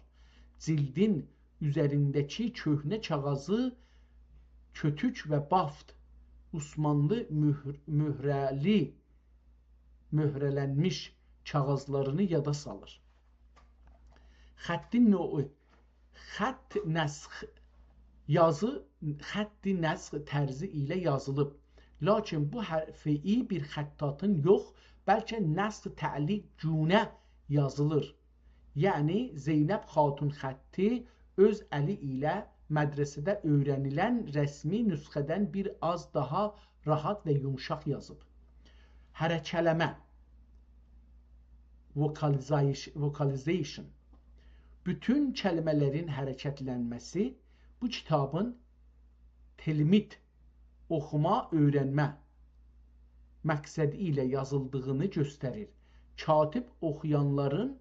جیلدین اوزرینده‌کی کؤهنه کاغیذی کؤتوک و بافت، عثمانلی مؤهر-، مؤهره‌لی، مؤهره‌لنمیش کاغیذلارینی یادا سالیر. خطین نوعو. خط نسخ، یازی خط نسخ طرزی ایله یازیلیب. لاکین بو حرفه‌ای بیر خطاطین یوخ، بلکه نسخ تعلیق‌گونه یازیلیر. یعنی زینب خاتون خطی اؤز الی ایله مدرسه‌ده اؤیره‌نیلن رسمی نسخه‌دن بیر آز داها راحت و یومشاق یازیب. حرکه‌لمه، vocalization، بوتون کلمه‌لرین حرکتلنمه‌سی بو کیتابین تلمید، اوخوما اؤیرنمه مقصدی ایله یازیلدیغینی گؤستریر. کاتب اوخویانلارین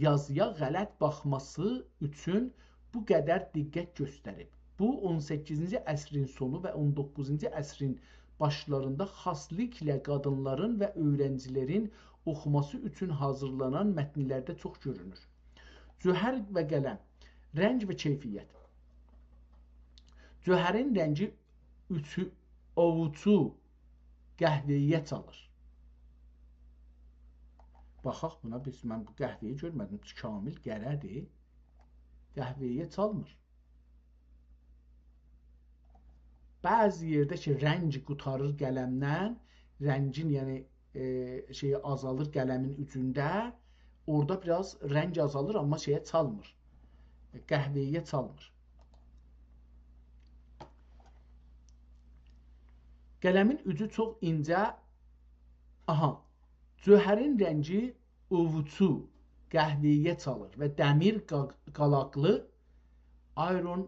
یازییا غلط باخماسی اوچون بو قدر دقت گؤستریب. بو، اون سککیزینجی عصرین سونو و اون دوققوزونجو عصرین باشلاریندا خاصلیقلا قادینلارین و اؤیرنجیلرین اوخوماسی اوچون حاضیرلانان متنلرده چوخ گؤرونور. جوهر و قلم، رنگ و کیفیت. جوهرین رنگی اوچو، اووچو، قهوه‌یه چالیر. باخاق بونا، بیز، من بو قهوه‌یی گؤرمه‌دیم. کامل قره‌دیر. قهوه‌یه چالمیر. بعضی یئرده کی، رنگ قوتاریر قلمدن، رنگین، یعنی، ائ، شئیی آزالیر قلمین اوجونده، اورادا بیر آز رنگ آزالیر، آمما شئیه چالمیر. قهوه‌یه چالمیر. قلمین اوجو چوخ اینجه. آها. جوهرین رنگی اووچو، قهوه‌یه چالیر و دمیر قا-، قالاقلی، iron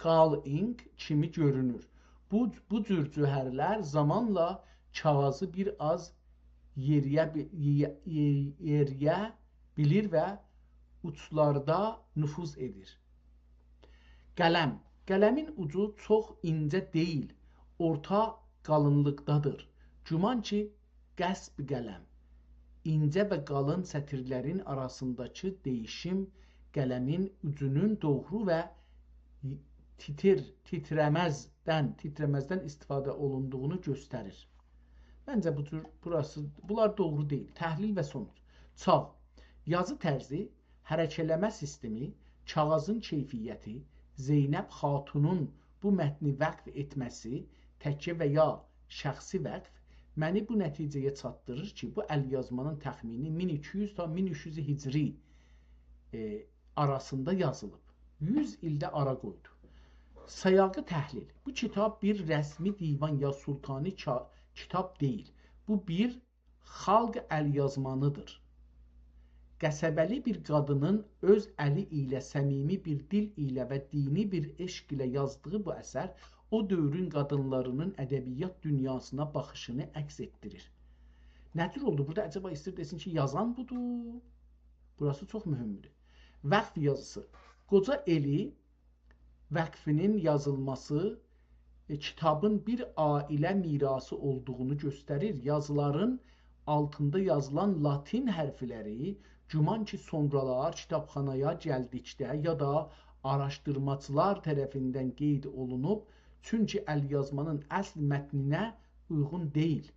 coloring کیمی گؤرونور. بو، بو جور جوهرلر زامانلا کاغیذی بیر آز یئریه بی-، یئ-، یئ-، یئریه بیلیر و اوجلاردا نفوذ ائدیر. قلم. قلمین اوجو چوخ اینجه دئییل، اورتا قالینلیقدادیر. گمان کی، قصب قلم. اینجه و قالین سطیرلرین آراسینداکی دییشیم قلمین اوجونون دوغرو و تیتر-، تیتره‌مزدن، تیتره‌مزدن استفاده اولوندوغونو گؤستریر. منجه بو جور، بوراسی، بونلار دوغرو دئییل. تحلیل و سونوج. چاغ. یازی طرزی، حرکه‌لمه سیستمی، کاغیذین کیفیتی، زینب خاتونون بو متنی وقف ائتمه‌سی، تکیه و یا شخصی وقف، منی بو نتیجه‌یه چاتدیریر کی، بو ال‌یازمانین تخمینی مین ایکی یوز تا مین اوچ یوز هجری، ائ، آراسیندا یازیلیب. یوز ایل ده آرا قویدو. سیاقی تحلیل. بو کیتاب بیر رسمی دیوان یا سلطانی کا-، کیتاب دئییل. بو بیر خالق ال‌یازمانیدیر. قصبه‌لی بیر قادینین اؤز الی ایله، صمیمی بیر دیل ایله و دینی بیر عشق ایله یازدیغی بو اثر او دؤورون قادینلارینین ادبیات دونیاسینا باخیشینی عکس ائتدیریر. نه جور اولدو؟ بورادا عجبا ایسته‌ییر دئسین کی، یازان بودور؟ بوراسی چوخ مهمدور. وقف یازیسی. قوجا ائلی وقفینین یازیلماسی، ائ، کیتابین بیر عائله میراثی اولدوغونو گؤستریر. یازیلارین آلتیندا یازیلان لاتین حرفلری، گمان کی، سونرالار کیتابخانایا گلدیکده یا دا آراشدیرماجیلار طرفیندن قید اولونوب، چونکی ال‌یازمانین اصل متنینه اویغون دئییل.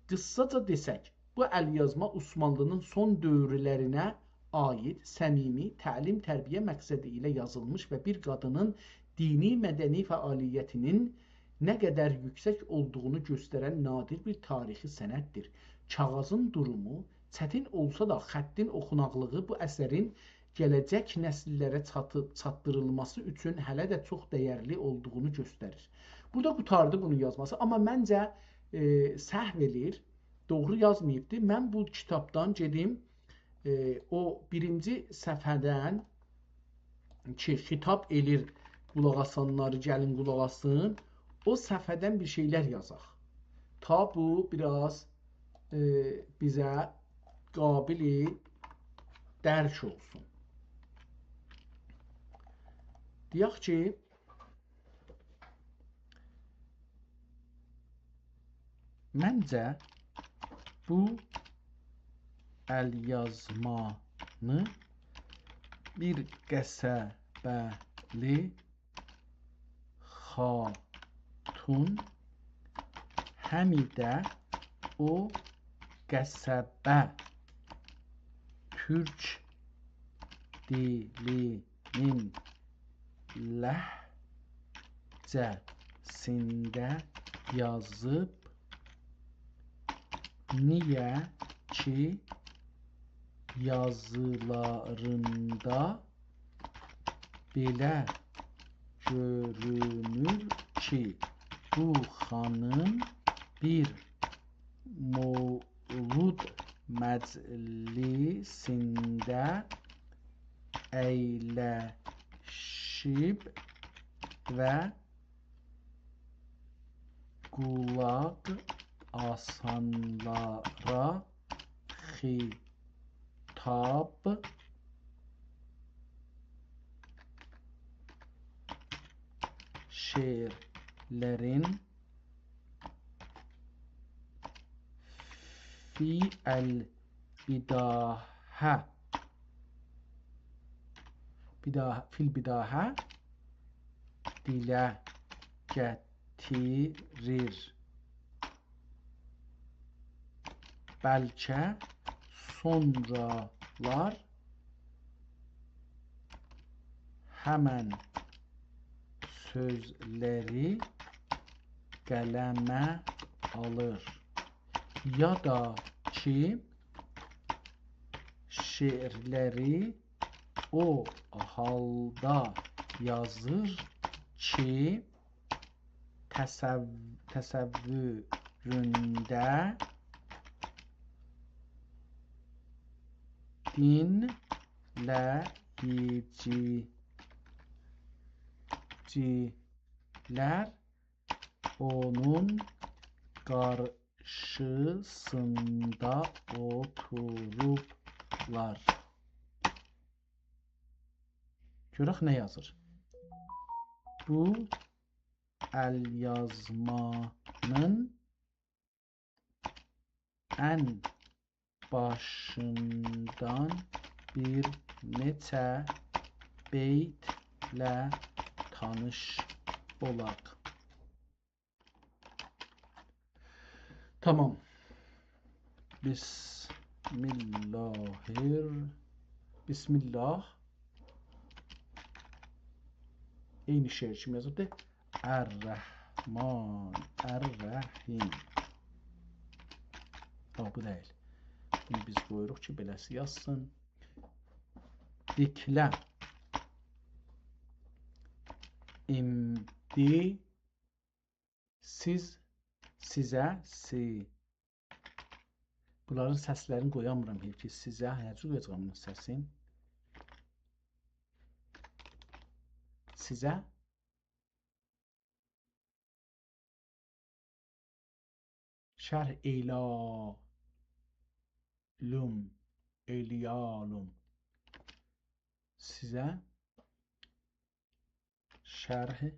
قیسساجا دئسک، بو ال‌یازما عثمانلی‌نین سون دؤورلرینه عایید، صمیمی، تعلیم-تربیه مقصدی ایله یازیلمیش و بیر قادینین دینی-مدنی فعالیتینین نه قدر یوکسک اولدوغونو گؤسترن نادر بیر تاریخی سنددیر. کاغیذین دورومو چتین اولسا دا، خطین اوخوناقلیغی بو اثرین گله‌جک نسیللره چاتی-، چاتدیریلماسی اوچون هله ده چوخ دَیرلی اولدوغونو گؤستریر. بورادا قوتاردی بونون یازماسی، آمما منجه ائ، سهو ائله‌ییر، دوغرو یازماییبدی. من بو کیتابدان گئدیم، ائ، او بیرینجی صفحه‌دن کی، خطاب ائله‌ییر قولاق آسانلاری، گلین قولاق آسین، او صفحه‌دن بیر شئیلر یازاق. تا بو بیر آز، ائ، بیزه قابل درک اولسون. دئیک کی، منجه، بو ال‌یازمانی بیر قصبه‌لی خاتون، هم ده او قصبه تورک دیلی نین لهجه‌سینده یازیب. نییه کی، یازیلاریندا بئله گؤرونور کی، بو خانیم بیر مولود مجلسینده اَیلشیب و قولاق آسانلارا خطاب شعرلرین فی البداهه، بداهه، فی البداهه دیله گتیریر. بلکه سونرالار همن سؤزلری قلمه آلیر. یا دا کی، شعرلری او حالدا یازیر کی، تصو-، تصورونده دینله‌ییجی‌لر اونون قارشیسیندا اوتوروبلار. گؤرک نه یازیر. بو ال‌یازمانین ان باشیندان بیر نئچه بیتله تانیش اولاق. تامام. بسم الله الر-، بسم الله. عینی شعر کیمی یازیبدی. الرحمن الرحیم. باخ، بو دئییل. بونو بیز قویوروق کی، بئله‌سی یازسین. دئییرلر. ایندی سیز، سیزه، سی. بونلارین سسلرینی قویامیرام هئچ کی. سیزه، هه، جور قویاجاغام بونون سسین. سیزه شرح ائیله‌ییم، ائیله‌ییم. سیزه شرح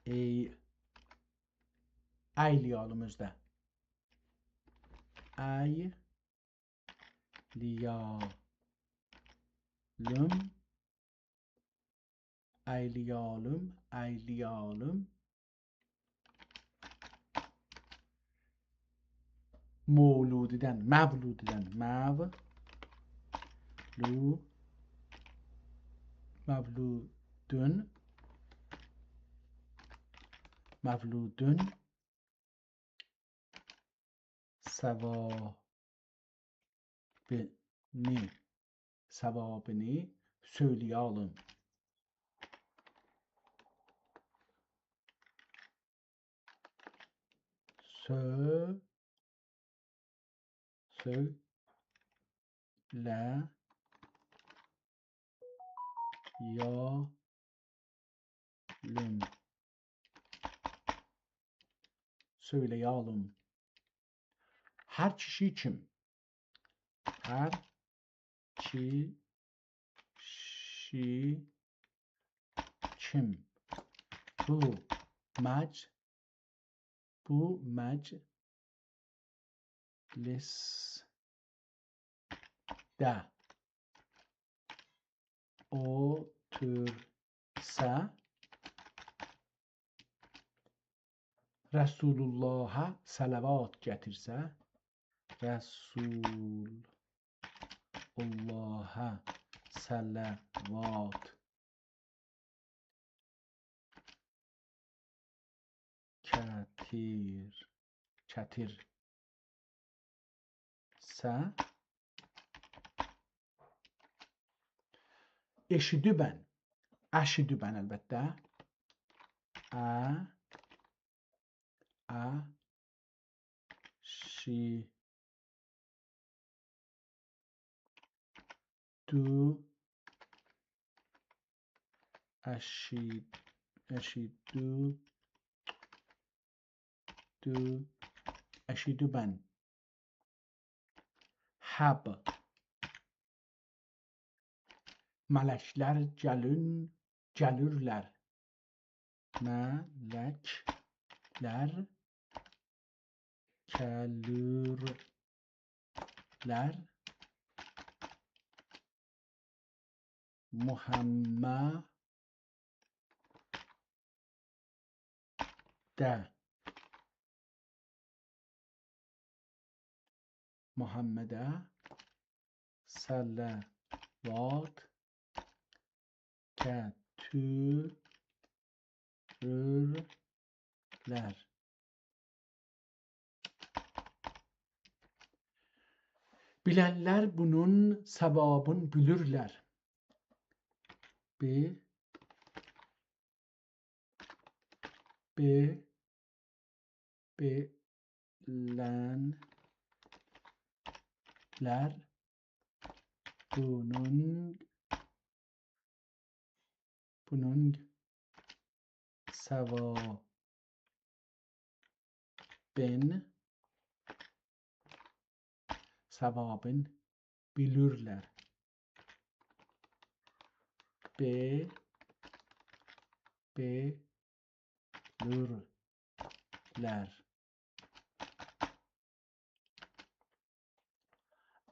ائ-، ائیله‌ییم اؤزو ده. ائیله‌ییم. ائیله‌ییم، ائیله‌ییم. مولودیدن، مولودیدن، مو-، لو-، مولودون، مولودون ثوابینی، ثوابینی سؤیله‌ییم. سؤ، سؤیله‌یالیم. سؤیله‌یالیم. هر کیشی کیم. هر کیشی کیم. بو مج، بو مجلسده اوتورسا، رسول‌اللها صلوات گتیرسه، رسول‌اللها صلوات گتیر، گتیرسه، ائشیدیبن، اشیدیبن البته. ا، ا، شی، دو، اشی، اشی، دو، دو، اشیدیبن. هب. ملکلر گلین، گلیرلر. ملکلر گلیرلر. محمده، محمده صلوات گتیررلر. بیلنلر بونون ثوابین بیلیرلر. بی، بی، بیلنلر بونون، بونون ثوابین، ثوابین بیلیرلر. بی، بیلیرلر.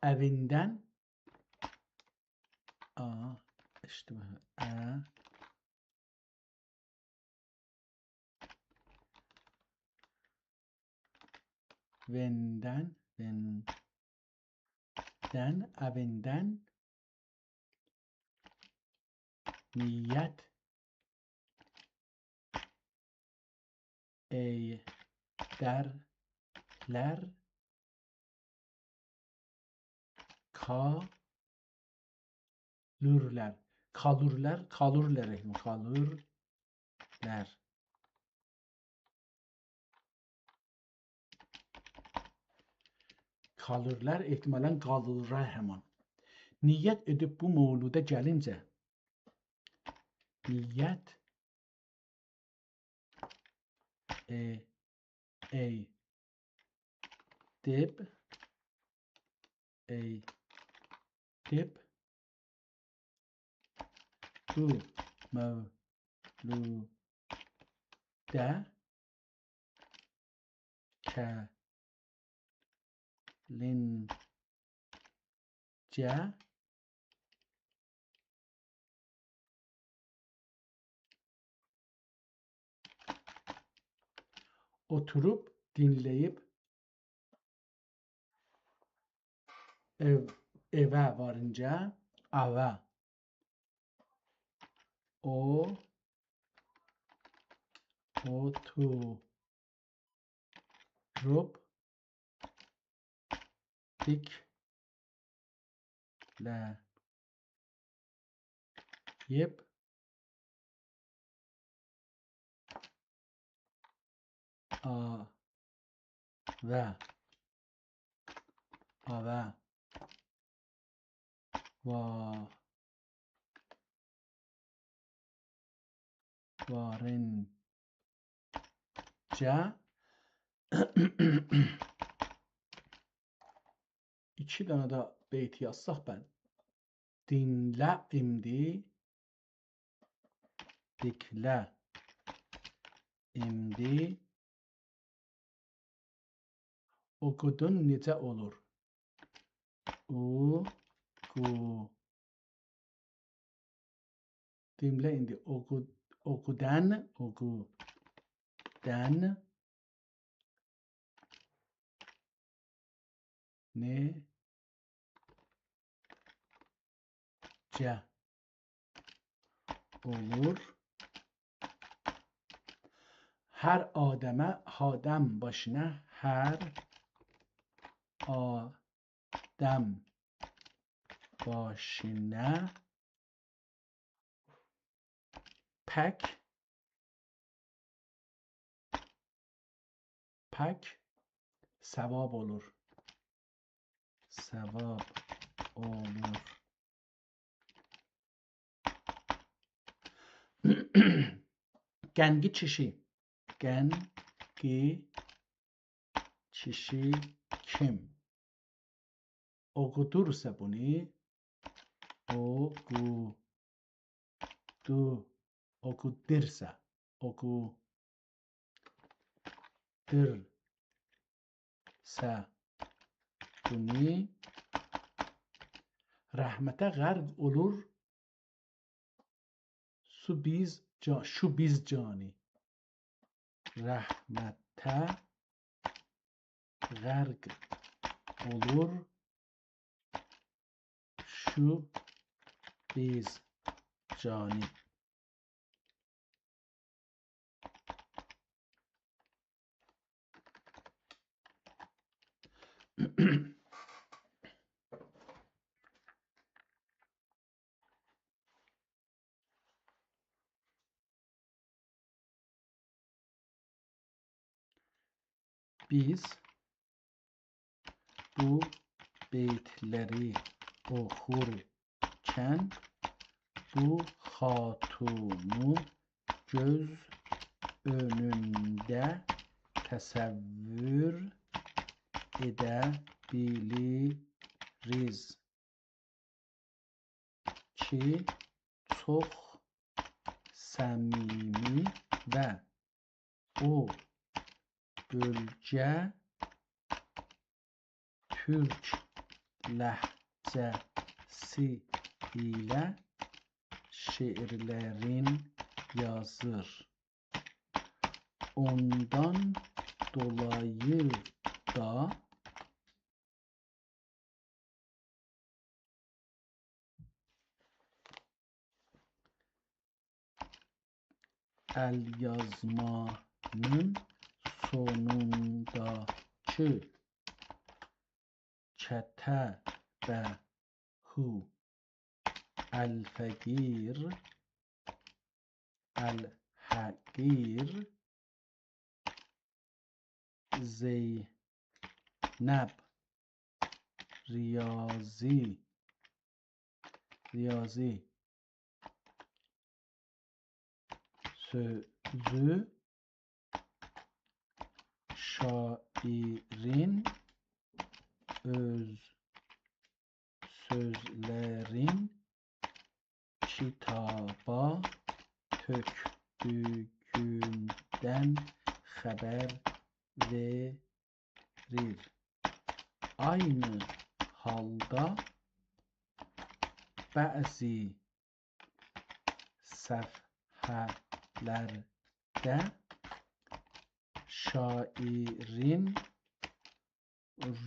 اویندن، آ، اشتباه، ا، وندن، وندن، اویندن، نیت ائدرلر، کالورلر. کالورلر، کالورلر، کالورلر. کالورلر، احتمالاً قالورلار همان. نیت ائدیب بو مولوده گلینجه، نیت، ائ، ائدیب، ائدیب، بو مولوده گلینجه اوتوروب دینله‌ییب ائو، ائوه وارینجا، اوه، او، اوتوروب، دیکله‌ییب، آ، و آوا وا وارینجا. ایکی دنه ده بیت یازساق بن. دینله ایندی، دیکله ایندی. اوقودون نئجه اولور؟ او، قو. دینله ایندی. اوقو، اوقودن، اوقودن. نئ، جه اولور. هر آدمه، آدم باشینا، هر آدم باشینا پک، پک ثواب اولور. ثواب اولور. قنگی کیشی. قنگی کیشی کیم اوقودورسا بونو، اوقو، دو، اوقودورسا، اوقودورسا بونو، رحمته غرق اولور، سو بیز جا-، شو بیز جانی. رحمته غرق اولور، شو بیز جانی. بیز بو بیتلری اوخورکن بو خاتونو گؤز اؤنونده تصور ائده بیلیریز کی، چوخ صمیمی و او بؤلگه تورک لهجه‌سی ایله شعرلرین یازیر. اوندان دولایی دا ال‌یازمانین سونونداکی «کتبه الفقیر الحقیر زینب ریاضی، ریاضی سؤزو شاعرین اؤز سؤزلرین کیتابا تؤکدویوندن خبر وئریر. عینی حالدا بعضی صفحه‌لرده شاعرین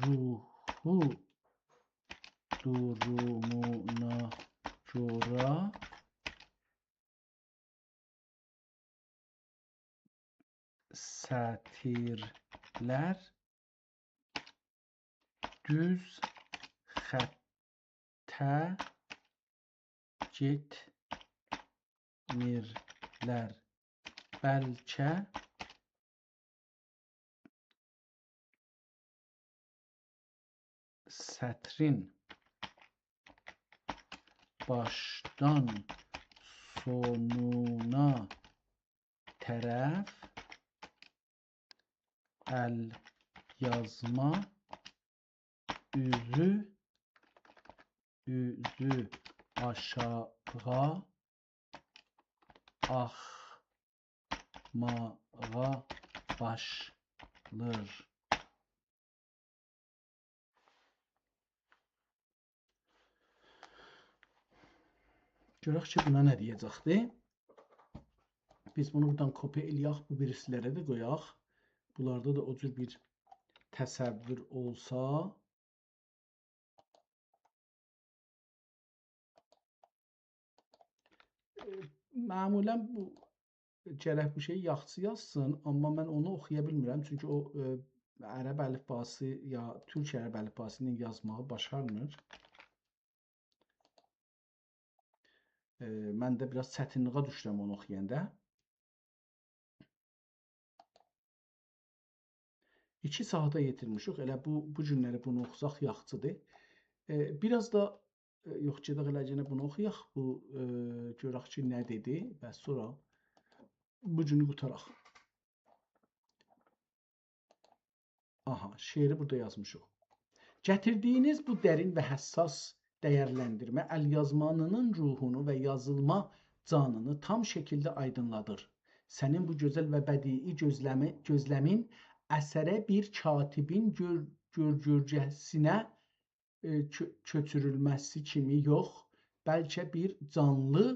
روحو دورومونا گؤره سطیرلر دوز خطه گئتمیرلر. بلکه سطرین باشدان سونونا طرف ال‌یازما اوزو، اوزو آشاغی آخماغا باشلیر. گؤرک کی، بونا نه دئیه‌جکدی. بیز بونو بورادان کپی ائله‌یک، بو بیریسی‌لره ده قویاق. بونلاردا دا او جور بیر تصور اولسا. ائ، معمولاً بو گرک بو شئیی یاخشی یازسین، آمما من اونو اوخویا بیلمیرم. چونکی او، ائ، عرب الیفباسی یا تورک عرب الیفباسی ایله یازماغی باشارمیر. ائ، من ده بیر آز چتینلیگه دوشورم اونو اوخویاندا. ایکی ساعاتا یئتیرمیشیک. ائله بو، بو گونلری بونو اوخوساق یاخشیدیر. ائ، بیر آز دا، ائ، یوخ، گئدک ائله یئنه بونو اوخویاق. بو، ائ، گؤرک کی، نه دئدی و سونرا بو گونو قوتاراق. آها، شعری بورادا یازمیشیق. گتیردیگینیز بو درین و حساس دیرلندیرمه ال‌یازمانی‌نین روحونو و یازیلما جانینی تام شکیلده آیدینلادیر. سنین بو گؤزل و بدیعی گؤزلمی-، گؤزلمین اثره بیر کاتبین گؤر-، گؤر-، گؤرگه‌سینه، ائ، کؤ-، کؤچورولمه‌سی کیمی یوخ، بلکه بیر جانلی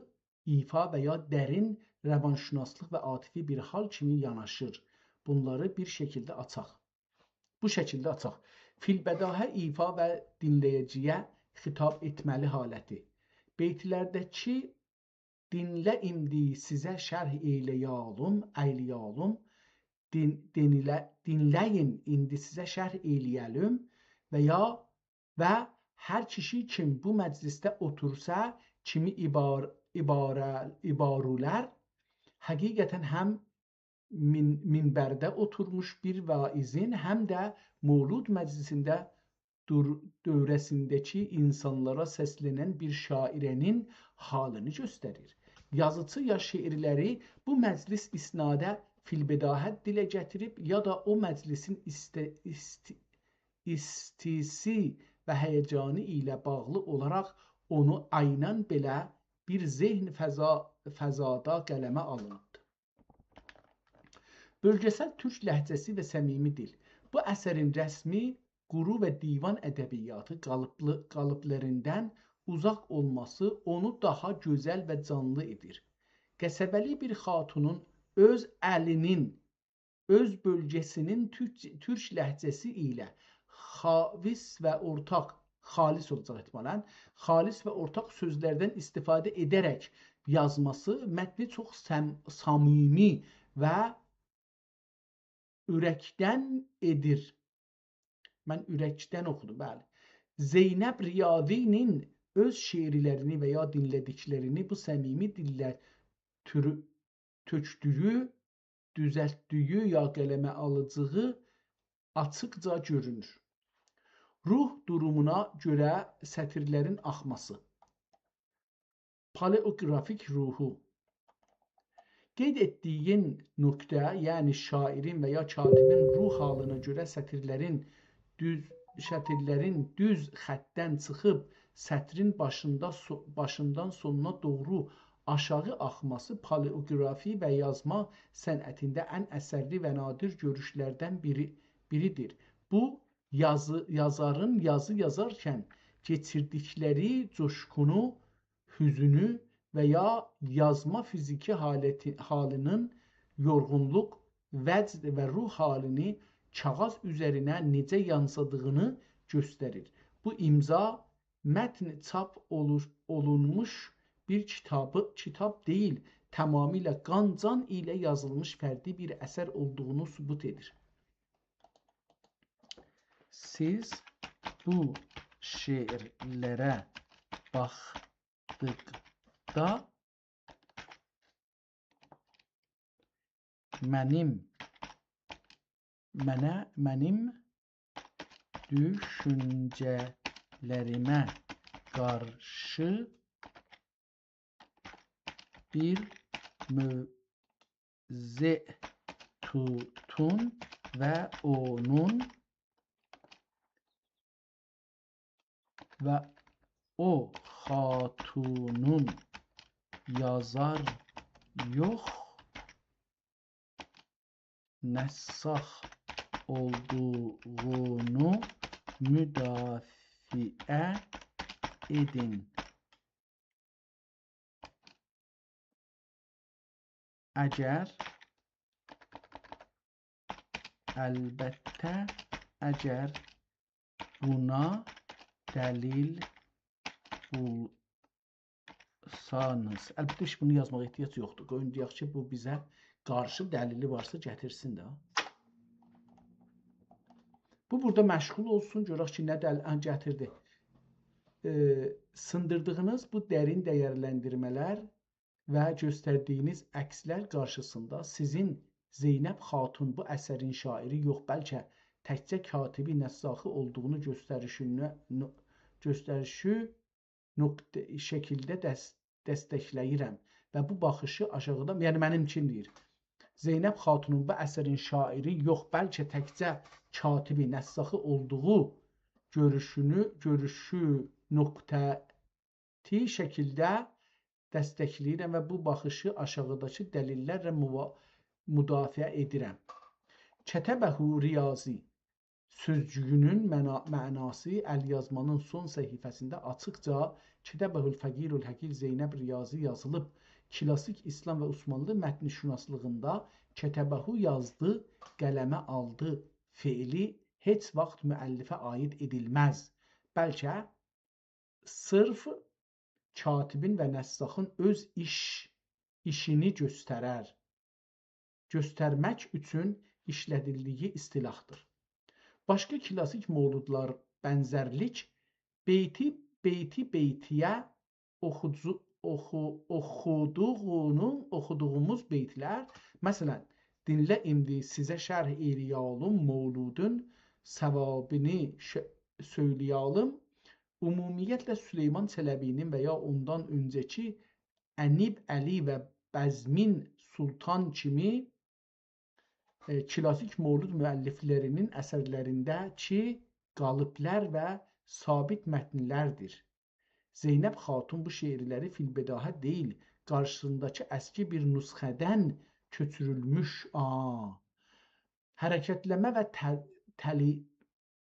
ایفا و یا درین روانشناسلیق و عاطفی بیر حال کیمی یاناشیر. بونلاری بیر شکیلده آچاق. بو شکیلده آچاق. فی‌البداهه ایفا و دینله‌ییجی‌یه خطاب ائتمه‌لی حالتی. بیت‌لرده‌کی «دینله ایندی سیزه شرح ائیله‌یالیم»، ائیله‌یالیم، دین-، دینله-، «دینله‌یین، ایندی سیزه شرح ائیله‌یه‌لیم» و یا «و هر کیشی کیم بو مجلسده اوتورسا» کیمی عبار-، عباره-، عبارولر حقیقتاً هم مین-، مینبرده اوتورموش بیر واعظین، هم ده مولود مجلسینده دور-، دؤوره‌سینده‌کی اینسانلارا سسلنن بیر شاعره‌نین حالینی گؤستریر. یازیچی یا شعرلری بو مجلس اسنادا فی‌البداهه دیله گتیریب، یا دا او مجلسین ایسته-، ایستی-، ایستیسی و هیجانی ایله باغلی اولاراق اونو عیناً بئله بیر ذهن فضا-، فضادا قلمه آلینیبدیر. بؤلگه‌سل تورک لهجه‌سی و صمیمی دیل. بو اثرین رسمی، قورو و دیوان ادبیاتی قالیبلی-، قالیبلریندان اوزاق اولماسی اونو داها گؤزل و جانلی ائدیر. قصبه‌لی بیر خاتونون اؤز الینین، اؤز بؤلگه‌سینین تورک، تورک لهجه‌سی ایله خاویس و اورتاق، خالص اولاجاق احتمالاً، خالص و اورتاق سؤزلردن استفاده ائده‌رک یازماسی متنی چوخ سم-، صمیمی و اورکدن ائدیر. من اورکدن اوخودوم، بلی. زینب ریاضی‌نین اؤز شعرلرینی و یا دینله‌دیکلرینی بو صمیمی دیلله تورو-، تؤکدویو، دوزلتدیگی یا قلمه آلیجیغی آچیقجا گؤرونور. روح دورومونا گؤره سطیرلرین آخماسی. پالئوگرافیک روحو. قید ائتدیگین نقطه، یعنی شاعرین و یا کاتبین روح حالینا گؤره سطیرلرین دوز، سطیرلرین دوز خطدن چیخیب، سطرین باشیندا سو-، باشیندان سونونا دوغرو آشاغی آخماسی پالئوگرافی و یازما صنعتینده ان اثرلی و نادر گؤروشلردن بیری، بیریدیر. بو، یازی، یازارین یازی یازارکن کئچیردیکلری جوشقونو، حزنو و یا یازما فیزیکی حالتی، حالینین یورغونلوق، وجد و روح حالینی کاغیذ اوزرینه نئجه یانسیدیغینی گؤستریر. بو امضا متن چاپ اولور، اولونموش بیر کیتابی، کیتاب دئییل، تمامیله قان-جان ایله یازیلمیش فردی بیر اثر اولدوغونو ثبوت ائدیر. سیز بو شعرلره باخدیقدا منیم، منه، منیم دوشونجه-، دلیللریمه قارشی بیر موضع توتون و اونون و او خاتونون یازار یوخ نساخ اولدوغونو مدافعه ائدین. اگر، البته، اگر بونا دلیل بولسانیز. البته، هئچ بونو یازماغا احتیاج یوخدور. قویون دئیک کی، بو بیزه قارشی دلیلی وارسا گتیرسین ده. بو بورادا مشغول اولسون، گؤرک کی، نه دل-، هه، گتیردی. ائ، سیندیردیغینیز بو درین دیرلندیرمه‌لر و گؤستردیگینیز عکسلر قارشیسیندا سیزین، زینب خاتون، بو اثرین شاعری یوخ، بلکه تکجه کاتبی، نساخی اولدوغونو گؤستریشینه-، نو-، گؤستریشی نقطه شکیلده دس-، دستکله‌ییرم و بو باخیشی آشاغیدان، یعنی منیمکین دئییر. زینب خاتونون بو اثرین شاعری یوخ، بلکه تکجه کاتبی، نساخی اولدوغو گؤروشونو، گؤروشو نقطه‌تی شکیلده دستکله‌ییرم و بو باخیشی آشاغیداکی دلیللرله موا-، مدافعه ائدیرم. کتبه ریاضی سؤزجویونون معنا-، معناسی، الیازمانین سون صفحه‌سینده آچیقجا «کتبه الفقیر الحقیر زینب ریاضی» یازیلیب. کلاسیک ایسلام و عثمانلی متن‌شناسلیغیندا «کتبه» یازدی، قلمه آلدی فعلی هئچ واخت مؤلفه عایید ائدیلمز. بلکه صرف کاتبین و نساخین اؤز ایش، ایشینی گؤسترر. گؤسترمک اوچون ایشله‌دیلدیگی اصطلاحدیر. باشقا کلاسیک مولودلار بنزرلیک بیتی، بیتی بیتیه اوخوجو-، اوخو-، اوخودوغونو-، اوخودوغوموز بیتلر، مثلا، «دینله ایندی سیزه شرح ائله‌یه‌لیم، مولودون ثوابینی ش-، سؤیله‌یه‌لیم.» عمومیتله، سلیمان چلبی‌نین و یا اوندان اؤنجه‌کی انیب علی و بزمین سلطان کیمی، ائ، کلاسیک مولود مؤلفلرینین اثرلرینده‌کی قالیبلار و ثابت متنلردیر. زینب خاتون بو شعرلری فی‌البداهه دئییل، قارشیسینداکی اسکی بیر نسخه‌دن کؤچورولموش، آ، حرکتله‌مه و ته-، تلی-،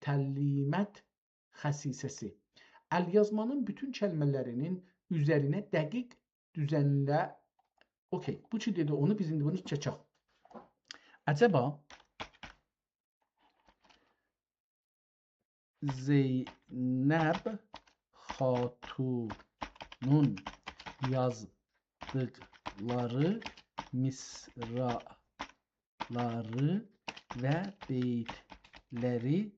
تلیمت خصیصه‌سی. الیازمانین بوتون کلمه‌لرینین اوزرینه دقیق دوزنله، اوکی، بو کی دئدی اونو، بیز ایندی بونو چکک. عجبا زینب خاتونون یازدیقلاری مصرع لاری و بیتلری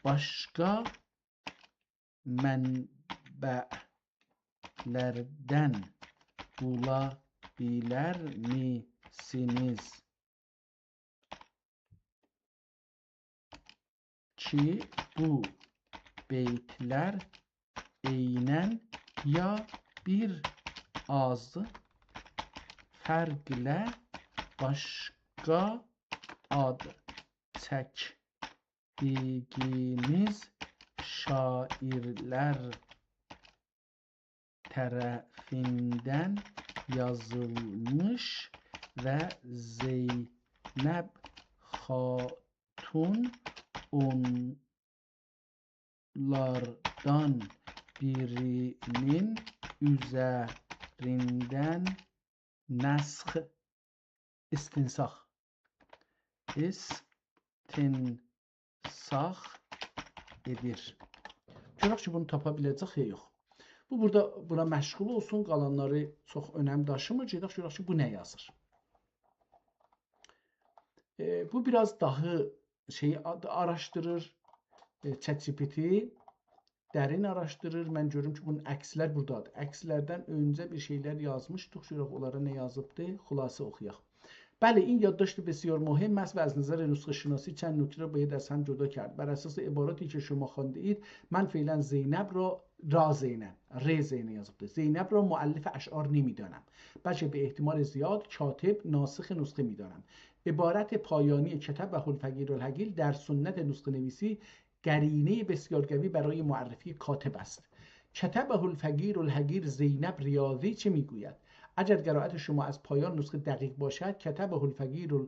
باشقا منبعلردن بولا بیلرمیسینیز کی، بو بیتلر عیناً یا بیر آز فرقله باشقا آد چکدیگینیز شاعرلر طرفیندن یازیلمیش و زینب خاتون اون لاردان بیرینین اوزریندن نسخ، استنساخ، استنساخ ائدیر. گؤرک کی، بونو تاپا بیله‌جک یا یوخ. بو بورادا بونا مشغول اولسون، قالانلاری چوخ اؤنم داشیمیر. گئدک گؤرک کی، بو نه یازیر. ائ، بو بیر آز داها شئیی آ-، آراشدیریر، ائ، ChatGPT درین آراشدیریر. من گؤروم کی، بونون عکسلر بورادادیر. عکسلردن اؤنجه بیر شئیلر یازمیشدیق، گؤرک اونلارا نه یازیبدی. خلاصه اوخویاق. بله، این یادداشت بسیار مهم است و از نظر نسخه شناسی چند نکته را باید از هم جدا کرد. بر اساس عباراتی که شما خوانده اید، من فعلاً زینب را، را زینب، ر زینب یازیبدیر، زینب را مؤلف اشعار نمی‌دانم، بلکه به احتمال زیاد کاتب، ناسخ نسخه می‌دانم. عبارت پایانی «کتبه الفقیر الحقیر» در سنت نسخه نویسی قرینهٔ بسیار قوی برای معرفی کاتب است. «کتبه الفقیر الحقیر زینب ریاضی» چه می‌گوید؟ اگر قرائت شما از پایان نسخه دقیق باشد، «کتبه الفقیر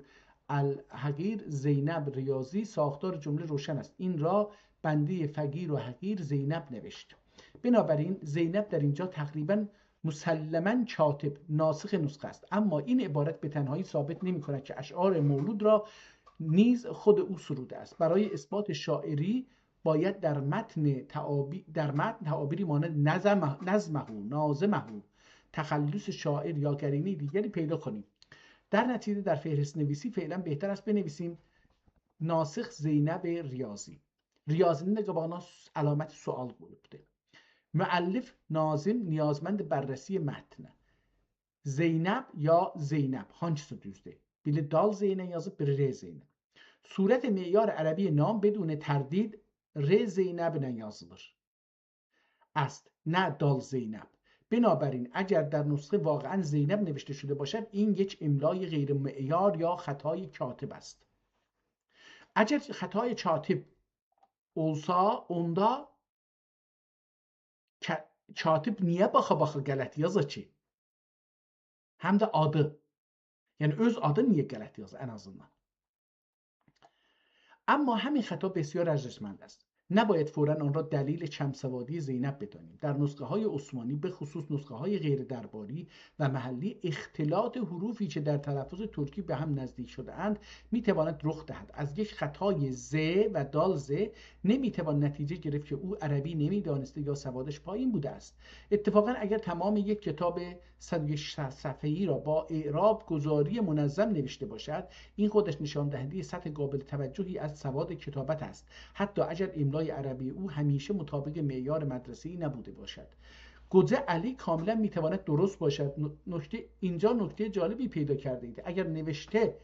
الحقیر زینب ریاضی»، ساختار جمله روشن است. این را بندهٔ فقیر و حقیر زینب نوشت. بنابراین زینب در اینجا تقریباً مسلماً کاتب، ناسخ نسخه است، اما این عبارت به تنهایی ثابت نمی‌کند که اشعار مولود را نیز خود او سروده است. برای اثبات شاعری باید در متن تعابی-، در متن تعابیری مانند نظم-، نظمه، ناظمه، تخلص شاعر یا قرینهٔ دیگری پیدا کنیم. در نتیجه در فهرست نویسی فعلاً بهتر است بنویسیم ناسخ زینب ریاضی. ریاضی‌نین ده قاباغینا س-، علامت سؤال قویوبدور. مؤلف، ناظم، نیازمند بررسی متن. زینب یا زینب، هانگیسی دوزدور؟ بیری دال زینه یازیب، بیری ر زینه. صورت معیار عربی نام بدون تردید ر زینب ایله یازیلیر، است، نه دال زینب. بنابراین اگر در نسخه واقعاً زینب نوشته شده باشد، این یک املای غیر معیار یا خطای کاتب است. اگر خطای کاتب اولسا، اوندا کا-، کاتب نییه باخا-باخا غلط یازا کی؟ هم ده آدی. یعنی اؤز آدی نییه غلط یازا ان آزیندان؟ اما همین خطا بسیار ارزشمند است. نباید فوراً آن را دلیل کم‌سوادی زینب بدانیم. در نسخه‌های عثمانی، به خصوص نسخه‌های غیر درباری و محلی، اختلاط حروفی که در تلفظ ترکی به هم نزدیک شده‌اند، می‌تواند رخ دهد. از یک خطای ز و دال ز نمی‌توان نتیجه گرفت که او عربی نمی‌دانسته یا سوادش پایین بوده است. اتفاقاً اگر تمام یک کتاب صد و یک صفحه‌ای را با اعراب‌گذاری منظم نوشته باشد، این خودش نشان‌دهندهٔ سطح قابل توجهی از سواد کتابت است، حتی اگر املای عربی او همیشه مطابق معیار مدرسه‌ای نبوده باشد. گوجه علی کاملاً می‌تواند درست باشد. ن-، نکته، اینجا نکتهٔ جالبی پیدا کرده‌اید. اگر نوشته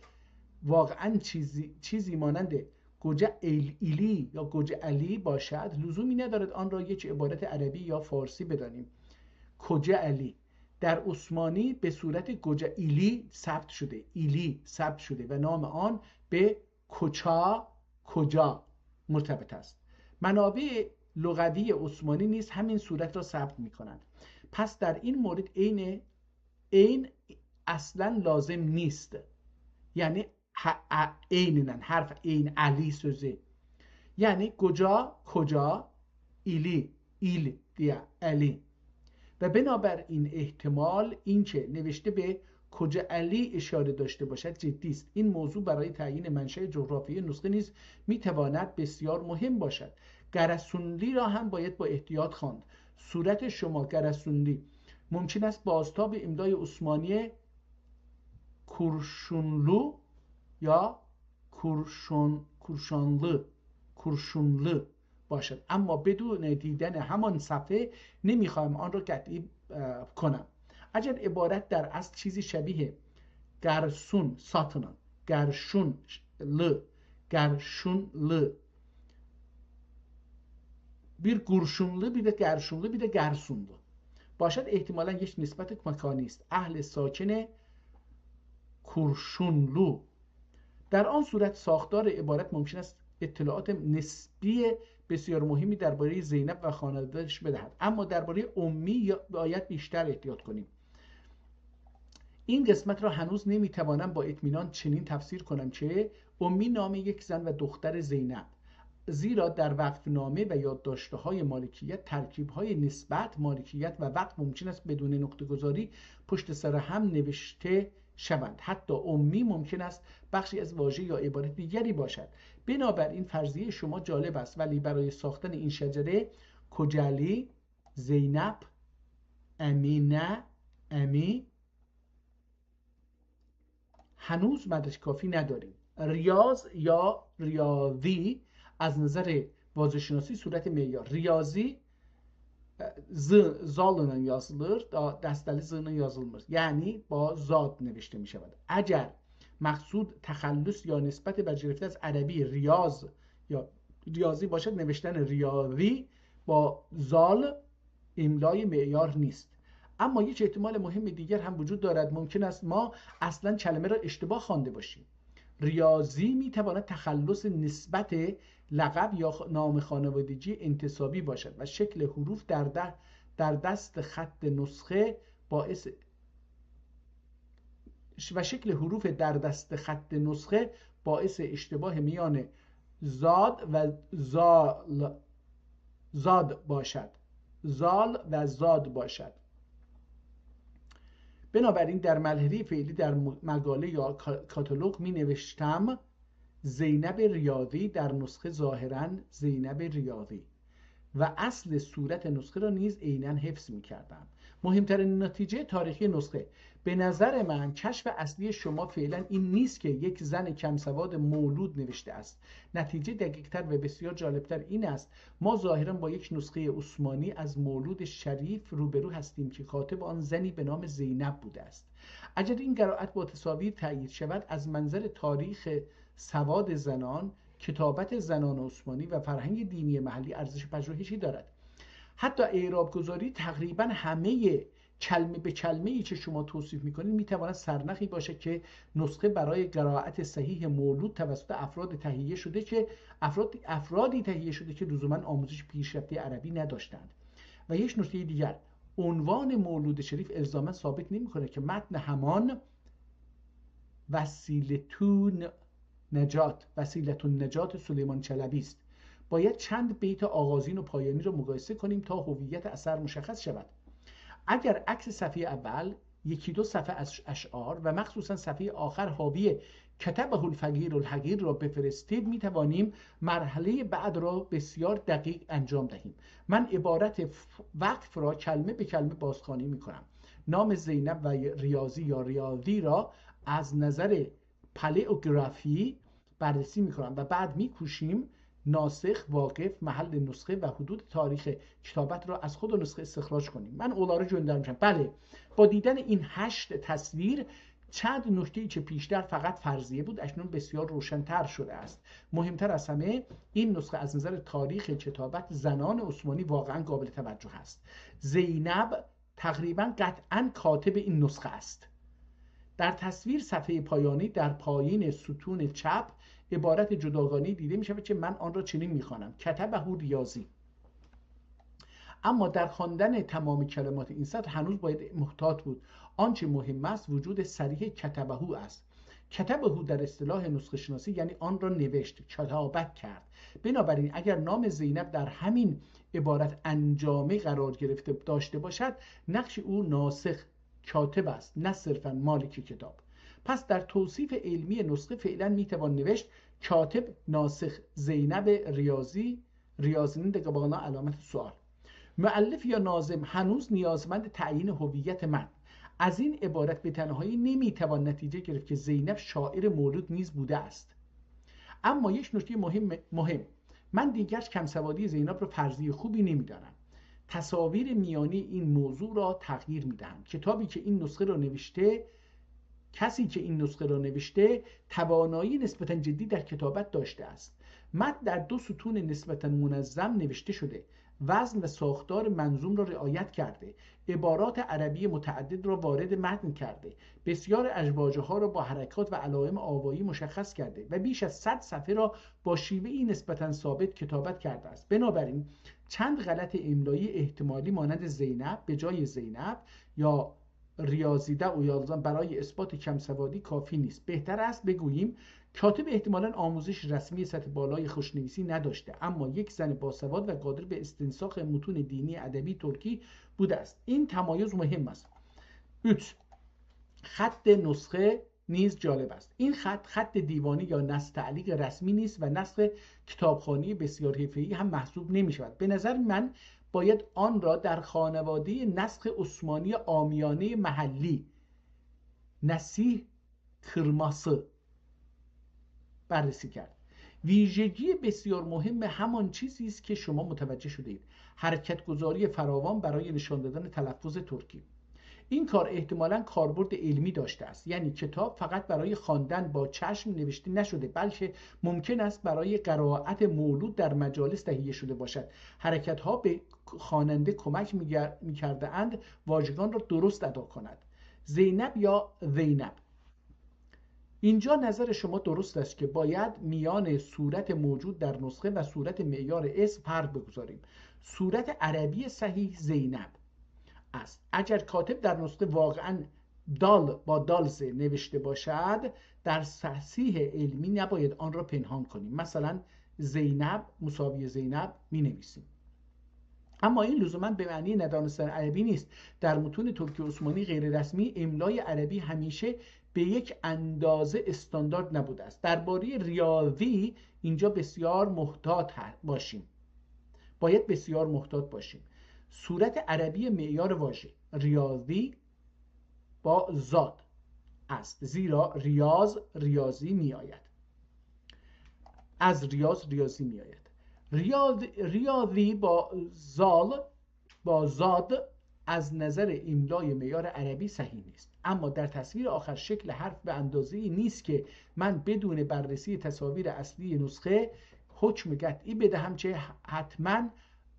واقعاً چیزی، چیزی مانند گوجه ال-، ایلی یا گوجه علی باشد، لزومی ندارد آن را یک عبارت عربی یا فارسی بدانیم. کوجه علی در عثمانی به صورت گوجه ایلی ثبت شده، ایلی ثبت شده و نام آن به کوچا، کجا مرتبط است. منابع لغوی عثمانی نیز همین صورت را ثبت می‌کنند. پس در این مورد عین، عین اصلاً لازم نیست. یعنی ح-، ا-، عینینن، حرف عین، علی سؤزو. یعنی گوجا، کجا، ایلی، ایل دئیه، علی. و بنابراین احتمال اینکه نوشته به کوجه علی اشاره داشته باشد جدی است. این موضوع برای تعیین منشأ جغرافیایی نسخه نیز می‌تواند بسیار مهم باشد. گرسونلی را هم باید با احتیاط خواند. صورت شما گرسونلی ممکن است بازتاب املای عثمانی کورشونلو یا کورشون-، کورشانلی، کورشونلو باشد. اما بدون دیدن همان صفحه نمی‌خواهم آن را قطعی، اه، کنم. اگر عبارت در اصل چیزی شبیه گرسون، ساتینین، گرشون، لی، گرشون، لی، بیر قورشونلو، بیر ده گرشونلو، بیر ده گرسونلو باشد، احتمالاً یک نسبت مکانی است. اهل ساکن کورشونلو. در آن صورت ساختار عبارت ممکن است اطلاعات نسبی بسیار مهمی دربارهٔ زینب و خانواده‌اش بدهد، اما دربارهٔ امی یا-، باید بیشتر احتیاط کنیم. این قسمت را هنوز نمی‌توانم با اطمینان چنین تفسیر کنم که امی نام یک زن و دختر زینب، زیرا در وقف‌نامه و یادداشت‌های مالکیت ترکیب‌های نسبت، مالکیت و وقف ممکن است بدون نقطه‌گذاری پشت سر هم نوشته شوند. حتی امی ممکن است بخشی از واژه یا عبارت دیگری باشد. بنابراین فرضیهٔ شما جالب است، ولی برای ساختن این شجره کوجلی، زینب، امینه، امی، هنوز مدرک کافی نداریم. ریاض یا ریاضی از نظر واژه‌شناسی صورت معیار. ریاضی، اه، ز، زال ایله یازیلیر، دا-، دسته‌لی ز ایله یازیلمیر. یعنی با زاد نوشته می‌شود. اگر مقصود تخلص یا نسبت برگرفته از عربی ریاض یا ریاضی باشد، نوشتن ریاضی با ذال املای معیار نیست. اما یک احتمال مهم دیگر هم وجود دارد. ممکن است ما اصلاً کلمه را اشتباه خوانده باشیم. ریاضی می‌تواند تخلص نسبت لقب یا خ-، نام خانوادگی انتسابی باشد و شکل حروف در ده-، در دست خط نسخه باعث و شکل حروف در دست خط نسخه باعث اشتباه میان زاد و زال، زاد باشد، زال و زاد باشد. بنابراین در مرحلهٔ فعلی در م-، مقاله یا کا-، کاتالوگ می‌نوشتم زینب ریاضی، در نسخه ظاهراً زینب ریاضی، و اصل صورت نسخه را نیز عیناً حفظ می‌کردم. مهمترین نتیجهٔ تاریخی نسخه. به نظر من کشف اصلی شما فعلاً این نیست که یک زن کم‌سواد مولود نوشته است. نتیجه دقیق‌تر و بسیار جالب‌تر این است: ما ظاهراً با یک نسخهٔ عثمانی از مولود شریف روبرو هستیم که کاتب آن زنی به نام زینب بوده است. اگر این قرائت با تصاویر تأیید شود، از منظر تاریخ سواد زنان، کتابت زنان عثمانی و فرهنگ دینی محلی ارزش پژوهشی دارد. حتی اعراب‌گذاری تقریباً همهٔ کلمه به کلمه‌ای که شما توصیف می‌کنید می‌تواند سرنخی باشد که نسخه برای قرائت صحیح مولود توسط افراد تهیه شده که افراد، افرادی تهیه شده که لزوماً آموزش پیشرفتهٔ عربی نداشتند. و یک نکتهٔ دیگر، عنوان مولود شریف الزاماً ثابت نمی‌کنه که متن همان وسیلتون نجات، وسیلتون نجات سلیمان چلبی است. باید چند بیت آغازین و پایانی را مقایسه کنیم تا هویت اثر مشخص شود. اگر عکس صفحهٔ اول، یکی دو صفحه از اشعار و مخصوصاً صفحهٔ آخر حاوی «کتبه الفقیر الحقیر» را بفرستید، می‌توانیم مرحلهٔ بعد را بسیار دقیق انجام دهیم. من عبارت ف-، وقف را کلمه به کلمه بازخوانی می‌کنم. نام زینب و ریاضی یا ریاضی را از نظر پلئوگرافی بررسی می‌کنم و بعد می‌کوشیم ناسخ، واقف، محل نسخه و حدود تاریخ کتابت را از خود نسخه استخراج کنیم. من اونلاری گؤندرمیشم. بلی، با دیدن این هشت تصویر، چند نکته‌ای که پیشتر فقط فرضیه بود، اکنون بسیار روشن‌تر شده است. مهمتر از همه، این نسخه از نظر تاریخ کتابت زنان عثمانی واقعاً قابل توجه است. زینب تقریباً قطعاً کاتب این نسخه است. در تصویر صفحهٔ پایانی در پایین ستون چپ عبارت جداگانه‌ای دیده می‌شود که من آن را چنین می‌خوانم: «کتبه ریاضی». اما در خواندن تمام کلمات این سطر هنوز باید محتاط بود. آنچه مهم است وجود صریح «کتبه» است. «کتبه» در اصطلاح نسخه‌شناسی یعنی آن را نوشت، کتابت کرد. بنابراین اگر نام زینب در همین عبارت انجامه قرار گرفته داشته باشد، نقش او ناسخ، کاتب است، نه صرفاً مالک کتاب. پس در توصیف علمی نسخه فعلاً می‌توان نوشت: «کاتب ناسخ زینب ریاضی»، ریاضی‌نین ده قاباغینا علامت سؤال. مؤلف یا ناظم هنوز نیازمند تعیین هویت متن. از این عبارت به تنهایی نمی‌توان نتیجه گرفت که زینب شاعر مولود نیز بوده است. اما یک نکتهٔ مهم، مهم. من دیگر کم‌سوادی زینب را فرضیهٔ خوبی نمی‌دانم. تصاویر میانی این موضوع را تغییر می‌دهم. کتابی که این نسخه را نوشته، کسی که این نسخه را نوشته، توانایی نسبتاً جدی در کتابت داشته است. متن در دو ستون نسبتاً منظم نوشته شده، وزن و ساختار منظوم را رعایت کرده، عبارات عربی متعدد را وارد متن کرده، بسیار از واژه‌ها را با حرکات و علائم آوایی مشخص کرده و بیش از صد صفحه را با شیوه‌ای نسبتاً ثابت کتابت کرده است. بنابراین چند غلط املایی احتمالی مانند زینب به جای زینب یا ریاضیده اویالدان برای اثبات کم‌سوادی کافی نیست. بهتر است بگوییم کاتب احتمالاً آموزش رسمی سطح بالای خوشنویسی نداشته، اما یک زن باسواد و قادر به استنساخ متون دینی ادبی ترکی بوده است. این تمایز مهم است. اوچ، خط نسخه نیز جالب است. این خط، خط دیوانی یا نص تعلیق رسمی نیست و نسخ کتابخوانی بسیار حرفه‌ای هم محسوب نمی‌شود. به نظر من باید آن را در خانوادهٔ نسخ عثمانی عامیانهٔ محلی، نسیح کرماسی، بررسی کرد. ویژگی بسیار مهم همان چیزی است که شما متوجه شده‌اید: حرکت‌گذاری فراوان برای نشان دادن تلفظ ترکی. این کار احتمالاً کاربرد علمی داشته است، یعنی کتاب فقط برای خواندن با چشم نوشته نشده، بلکه ممکن است برای قرائت مولود در مجالس تهیه شده باشد. حرکت‌ها به خواننده کمک می‌گر-، می‌کرده‌اند واژگان را درست ادا کند. زینب یا زینب. اینجا نظر شما درست است که باید میان صورت موجود در نسخه و صورت معیار اسم فرق بگذاریم. صورت عربی صحیح زینب است. اگر کاتب در نسخه واقعاً دال با دال زه نوشته باشد، در تصحیح علمی نباید آن را پنهان کنیم. مثلاً زینب مساوی زینب می‌نویسیم. اما این لزوماً به معنی ندانستن عربی نیست. در متون ترکی عثمانی غیر رسمی املای عربی همیشه به یک اندازه استاندارد نبوده است. دربارهٔ ریاضی اینجا بسیار محتاط ه-، باشیم. باید بسیار محتاط باشیم. صورت عربی معیار واژه ریاضی با زاد است، زیرا ریاض، ریاضی می‌آید. از ریاض، ریاضی می‌آید. ریاض-، ریاضی با زال، با زاد از نظر املای معیار عربی صحیح نیست، اما در تصویر آخر شکل حرف به اندازه‌ای نیست که من بدون بررسی تصاویر اصلی نسخه حکم قطعی بدهم که حتماً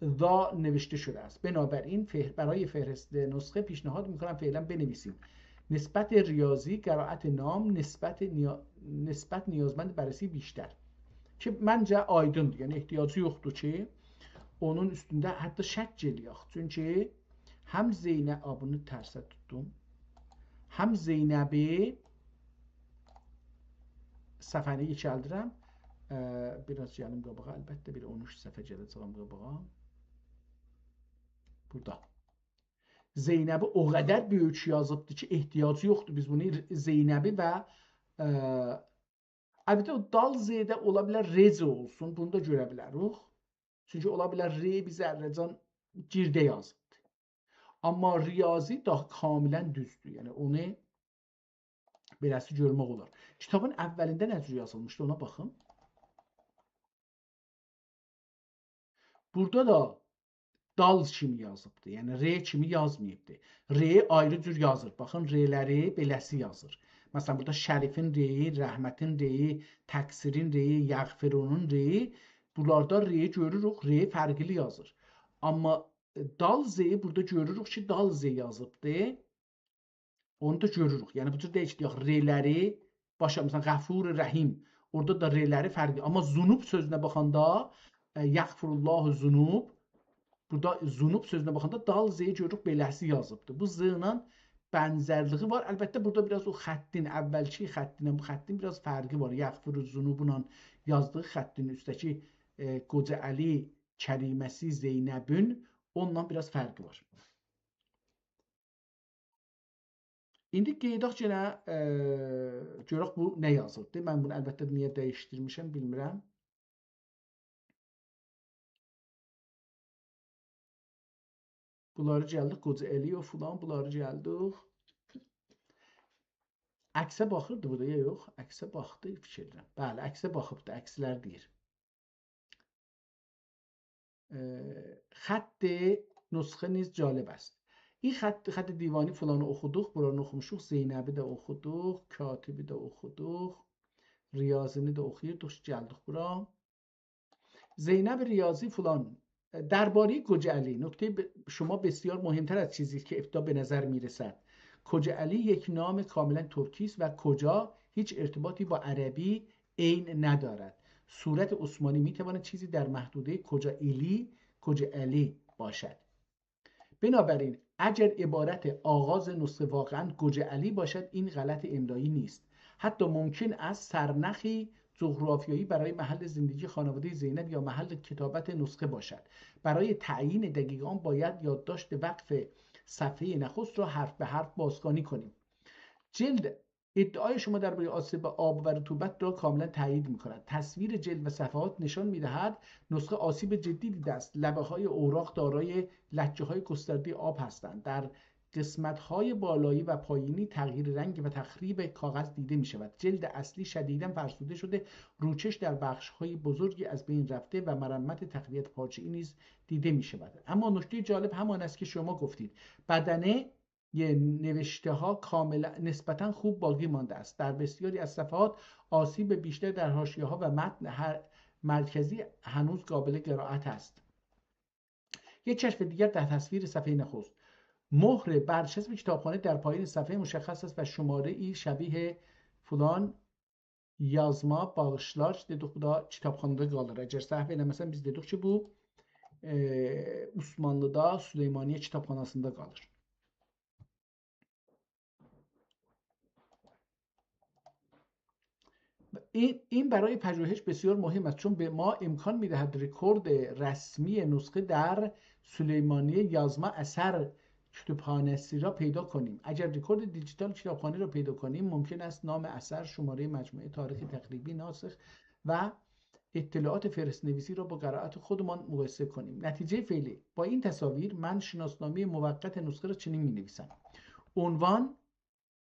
ذا نوشته شده است. بنابراین فهر-، برای فهرست نسخه پیشنهاد می‌کنم فعلاً بنویسیم: نسبت ریاضی، قرائت نام، نسبت نیا-، نسبت نیازمند بررسی بیشتر. کی منجه آیدیندیر، یعنی احتیاجی یوخدور کی اونون اوستونده حتی شک ائله‌یک. چونکی هم زینب، آ، بونو ترسه توتدوم. هم زینبی، صفحه‌نی یئکلدیرم. اه، بیر آز گلیم قاباغا، البته بیر اون اوچ صفحه گله‌جه‌یم قاباغا. بورادا. زینبی او قدر بؤیوک یازیبدی کی احتیاجی یوخدور بیز بونو زینبی و، اه، البته او دال زیده اولا بیلر ر ز اولسون، بونو دا گؤره بیلریک. چونکی اولا بیلر ر بیر ذره‌جان گیرده یازیبدی. اما ریاضی داها کاملاً دوزدور. یعنی اونو بئله‌سی گؤرمک اولار. کیتابین اولینده نه جور یازیلمیشدی، اونا باخین. بورادا دا دال کیمی یازیبدی. یعنی ر کیمی یازماییبدی. ر آیری جور یازیر. باخین، رلری بئله‌سی یازیر. مثلاً بورادا شریفین ر، رحمتین ر، تقصیرین ر، یغفرونون ر. بونلاردا ر گؤروروک، ر فرقلی یازیر. اما دال ز بورادا گؤروروک کی دال ز یازیبدی. اونو دا گؤروروک. یعنی بو جور دئییل کی دئیک رلری باشا، مثلاً غفور رحیم. اورادا دا رلری فرقلی. اما ذنوب سؤزونه باخاندا، اه، یغفر الله ذنوب. بورادا ذنوب سؤزونه باخاندا دال ز گؤروروک بئله‌سی یازیبدی. بو ز ایله بنزرلیگی وار. البته بورادا بیر آز او خطین، اولکی خطینن بو خطین بیر آز فرقی وار. یغفر ذنوبونان یازدیغی خطین اوسته‌کی، اه، قوجا علی کریمه‌سی زینبون، اونونلا بیر آز فرقی وار. ایندی قئییداق یئنه، اه، گؤرک بو نه یازیبدی. من بونو البته نییه دییشدیرمیشم، بیلمیرم. بونلاری گلدیک، قوجا علی و فلان، بونلاری گلدیک. عکسه باخیردی بورادا، یا یوخ؟ عکسه باخدی، فیکیر ائدیرم. بلی، عکسه باخیبدی، عکسلر دئییر. اه، خط نسخه نیز جالب است. این خط، خط دیوانی فلانی اوخودوق، بورانی اوخوموشوق، زینبی ده اوخودوق، کاتبی ده اوخودوق، ریاضینی ده اوخویوردوق، گلدیک بورا. زینب ریاضی فلان، دربارهٔ قوجا علی، نکتهٔ ب-، شما بسیار مهمتر از چیزی است که ابتدا به نظر می‌رسد. قوجا علی یک نام کاملاً ترکی است و قوجا هیچ ارتباطی با عربی عین ندارد. صورت عثمانی می‌تواند چیزی در محدودهٔ قوجا الی، قوجا علی باشد. بنابراین اگر عبارت آغاز نسخه واقعاً قوجا علی باشد، این غلط املایی نیست. حتی ممکن است سرنخی جغرافیایی برای محل زندگی خانوادهٔ زینب یا محل کتابت نسخه باشد. برای تعیین دقیق آن باید یادداشت وقف صفحهٔ نخست را حرف به حرف بازخوانی کنیم. جلد ادعای شما دربارهٔ آسیب آب و رطوبت را کاملاً تأیید می‌کند. تصویر جلد و صفحات نشان می‌دهد نسخه آسیب جدی دیده است. لبه‌های اوراق دارای لکه‌های گستردهٔ آب هستند. در قسمت‌های بالایی و پایینی تغییر رنگ و تخریب کاغذ دیده می‌شود. جلد اصلی شدیداً فرسوده شده، روکش در بخش‌های بزرگی از بین رفته و مرمت تقویت پارچه‌ای نیز دیده می‌شود. اما نکتهٔ جالب همان است که شما گفتید. بدنه نوشته‌ها کاملاً، نسبتاً خوب باقی مانده است. در بسیاری از صفحات آسیب بیشتر در حاشیه‌ها و متن هر مرکزی هنوز قابل قرائت است. یک کشف دیگر در تصویر صفحهٔ نخست. مهر برچسب کتابخانه در پایین صفحه مشخص است و شماره‌ای شبیه فلان یازما باغیشلار. دئدیک، بو دا کیتابخانادا قالیر. اگر سهو ائله‌مه‌سم، بیز دئدیک کی، بو، ائ، عثمانلیدا سلیمانیه کیتابخاناسیندا قالیر. این، این برای پژوهش بسیار مهم است، چون به ما امکان می‌دهد رکورد رسمی نسخه در سلیمانیه یازما اثر کتابخانه‌سی را پیدا کنیم. اگر رکورد دیجیتال کتابخانه را پیدا کنیم، ممکن است نام اثر، شمارهٔ مجموعه، تاریخ تقریبی ناسخ و اطلاعات فهرست‌نویسی را با قرائت خودمان مقایسه کنیم. نتیجهٔ فعلی: با این تصاویر من شناسنامهٔ موقت نسخه را چنین می‌نویسم: عنوان: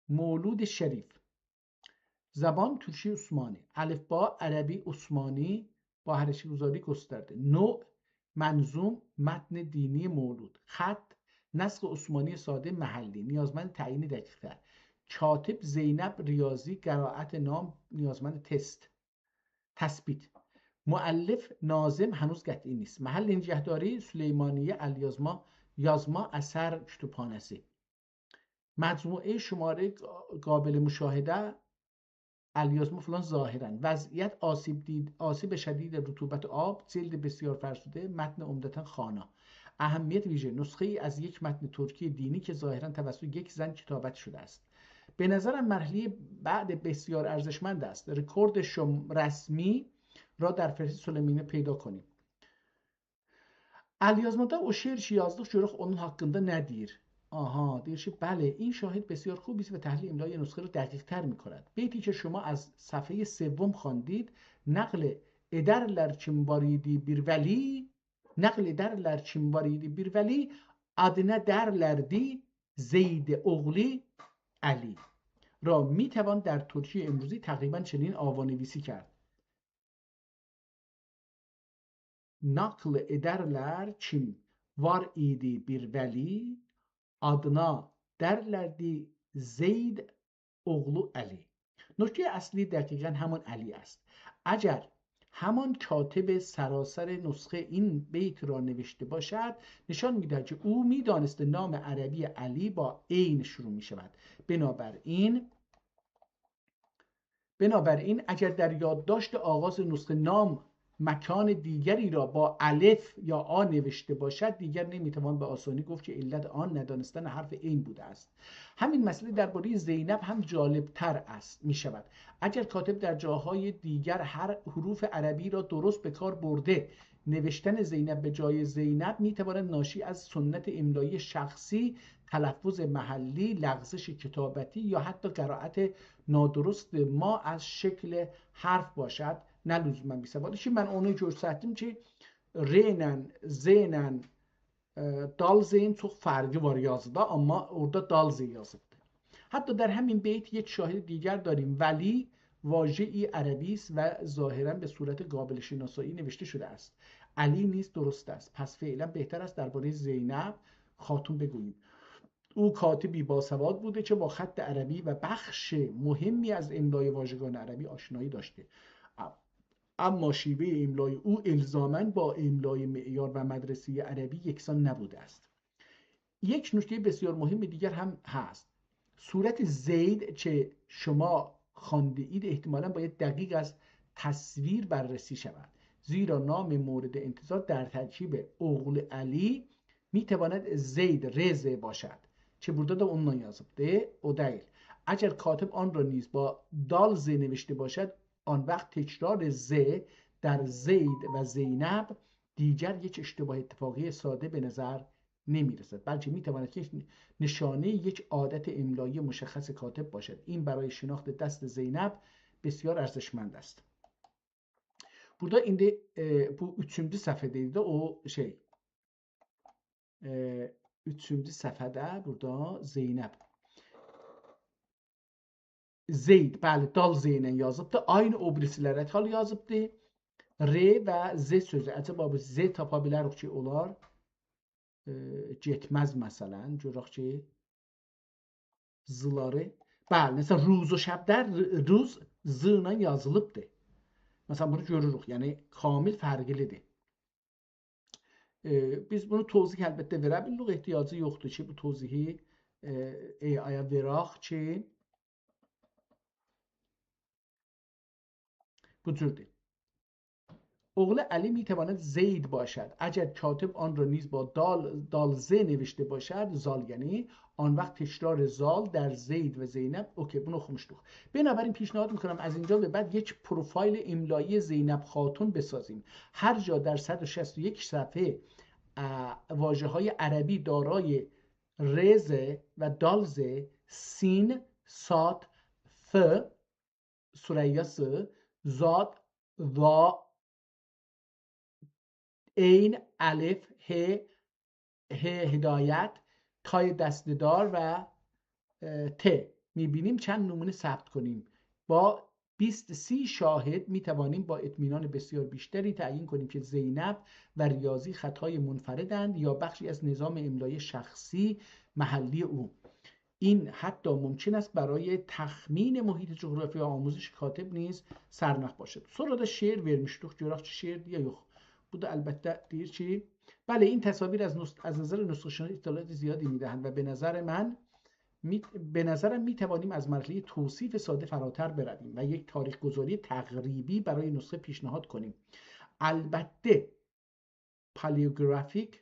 مولود شریف. زبان: ترکی عثمانی. الفبا: عربی عثمانی با حرکت‌گذاری گسترده. نوع: منظوم، متن دینی مولود. خط: نسخ عثمانی ساده محلی، نیازمند تعیین دقیق‌تر. کاتب: زینب ریاضی. قرائت نام نیازمند تست، تثبیت. مؤلف: ناظم، هنوز قطعی نیست. محل نگهداری: سلیمانیه الیازما، یازما اثر کتابخانه‌سی. مجموعه شمارهٔ قابل مشاهده، الیازما فلان ظاهراً. وضعیت: آسیب دید، آسیب شدید رطوبت آب، جلد بسیار فرسوده، متن عمدتاً خوانا. اهمیت ویژه: نسخه‌ای از یک متن ترکی دینی که ظاهراً توسط یک زن کتابت شده است. به نظرم مرحلهٔ بعد بسیار ارزشمند است. رکورد شم-، رسمی را در فهرست سلیمانیه پیدا کنیم. الیازمادا او شعر کی یازدیق، گؤرک اونون حاقیندا نه دئییر. آها، دئییر کی، بلی، این شاهد بسیار خوبی است و تحلیل املای نسخه را دقیق‌تر می‌کند. بیتی که شما از صفحهٔ سوم خواندید، نقل ادرلر کیم وار ایدی بیر ولی، نقل ادرلر کیم وار ایدی بیر ولی، آدینا درلردی زید اوغلو علی را می‌توان در ترکی امروزی تقریباً چنین آوانویسی کرد: نقل ادرلر کیم وار ایدی بیر ولی، آدینا درلردی زید اوغلو علی. نکتهٔ اصلی دقیقاً همان علی است. اگر همان کاتب سراسر نسخه این بیت را نوشته باشد، نشان می‌دهد که او می‌دانسته نام عربی علی با عین شروع می‌شود. بنابراین، بنابراین اگر در یادداشت آغاز نسخه نام مکان دیگری را با الف یا آ نوشته باشد، دیگر نمی‌توان به آسانی گفت که علت آن ندانستن حرف عین بوده است. همین مسئله دربارهٔ زینب هم جالب‌تر است، می‌شود. اگر کاتب در جاهای دیگر هر حروف عربی را درست به کار برده، نوشتن زینب به جای زینب می‌تواند ناشی از سنت املایی شخصی، تلفظ محلی، لغزش کتابتی یا حتی قرائت نادرست ما از شکل حرف باشد، نه لزوماً بیر سبب. کی من اونو گؤستردیم کی، ر ایله، ز ایله، ائ، دال زین چوخ فرقی وار یازیدا، آمما اورادا دال ز یازیبدیر. حتی در همین بیت یک شاهد دیگر داریم: ولی واژه‌ای عربی است و ظاهراً به صورت قابل شناسایی نوشته شده است. علی نیز درست است. پس فعلاً بهتر است دربارهٔ زینب خاتون بگوییم. او کاتبی باسواد بوده که با خط عربی و بخش مهمی از املای واژگان عربی آشنایی داشته. ا-، اما شیوهٔ املای او الزاماً با املای معیار و مدرسهٔ عربی یکسان نبوده است. یک نکتهٔ بسیار مهم دیگر هم هست. صورت زید که شما خوانده اید احتمالاً باید دقیق از تصویر بررسی شود، زیرا نام مورد انتظار در ترکیب اوغلو علی می‌تواند زید، ر ز باشد که بورادا دا اونونلا یازیبدی، او دئییل. اگر کاتب آن را نیز با دال ز نوشته باشد، آن وقت تکرار ز در زید و زینب دیگر یک اشتباه اتفاقی ساده به نظر نمی‌رسد، بلکه می‌تواند یک نشانهٔ یک عادت املایی مشخص کاتب باشد. این برای شناخت دست زینب بسیار ارزشمند است. بورادا ایندی، ائ، بو اوچونجو صفحه‌ده ایدی، او شئی، ائ، اوچونجو صفحه‌ده بورادا زینب. زید، بلی، دال ز ایله یازیبدی. عینی او بیریسی‌لره تال یازیبدی. ر و ز سؤزو. عجبا بو ز تاپا بیلریک کی، اونلار، ائ، گئتمز مثلاً. گؤرک کی، زلاری. بلی، مثلا، روز و شب ده ر-، روز ز ایله یازیلیبدیر. مثلا، بونو گؤروروک، یعنی کامل فرقلیدیر. ائ، بیز بونو توضیح البته وئره بیلیریک، احتیاجی یوخدور کی، بو توضیحی، ائ، AI-یا وئرک کی، بو جوردور. اوغلو علی می‌تواند زید باشد. اگر کاتب آن را نیز با دال، دال ز نوشته باشد، زال یعنی، آن وقت تکرار زال در زید و زینب، اوکی، بونو اوخوموشدوق. بنابراین پیشنهاد می‌کنم از اینجا به بعد یک پروفایل املایی زینب خاتون بسازیم. هر جا در صد و شصت و یک صفحه، اه، واژه‌های عربی دارای رز و دالز، سین، صاد، ف، ثریا ث، ضاد، ظا، عین، الف، ه، ه هدایت، تای دسته‌دار و، اه، ت می‌بینیم، چند نمونه ثبت کنیم. با بیست سی شاهد می‌توانیم با اطمینان بسیار بیشتری تعیین کنیم که زینب و ریاضی خطای منفردند یا بخشی از نظام املایی شخصی محلی او. این حتی ممکن است برای تخمین محیط جغرافی آموزش کاتب نیز سرنخ باشد. سونرا دا شعر وئرمیشدیک، گؤرک کی، شعردیر یا یوخ. بو دا البته دئییر کی، بله، این تصاویر از نس-، از نظر نسخه‌شناسی اطلاعات زیادی می‌دهند و به نظر من می-، به نظرم می‌توانیم از مرحلهٔ توصیف ساده فراتر برویم و یک تاریخ‌گذاری تقریبی برای نسخه پیشنهاد کنیم. البته paleographic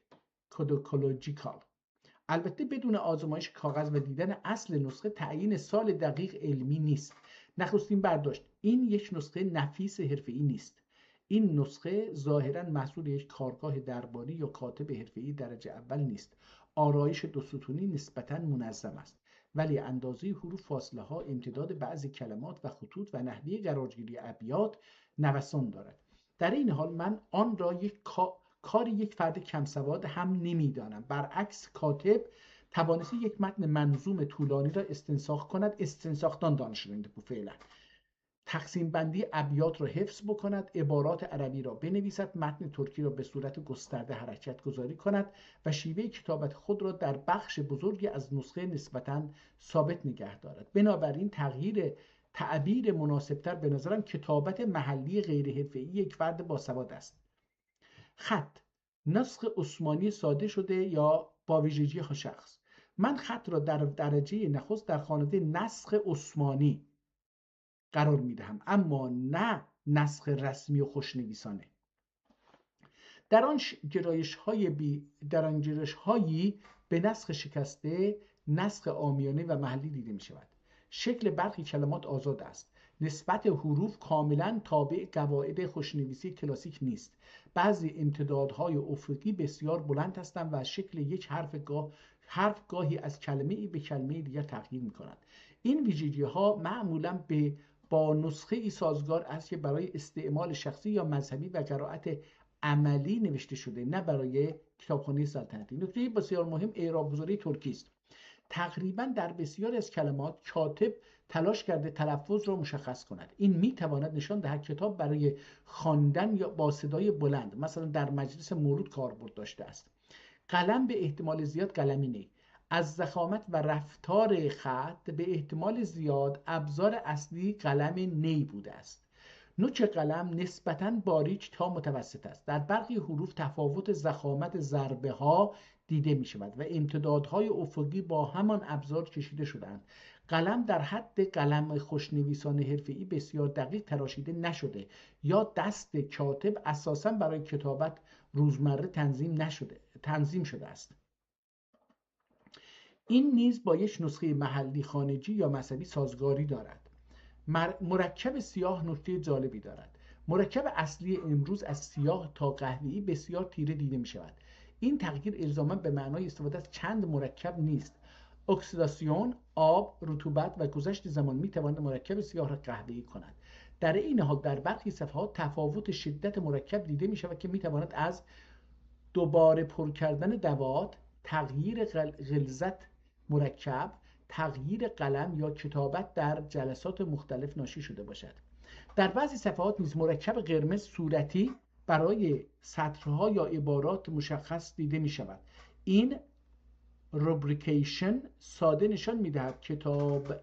codicologicalالبته بدون آزمایش کاغذ و دیدن اصل نسخه، تعیین سال دقیق علمی نیست. نخستین برداشت، این یک نسخهٔ نفیس حرفه‌ای نیست. این نسخه ظاهراً محصول یک کارگاه درباری یا کاتب حرفه‌ای درجهٔ اول نیست. آرایش دو ستونی نسبتاً منظم است، ولی اندازهٔ حروف، فاصله‌ها، امتداد بعضی کلمات و خطوط و نحوهٔ قرارگیری ابیات نوسان دارد. در این حال من آن را یک کا-، کار یک فرد کم‌سواد هم نمی‌دانم. برعکس، کاتب توانسته یک متن منظوم طولانی را استنساخ کند، استنساخدان دانیشیلیر ایندی بو فعلاً. تقسیم‌بندی ابیات را حفظ بکند، عبارات عربی را بنویسد، متن ترکی را به صورت گسترده حرکت‌گذاری کند و شیوهٔ کتابت خود را در بخش بزرگی از نسخه نسبتاً ثابت نگه دارد. بنابراین تغییر تعبیر مناسب‌تر به نظرم کتابت محلی غیرحرفه‌ای یک فرد باسواد است. خط، نسخ عثمانی ساده شده یا با ویژگی‌های شخص. من خط را در درجهٔ نخست در خانهٔ نسخ عثمانی قرار می‌دهم، اما نه نسخ رسمی و خوشنویسانه. در آن ش-، گرایش‌های بی-، در آن گرایش‌هایی به نسخ شکسته، نسخ عامیانه و محلی دیده می‌شود. شکل برخی کلمات آزاد است. نسبت حروف کاملاً تابع قواعد خوشنویسی کلاسیک نیست. بعضی امتدادهای افقی بسیار بلند هستند و شکل یک حرف گاه-، حرف گاهی از کلمه‌ای به کلمهٔ دیگر تغییر می‌کند. این ویژگی‌ها معمولاً به، با نسخه‌ای سازگار است که برای استعمال شخصی یا مذهبی و قرائت عملی نوشته شده، نه برای کتابخانهٔ سلطنتی. نکتهٔ بسیار مهم اعراب‌گذاری ترکی است. تقریباً در بسیاری از کلمات کاتب تلاش کرده تلفظ را مشخص کند. این می‌تواند نشان دهد کتاب برای خواندن یا با صدای بلند، مثلاً در مجلس مولود، کاربرد داشته است. قلم به احتمال زیاد قلم نی. از ضخامت و رفتار خط به احتمال زیاد ابزار اصلی قلم نی بوده است. نوک قلم نسبتاً باریک تا متوسط است. در برخی حروف تفاوت ضخامت ضربه‌ها دیده می‌شود و امتدادهای افقی با همان ابزار کشیده شده‌اند. قلم در حد قلم خوشنویسان حرفه‌ای بسیار دقیق تراشیده نشده یا دست کاتب اساساً برای کتابت روزمره تنظیم نشده، تنظیم شده است. این نیز با یک نسخهٔ محلی، خانگی یا مذهبی سازگاری دارد. مر-، مرکب سیاه نکتهٔ جالبی دارد. مرکب اصلی امروز از سیاه تا قهوه‌ای بسیار تیره دیده می‌شود. این تغییر الزاماً به معنای استفاده از چند مرکب نیست. اکسیداسیون، آب، رطوبت و گذشت زمان می‌تواند مرکب سیاه را قهوه‌ای کند. در این حال در برخی صفحات تفاوت شدت مرکب دیده می‌شود که می‌تواند از دوباره پر کردن دوات، تغییر غل-، غلظت مرکب، تغییر قلم یا کتابت در جلسات مختلف ناشی شده باشد. در بعضی صفحات نیز مرکب قرمز صورتی برای سطرها یا عبارات مشخص دیده می‌شود. این روبریکیشن ساده نشان می‌دهد کتاب،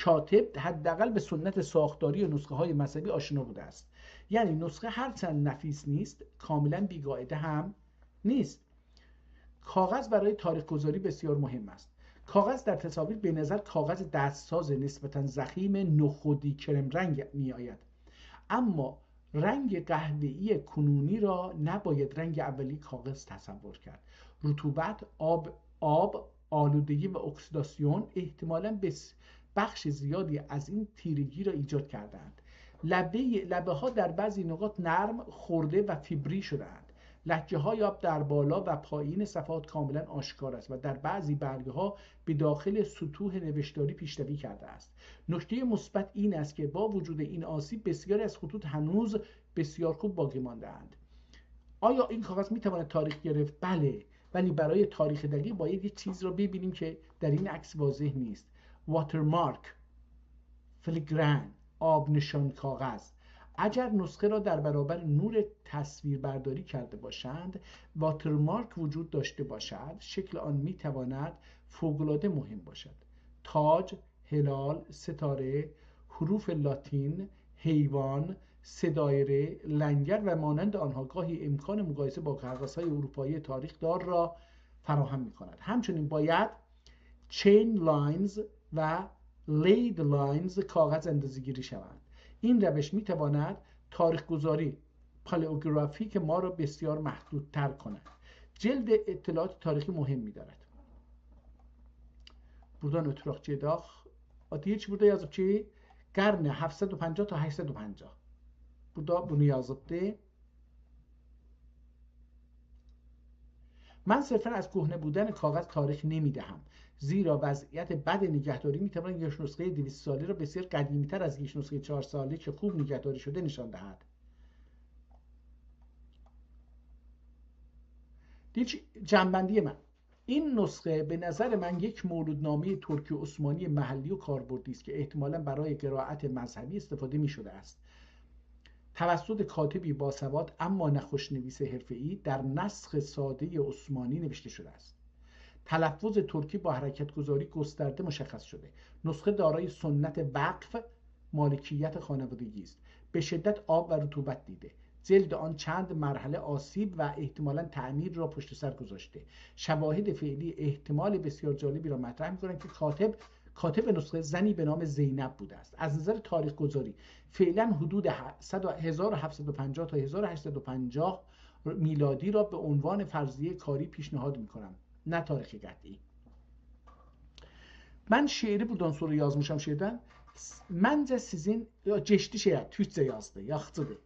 کاتب حداقل به سنت ساختاری نسخه‌های مذهبی آشنا بوده است. یعنی نسخه هرچند نفیس نیست، کاملاً بی‌قاعده هم نیست. کاغذ برای تاریخ‌گذاری بسیار مهم است. کاغذ در تصاویر به نظر کاغذ دستساز نسبتاً ضخیم نخودی کرم رنگ می‌آید. اما رنگ قهوه‌ای کنونی را نباید رنگ اولیهٔ کاغذ تصور کرد. رطوبت، آب، آب، آلودگی و اکسیداسیون احتمالاً بس-، بخش زیادی از این تیرگی را ایجاد کرده‌اند. لبهٔ، لبه‌ها در بعضی نقاط نرم، خورده و فیبری شده‌اند. لکه‌های آب در بالا و پایین صفحات کاملاً آشکار است و در بعضی برگه‌ها به داخل سطوح نوشتاری پیشروی کرده است. نکتهٔ مثبت این است که با وجود این آسیب، بسیاری از خطوط هنوز بسیار خوب باقی مانده‌اند. آیا این کاغذ می‌تواند تاریخ گرفت؟ بله، ولی برای تاریخ دقیق باید یک چیز را ببینیم که در این عکس واضح نیست. واترمارک، فلیگران، آبنشان کاغذ. اگر نسخه را در برابر نور تصویر برداری کرده باشند، واترمارک وجود داشته باشد، شکل آن می‌تواند فوق‌العاده مهم باشد. تاج، هلال، ستاره، حروف لاتین، حیوان، سه دایره، لنگر و مانند آنها گاهی امکان مقایسه با کاغذهای اروپایی تاریخ‌دار را فراهم می‌کند. همچنین باید چین لاینز و لید لاینز کاغذ اندازه‌گیری شوند. این روش می‌تواند تاریخ‌گذاری پالئوگرافیک ما را بسیار محدودتر کند. جلد اطلاعات تاریخی مهم می‌دارد. بورادان اؤتورک گئدک. آ، دئییر کی، بورادا یازیب کی، قرن هفتصد و پنجاه تا هشتصد و پنجاه. بورادا بونو یازیبدی. من صرفاً از کهنه بودن کاغذ تاریخ نمی‌دهم، زیرا وضعیت بد نگهداری می‌تواند یک نسخهٔ دویست ساله را بسیار قدیمی‌تر از یک نسخهٔ چهار ساله که خوب نگهداری شده نشان دهد. دئییر کی، جمع‌بندی من. این نسخه به نظر من یک مولودنامهٔ ترکی عثمانی محلی و کاربردی است که احتمالاً برای قرائت مذهبی استفاده می‌شده است. توسط کاتبی باسواد اما نه خوشنویس حرفه‌ای در نسخ سادهٔ عثمانی نوشته شده است. تلفظ ترکی با حرکت‌گذاری گسترده مشخص شده. نسخه دارای سنت وقف، مالکیت خانوادگی است. به شدت آب و رطوبت دیده. جلد آن چند مرحله آسیب و احتمالاً تعمیر را پشت سر گذاشته. شواهد فعلی احتمال بسیار جالبی را مطرح می‌کنند که کاتب، کاتب نسخه زنی به نام زینب بوده است. از نظر تاریخ‌گذاری فعلاً حدود ه-، صد و، هزار و هفتصد و پنجاه تا هزار و هشتصد و پنجاه میلادی را به عنوان فرضیهٔ کاری پیشنهاد می‌کنم، نه تاریخ قطعی. من شعری بورادان سونرا یازمیشام شعردن. منجه سیزین، یوخ، کئچدی شئیه، تورکجه یازدی، یاخچیدیر.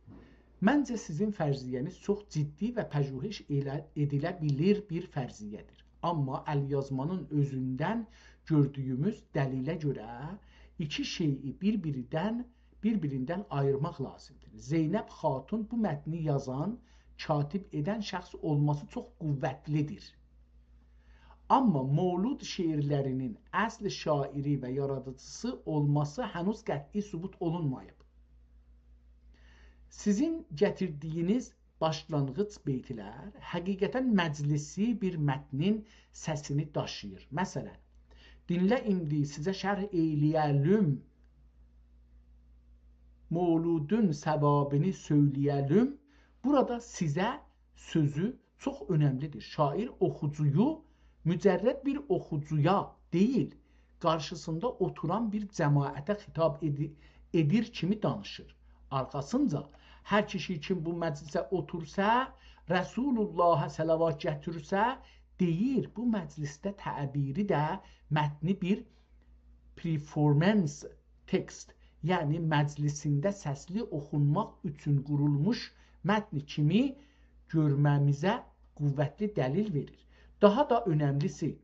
منجه سیزین فرضیه‌نیز چوخ جدی و پژوهش ائله، ائدیله بیلیر بیر فرضیه‌دیر. آمما الیازمانین اؤزوندن گؤردویوموز دلیله گؤره ایکی شئیی بیر-بیریندن، بیر-بیریندن آییرماق لازیمدیر. زینب خاتون بو متنی یازان، کاتب ائدن شخص اولماسی چوخ قوتلیدیر. آمما مولود شعرلرینین اصل شاعری و یارادیجیسی اولماسی هنوز قطعی ثبوت اولونماییب. سیزین گتیردیگینیز باشلانغیج بیتلر حقیقتاً مجلسی بیر متنین سسینی داشیییر. مثلاً، «دینله ایندی سیزه شرح ائیله‌یه‌لیم، مولودون ثوابینی سؤیله‌یه‌لیم.» بورادا «سیزه» سؤزو چوخ اؤنملیدیر. شاعر اوخوجویو، مجرد بیر اوخوجویا دئییل، قارشیسیندا اوتوران بیر جماعته خطاب ائدی-، ائدیر کیمی دانیشیر. آرخاسینجا، «هر کیشی کیم بو مجلسه اوتورسا، رسول‌اللها صلوات گتیرسه» دئییر. بو مجلسده تعبیری ده متنی بیر performance text، یعنی مجلسینده سسلی اوخونماق اوچون قورولموش متن کیمی گؤرمه‌میزه قوتلی دلیل وئریر. داها دا اؤنملیسی،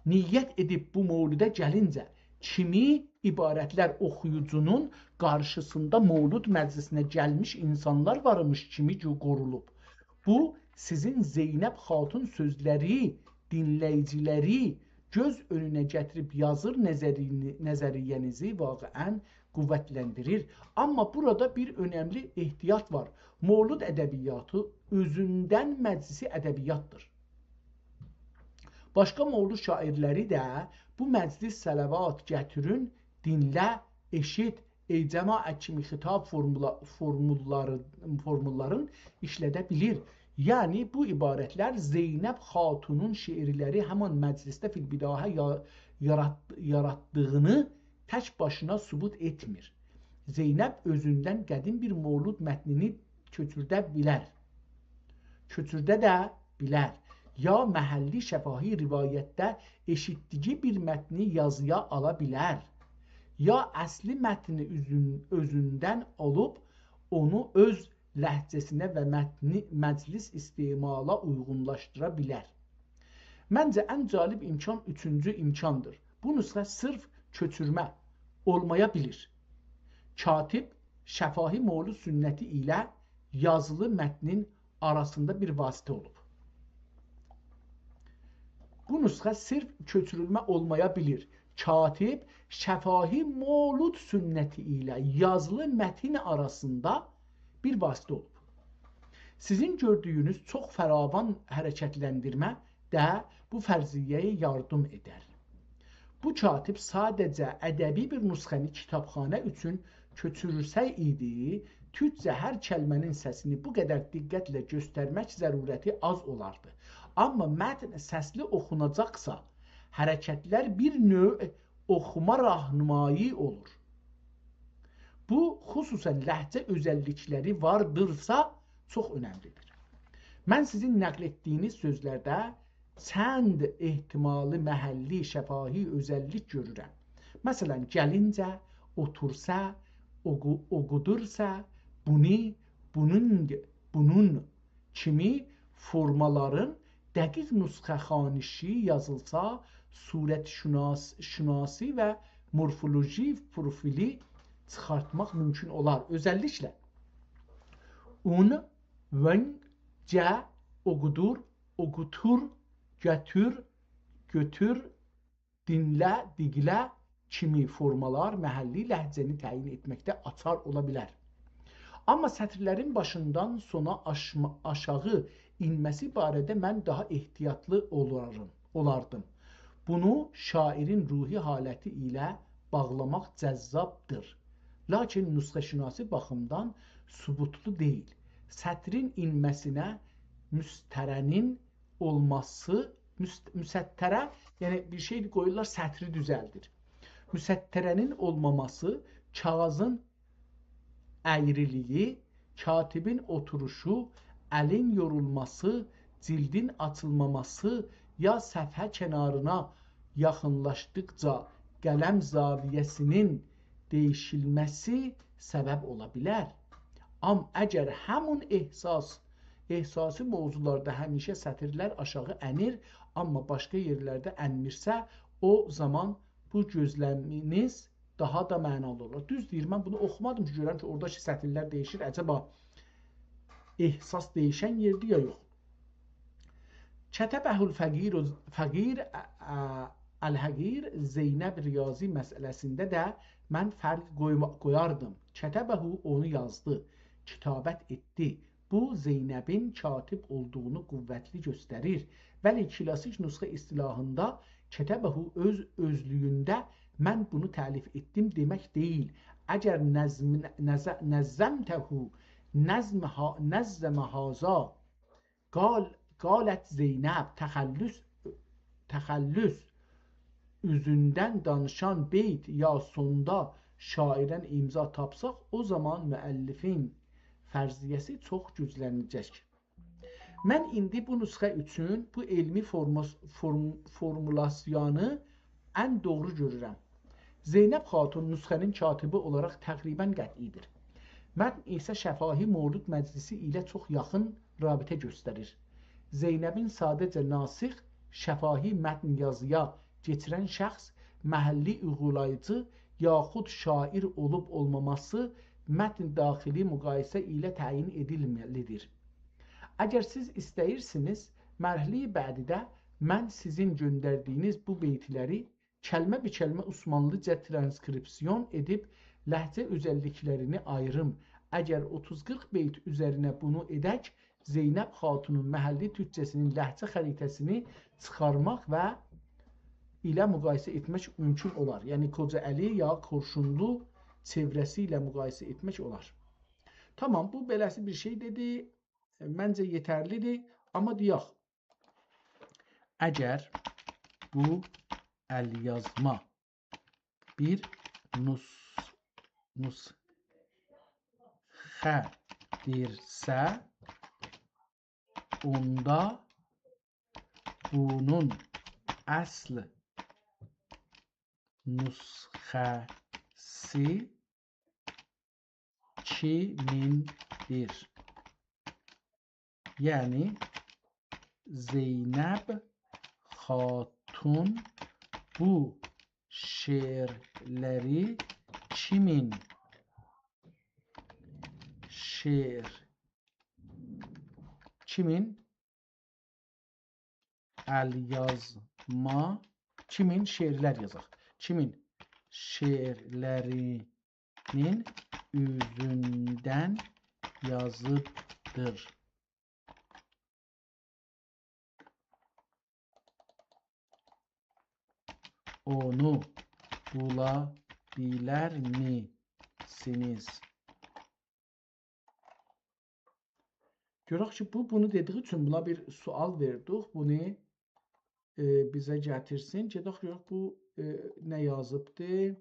«نیت ائدیب بو مولوده گلینجه» کیمی عبارتلر اوخویوجونون قارشیسیندا مولود مجلسینه گلمیش اینسانلار وارمیش کیمی گؤ-، قورولوب. بو، سیزین زینب خاتون سؤزلری دینله‌ییجیلری گؤز اؤنونه گتیریب یازیر نظری-، نظریه‌نیزی واقعاً قوتلندیریر. آمما بورادا بیر اؤنملی احتیاط وار. مولود ادبیاتی اؤزوندن مجلسی ادبیاتدیر. باشقا مولود شاعیرلری ده «بو مجلس صلوات گتیرین، دینله، ائشیت، ای جماعت» کیمی خطاب فورمولا-، فورموللاری-، فورموللارین ایشلده بیلیر. یعنی بو عبارتلر زینب خاتونون شعرلری همان مجلسده فی‌البداهه یا-، یارات-، یاراتدیغینی تک باشینا ثبوت ائتمیر. زینب اؤزوندن قدیم بیر مولود متنینی کؤچورده بیلر. کؤچورده ده بیلر. یا محلی شفاهی روایتده ائشیتدیگی بیر متنی یازییا آلا بیلر. یا اصلی متنی اؤزون-، اؤزوندن آلیب اونو اؤز لهجه‌سینه و متنی مجلس استعمالا اویغونلاشدیرا بیلر. منجه ان جالب امکان اوچونجو امکاندیر. بو نسخه صرف کؤچورمه اولمایا بیلیر. کاتب شفاهی مولود سنتی ایله یازیلی متنین آراسیندا بیر واسطه اولوب. بو نسخه صرف کؤچورولمه اولمایا بیلیر. کاتب شفاهی مولود سنتی ایله یازیلی متن آراسیندا بیر واسطه اولوب. سیزین گؤردویونوز چوخ فراوان حرکتلندیرمه ده بو فرضیه‌یه یاردیم ائدر. بو کاتب ساده‌جه ادبی بیر نسخه‌نی کیتابخانا اوچون کؤچورسه‌یدی، تورکجه هر کلمه‌نین سسینی بو قدر دقتله گؤسترمک ضرورتی آز اولاردی. آمما متن سسلی اوخوناجاقسا، حرکتلر بیر نوع اوخوما راهنمایی اولور. بو، خصوصاً لهجه اؤزللیکلری واردیرسا، چوخ اؤنملیدیر. من سیزین نقل ائتدیگینیز سؤزلرده چند احتمالی محلی شفاهی اؤزللیک گؤرورم. مثلاً، گلینجه، اوتورسا، اوقو-، اوقودورسا، بونی، بونون، بونون کیمی فورمالارین دقیق نسخه‌خوانی‌شی یازیلسا، صورت‌شناس-، شناسی و مورفولوژی پروفیلی چیخارتماق مومکون اولار. اؤزللیکله اون، ون، جه، اوقودور، اوقوتور، گتور، گؤتور، دینله، دیگله کیمی فورمالار محلی لهجه‌نی تعیین ائتمکده آچار اولا بیلر. آمما سطرلرین باشیندان سونا آشما-، آشاغی ائنمه‌سی باره‌ده من داها احتیاطلی اولاریم، اولاردیم. بونو شاعرین روحی حالتی ایله باغلاماق جذابدیر. لاکین نسخه‌شناسی باخیمدان ثبوتلو دئییل. سطرین ائنمه‌سینه مستره‌نین اولماسی، مست-، مستره، یعنی بیر شئی قویورلار، سطری دوزلدیر. مستره‌نین اولماماسی، کاغیذین اَیریلیگی، کاتبین اوتوروشو، الین یورولماسی، جیلدین آچیلماماسی یا صفحه کنارینا یاخینلاشدیقجا قلم زاویه‌سینین دییشیلمه‌سی سبب اولا بیلر. آمما اگر همون احساس، احساسی موضوعلاردا همیشه سطرلر آشاغی انیر، آمما باشقا یئرلرده انمیرسه، او زامان بو گؤزلمینیز داها دا معنالی اولور. دوز دئییر، من بونو اوخومادیم کی، گؤرم کی، اورادا کی سطرلر دییشیر. عجبا احساس دییشن یئردیر یا یوخ؟ کتبه الفقیر، فقیر، ا، ا، الحقیر زینب ریاضی مسئله‌سینده ده من فرق قویما-، قویاردیم. کتبه، اونو یازدی، کتابت ائتدی. بو، زینبین کاتب اولدوغونو قوتلی گؤستریر. ولی کلاسیک نسخه اصطلاحیندا کتبه اؤز اؤزلویونده «من بونو تألیف ائتدیم» دئمک دئییل. اگر نظم، نظ-، نظمته، نظم ها-، نظم هذا، قال، قالت زینب، تخلص، تخلص اوزوندن دانیشان بیت یا سوندا شاعردن امضا تاپساق، او زامان مؤلفین فرضیه‌سی چوخ گوجلنه‌جک. من ایندی بو نسخه اوچون بو علمی فورماس-، فورم-، فورمولاسیونو ان دوغرو گؤرورم. زینب خاتون نسخه‌نین کاتبی اولاراق تقریباً قطعی‌دیر. متن ایسه شفاهی مولود مجلسی ایله چوخ یاخین رابطه گؤستریر. زینبین ساده‌جه ناسخ، شفاهی متن یازییا کئچیرن شخص، محلی اویغولاییجی یاخود شاعر اولوب اولماماسی متن داخلی مقایسه ایله تعیین ائدیلمه‌لی‌دیر. اگر سیز ایسته‌ییرسینیز، مرحله‌ی بعدیده من سیزین گؤندردیگینیز بو بیتلری کلمه به کلمه عثمانلیجا ترانسکریپسیون ائدیب لهجه اؤزللیکلرینی آییریم. اگر اوتوز قیرخ بیت اوزرینه بونو ائدک، زینب خاتونون محلی تورکجه‌سینین لهجه خریطه‌سینی چیخارماق و ایله مقایسه ائتمک مومکون اولار. یعنی قوجاعلی یا کورشونلو چئوره‌سی ایله مقایسه ائتمک اولار. تامام، بو بئله‌سی بیر شئی دئدی. منجه یئترلی‌دیر. آمما دئیک، اگر بو ال‌یازما بیر نوس-، نوسخه‌دیرسه، اوندا بونون اصل نوسخه‌سی کیمیندیر. یعنی زینب خاتون بو شعرلری کیمین، شعر، کیمین ال‌یازما، کیمین شعرلر یازاق. کیمین شعرلرینین اوزوندن یازیبدیر. اونو بولا بیلرمیسینیز؟ گؤرک کی، بو، بونو دئدیگی اوچون بونا بیر سؤال وئردیک. بونو، ائ، بیزه گتیرسین. گئدک گؤرک بو، ائ، نه یازیبدی.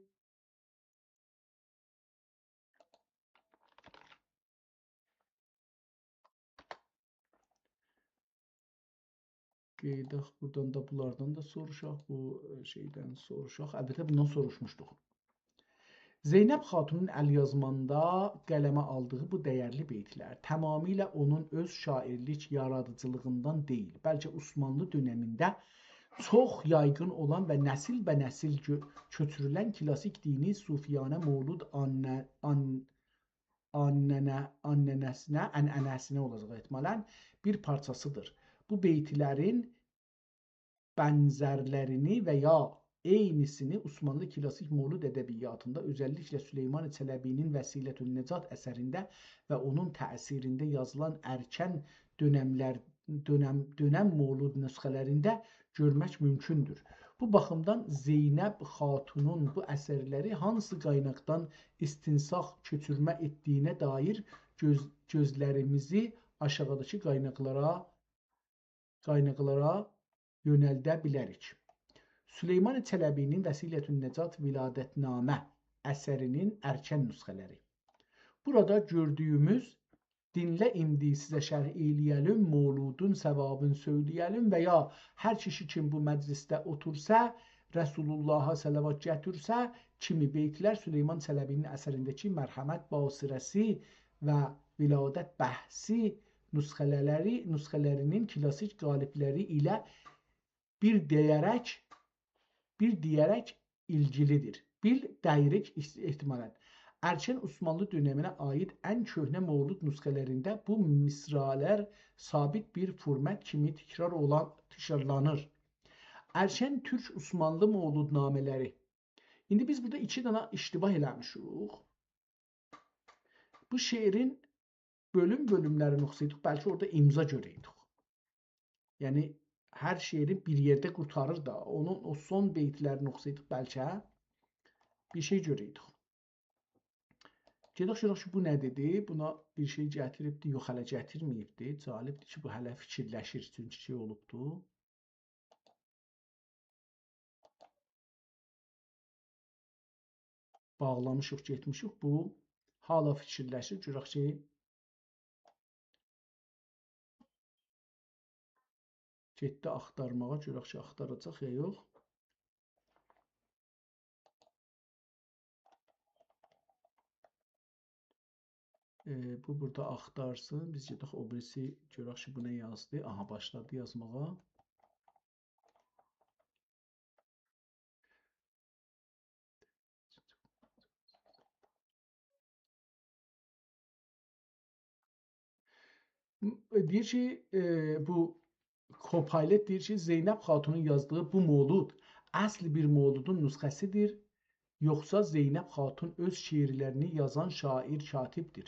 قئییداق، بورادان دا، بونلاردان دا سوروشاق، بو، ائ، شئیدن سوروشاق. البته، بوندان سوروشموشدوق. زینب خاتونون ال‌یازماندا قلمه آلدیغی بو دَیَرلی بیتلر تمامیله اونون اؤز شاعیرلیک یارادیجیلیغیندان دئییل، بلکه عثمانلی دؤنمینده چوخ یایغین اولان و نسیل به نسیل گؤ-، کؤچورولن کلاسیک دینی صوفیانه مولود آننه-، آن-، آننه-، آننه‌سینه، عنعنه‌سینه اولاجاق احتمالاً، بیر پارچاسیدیر. بو بیتلرین بنزرلرینی و یا عینی‌سینی عثمانلی کلاسیک مولود ادبیاتیندا، اؤزللیکله سلیمان چلبی‌نین وسیلةالنجات اثرینده و اونون تأثیرینده یازیلان ارکن دؤنملر، دؤنم، دؤنم مولود نسخه‌لرینده گؤرمک مومکوندور. بو باخیمدان زینب خاتونون بو اثرلری هانسی قایناقدان استنساخ، کؤچورمه ائتدیگینه دایر گؤز، گؤزلریمیزی آشاغیداکی قایناقلارا، قایناقلارا یؤنلده بیلریک. سلیمان چلبی‌نین وسیلةالنجات ولادت‌نامه اثرینین ارکن نسخه‌لری. بورادا گؤردویوموز، دینله ایندی سیزه شرح ائله‌یه‌لیم، مولودون ثوابین سؤیله‌یه‌لیم و یا هر کیشی کیم بو مجلسده اوتورسا، رسول‌اللها صلوات گتیرسه کیمی بیتلر سلیمان چلبی‌نین اثرینده‌کی مرحمت باصره‌سی و ولادت بحثی نسخه‌لری، نسخه‌لرینین کلاسیک قالیبلری ایله بیر دَیَرک، بیر دَیَرک ایلگیلیدیر. بیر دَیَرک احتمالاً. ارکن عثمانلی دؤنمینه عایید ان کؤهنه مولود نسخه‌لرینده بو مصرع‌لر ثابت بیر فورمت کیمی تکرار اولان، تکرارلانیر. ارکن تورک عثمانلی مولودنامه‌لری. ایندی بیز بورادا ایکی دنه اشتباه ائله‌میشیک. بو شعرین بؤلوم-بؤلوملرینی اوخوسایدیق، بلکه اورادا امضا گؤره‌یدیک. یعنی، هر شعرین بیر یئرده قورتاریر دا، اونون او سون بیتلرینی اوخوسایدیق، بلکه بیر شئی گؤره‌یدیک. گئدک گؤرک کی، بو نه دئدی؟ بونا بیر شئی گتیریبدی، یوخ، هله گتیرمه‌ییبدی. جالبدیر کی، بو هله فیکیرلشیر، چونکی شئی اولوبدو. باغلامیشیق، گئتمیشیک. بو هالا فیکیرلشیر. گؤرک کی، گئتدی آختارماغا، گؤرک کی، آختاراجاق یا یوخ. ائ، بو بورادا آختارسین. بیز گئدک او بیریسی، گؤرک کی، بو نه یازدی. آها، باشلادی یازماغا. دئییر کی، ائ، بو Copilot دئییر کی، زینب خاتونون یازدیغی بو مولود اصل بیر مولودون نسخه‌سیدیر، یوخسا زینب خاتون اؤز شعرلرینی یازان شاعر کاتبدیر؟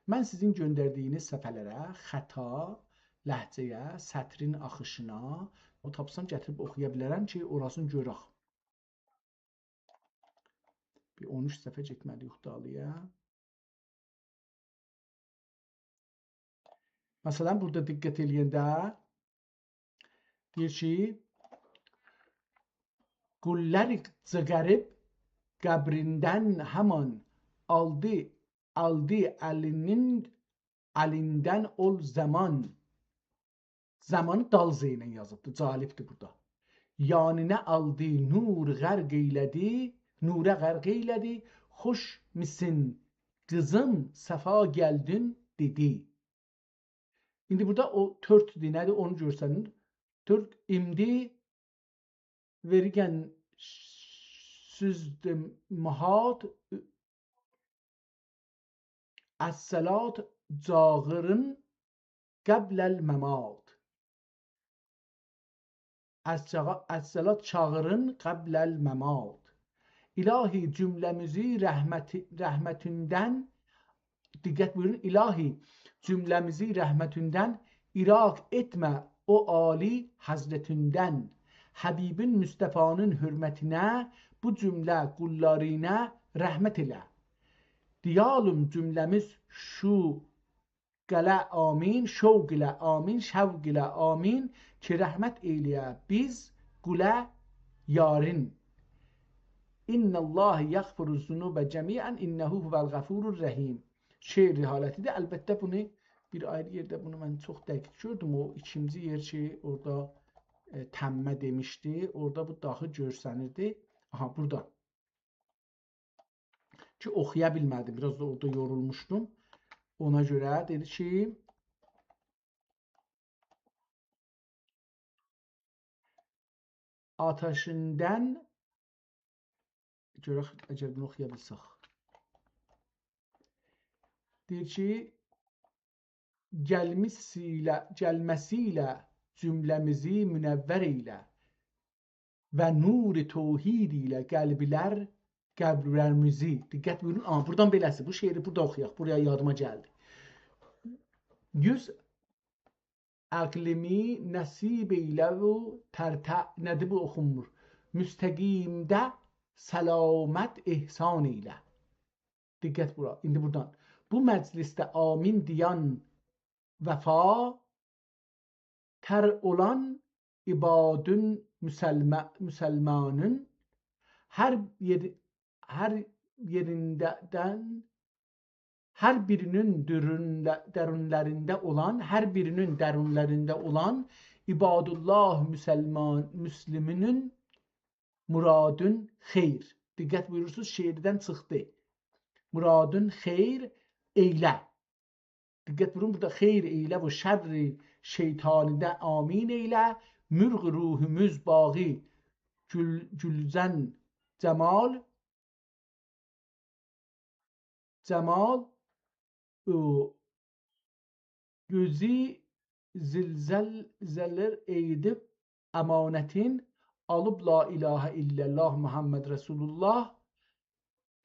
من سیزین گؤندردیگینیز صفحه‌لره، خطا، لهجه‌یه، سطرین آخیشینا، او تاپسام گتیریب اوخویا بیلرم کی، اوراسینی گؤرک. بیر اون اوچ صفحه گئتمه‌لی‌ییک دالییا. مثلا، بورادا دقت ائله‌ینده دئییر کی، گوللر جیغاریب قبریندن همان، آلدی، آلدی الی‌نین، الیندن اول زمان. زمانی دال ز ایله یازیبدی، جالبدیر بورادا. یانینه آلدی، نور غرق ائیله‌دی، نوره غرق ائیله‌دی. «خوش میسین قیزیم، صفا گلدین» دئدی. ایندی بورادا او تؤرکدور، نه‌دیر، اونو گؤرسنیر. تؤرک ایمدی وئریگن سوزدوم مهات، الصلات چاغیرین قبل الممات. الصلا-، الصلات چاغیرین قبل الممات. الهی جمله‌میزی رحمتی-، رحمتیندن، دقت بویورون، الهی جمله‌میزی رحمتیندن ایراق ائتمه او عالی حضرتیندن. حبیبین مصطفی‌نین حؤرمتینه بو جمله قوللارینه رحمت ائله. دئیالیم جمله‌میز شو قله آمین، شوق ایله آمین، شوق ایله آمین، کی رحمت ائیله‌یه بیز قوله یارین. «إن الله یغفر الذنوب جمیعا إنه هو الغفور الرحیم». شعر حالتی‌دیر. البته بونو بیر آیری یئرده، بونو من چوخ دقیق گؤردوم. او ایکینجی یئر کی، اورادا، ائ، تمّه دئمیشدی. اورادا بو داخی گؤرسنیردی. آها، بورادا. کی اوخویا بیلمه‌دیم. بیر آز دا اورادا یورولموشدوم. اونا گؤره دئدی کی، آتشیندن، گؤرک اگر بونو اوخویا بیلسک. دئییر کی، گلمه‌سی ایله، گلمه‌سی ایله جمله‌میزی منور ائیله. و نور توحید ایله قلبلر، قلبلریمیزی. دقت بویورون. آها، بورادان بئله‌سی، بو شعری بورادا اوخویاق. بورایا یادیما گلدی. یوز عقلیمی نصیب ائیله و ترتع، نه‌دیر بو، اوخونمور. مستقیمده سلامت احسان ائیله. دقت بورا، ایندی بورادان. بو مجلسده آمین دئین وفا تر اولان عبادون مسلم-، مسلمانین هر یئری، هر یئریندن، هر بیرینین درونله-، درونلرینده اولان، هر بیرینین درونلرینده اولان عبادالله مسلمان، مسلمینین مرادون خیر. دقت بویورورسونوز، شعردن چیخدی. مرادون خیر ائیله. دقت بویورون، بورادا خیر ائیله و شر شیطانیندن آمین ائیله. مرغ روحوموز باغی گول-، گولزن جمال، جمال، او، گؤزو زلزل-، زلزلر ائدیب امانتین، آلیب لا اله الا الله محمد رسول الله،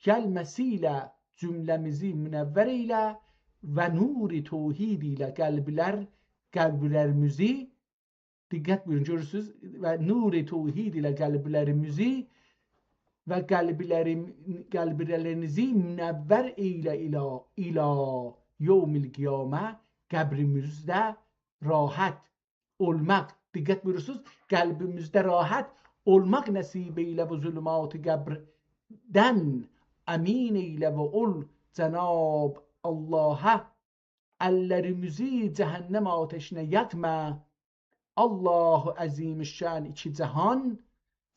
گلمه‌سی ایله جمله‌میزی منور ائیله و نور توحید ایله قلبلر، قلبلریمیزی، دقت بویورون، گؤرورسونوز، و نور توحید ایله قلبلریمیزی و قلبلریم-، قلبلرینیزی منور ائیله الی، الی یوم القیامه، قبریمیزده راحت اولماق. دقت بویورورسونوز، قلبیمیزده راحت اولماق نصیب ائیله بو ظلمات قبردن، امین ائیله و اول جناب اللها. اللریمیزی جهنم آتشینه یاقما. الله عظیم الشأن، ایکی جهان،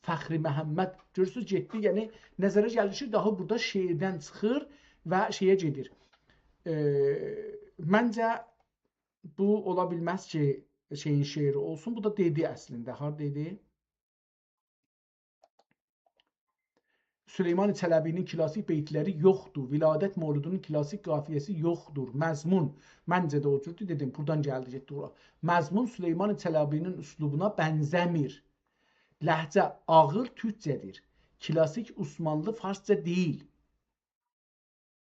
فخر محمد. گؤرورسونوز، گئتدی، یعنی نظره گلیر کی، داها بورادا شعردن چیخیر و شئیه گئدیر. ائ، منجه، بو اولا بیلمز کی، شئیین شعری اولسون. بو دا دئدی اصلینده. هاردا دئدی؟ سلیمان چلبی‌نین کلاسیک بیتلری یوخدور. ولادت مولودونون کلاسیک قافیه‌سی یوخدور. مضمون، منجه ده او جوردور، دئدیم، بورادان گلدی، گئتدی اورا. مضمون سلیمان چلبی‌نین اسلوبونا بنزه‌میر. لهجه آغیر تورکجه‌دیر. کلاسیک عثمانلی فارسجا دئییل.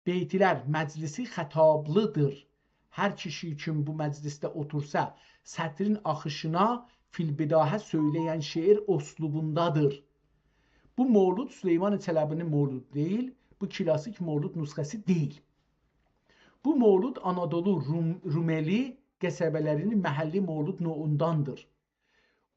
بیتلر مجلسی خطابلی‌دیر. هر کیشی کیم بو مجلسده اوتورسا، سطرین آخیشینا فی‌البداهه سؤیله‌ین شعر اسلوبوندادیر. بو مولود سلیمان چلبی‌نین مولودو دئییل، بو کلاسیک مولود نسخه‌سی دئییل. بو مولود آنادولو، روم-، روملی قصبه‌لری‌نین محلی مولود نوعونداندیر.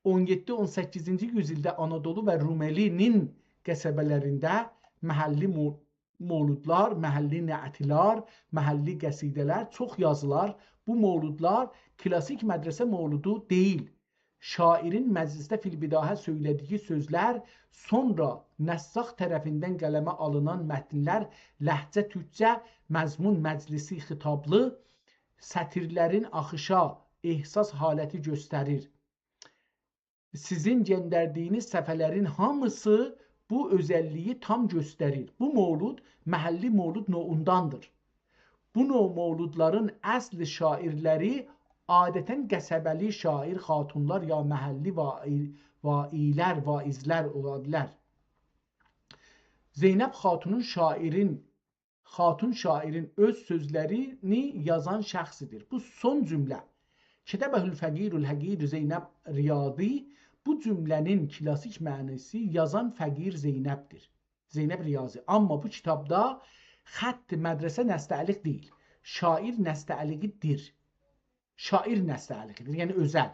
اون یئددی، اون سککیزینجی یوزایلده آنادولو و روملی‌نین قصبه‌لرینده محلی مو-، مولودلار، محلی نعتلر، محلی قصیده‌لر چوخ یازیلار. بو مولودلار کلاسیک مدرسه مولودو دئییل. شاعرین مجلسده فی‌البداهه سؤیله‌دیگی سؤزلر، سونرا نساخ طرفیندن قلمه آلینان متنلر، لهجه تورکجه، مضمون مجلسی خطابلی، سطرلرین آخیشا احساس حالتی گؤستریر. سیزین گؤندردیگینیز صفحه‌لرین هامیسی بو اؤزللیگی تام گؤستریر. بو مولود محلی مولود نوعونداندیر. بو نوع مولودلارین اصل شاعرلری عادتاً قصبه‌لی شاعر خاتونلار یا محلی واعی-، واعی‌لر، واعظلر اولا بیلر. زینب خاتونون شاعرین، خاتون شاعرین اؤز سؤزلرینی یازان شخصیدیر. بو سون جمله، «کتبه الفقیر الحقیر زینب ریاضی»، بو جمله‌نین کلاسیک معناسی یازان فقیر زینبدیر. زینب ریاضی. آمما بو کیتابدا خط مدرسه نستعلیق دئییل. شاعر نستعلیقیدیر. شاعر نستعلیقیدیر، یعنی اؤزل.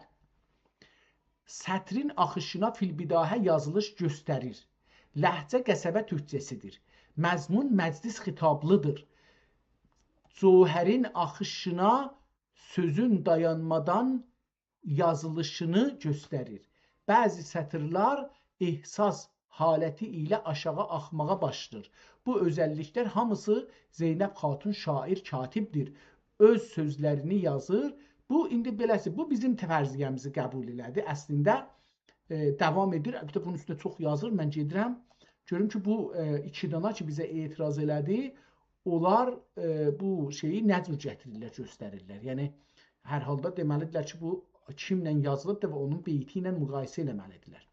سطرین آخیشینا فی‌البداهه یازیلیش گؤستریر. لهجه قصبه تورکجه‌سیدیر. مضمون مجلس خطابلیدیر. جوهرین آخیشینا سؤزون دایانمادان یازیلیشینی گؤستریر. بعضی سطرلر احساس حالتی ایله آشاغی آخماغا باشلاییر. بو اؤزللیکلر هامیسی زینب خاتون شاعر کاتبدیر. اؤز سؤزلرینی یازیر. بو، ایندی بئله‌سی، بو بیزیم فرضیه‌میزی قبول ائله‌دی. اصلینده، ائ، داوام ائدیر. البته، بونون اوستونده چوخ یازیر. من گئدیرم. گؤروم کی، بو، ائ، ایکی دانا کی، بیزه اعتراض ائله‌دی، اونلار، ائ، بو شئیی نه جور گتیریرلر، گؤستریرلر. یعنی، هر حالدا دئمه‌لیدیرلر کی، بو کیمله یازیلیبدیر و اونون بیتی ایله مقایسه ائله‌مه‌لیدیرلر.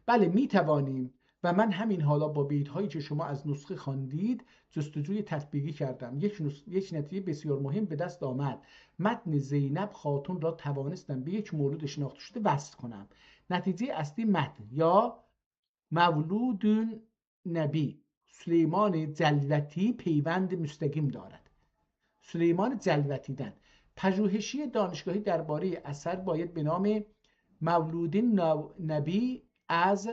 بلی، می‌توانیم و من همین حالا با بیت‌هایی که شما از نسخه خواندید، جستجوی تطبیقی کردم. یک نس-، یک نتیجهٔ بسیار مهم به دست آمد. متن زینب خاتون را توانستم به یک مولود شناخته شده وصل کنم. نتیجهٔ اصلی متن یا مولود نبی سلیمان جلوتی پیوند مستقیم دارد. سلیمان جلوتی‌دن. پژوهشی دانشگاهی دربارهٔ اثر باید به نام مولود نو-، نبی از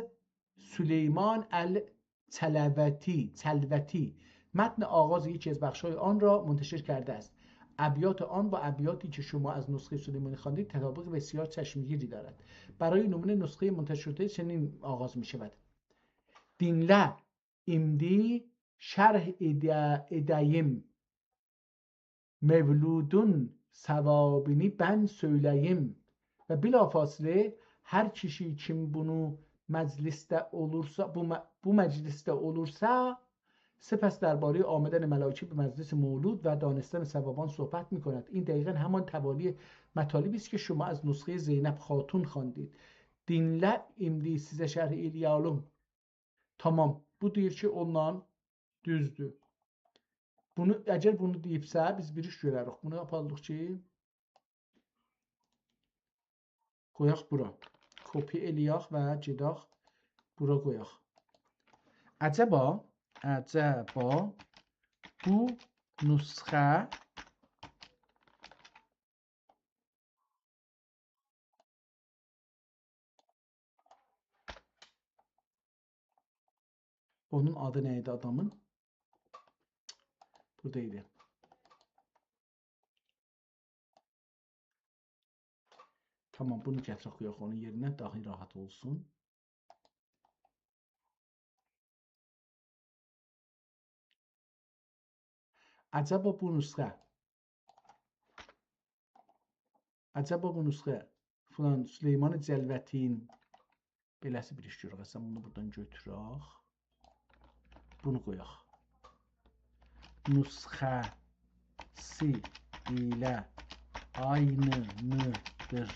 سلیمان الجلوتی، جلوتی، متن آغاز یکی از بخش‌های آن را منتشر کرده است. ابیات آن با ابیاتی که شما از نسخهٔ سلیمانی خواندید، تطابق بسیار چشمگیری دارد. برای نمونه، نسخهٔ منتشر شده چنین آغاز می‌شود: «دینله، ایندی شرح ائده-، ائده‌ییم مولودون ثوابینی، بن سؤیله‌ییم.» و بلافاصله هر کیشی کیم بونو مجلسده اولورسا، بو م-، بو مجلسده اولورسا، سپس دربارهٔ آمدن ملائکه به مجلس مولود و دانستن ثواب آن صحبت می‌کند. این دقیقاً همان توالی مطالبی است که شما از نسخهٔ زینب خاتون خواندید. دینله، ایندی سیزه شرح ائلیه‌لیم. تامام. بو دئییر کی، اونونلا دوزدور. بونو، اگر بونو دئییبسه، بیز بیر ایش گؤرریک. بونو آپاریق کی، قویاق بورا. کپی ائلیک و گئدک بورا قویاق. عجبا، عجبا بو نسخه اونون آدی نه ایدی آدامین؟ بورادا ایدی. تامام، بونو گتیرک قویاق اونون یئرینه، داها راحت اولسون. عجبا بو نسخه، عجبا بو نسخه فلان سلیمان جلوتی‌نین، بئله‌سی بیر ایش گؤرک. اصلاً بونو بورادان گؤتورک. بونو قویاق. نسخه‌سی ایله عینی‌دیر.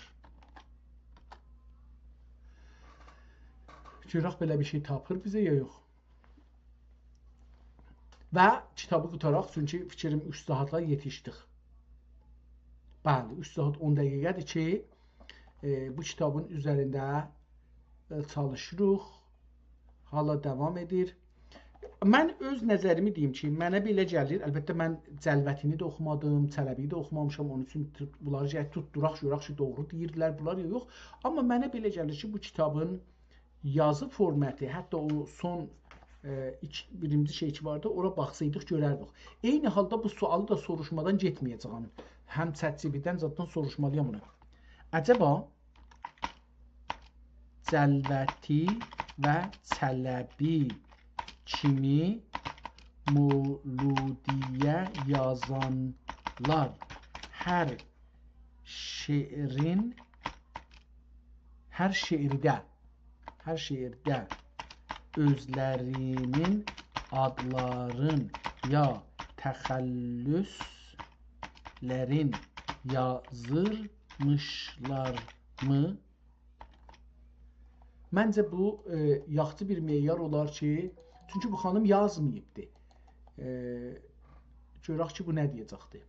گؤرک بئله بیر شئی تاپیر بیزه یا یوخ. و کیتابی قوتاراق، چونکی فیکریم اوچ ساعاتا یئتیشدیک. بلی، اوچ ساعات اون دقیقه‌دیر کی، ائ، بو کیتابین اوزرینده، ائ، چالیشیریق. حالا داوام ائدیر. من اؤز نظریمی دئییم کی، منه بئله گلیر، البته من جلوتی‌نی ده اوخومادیم، چلبی‌نی ده اوخومامیشام، اونون اوچون توت-، بونلاری گرک توتدوراق، گؤرک کی، دوغرو دئییرلر بونلار یا یوخ. آمما منه بئله گلیر کی، بو کیتابین یازی فورماتی، حتی او سون، ائ، ایکی، بیرینجی شئی کی واردی، اورا باخسایدیق گؤرردیک. عینی حالدا بو سؤالی دا سوروشمادان گئتمه‌یه‌جه‌یم. هم ChatGPT-دن زاددان سوروشمالی‌یام بونو. عجبا جلوتی و چلبی کیمی مولودیه یازانلار هر شعرین، هر شعرده، هر شعرده اؤزلری‌نین آدلارین یا تخلصلرین یازیرمیشلارمی؟ منجه بو، ائ، یاخشی بیر معیار اولار کی، چونکی بو خانیم یازماییبدی. ائ، گؤرک کی، بو نه دئیه‌جکدی.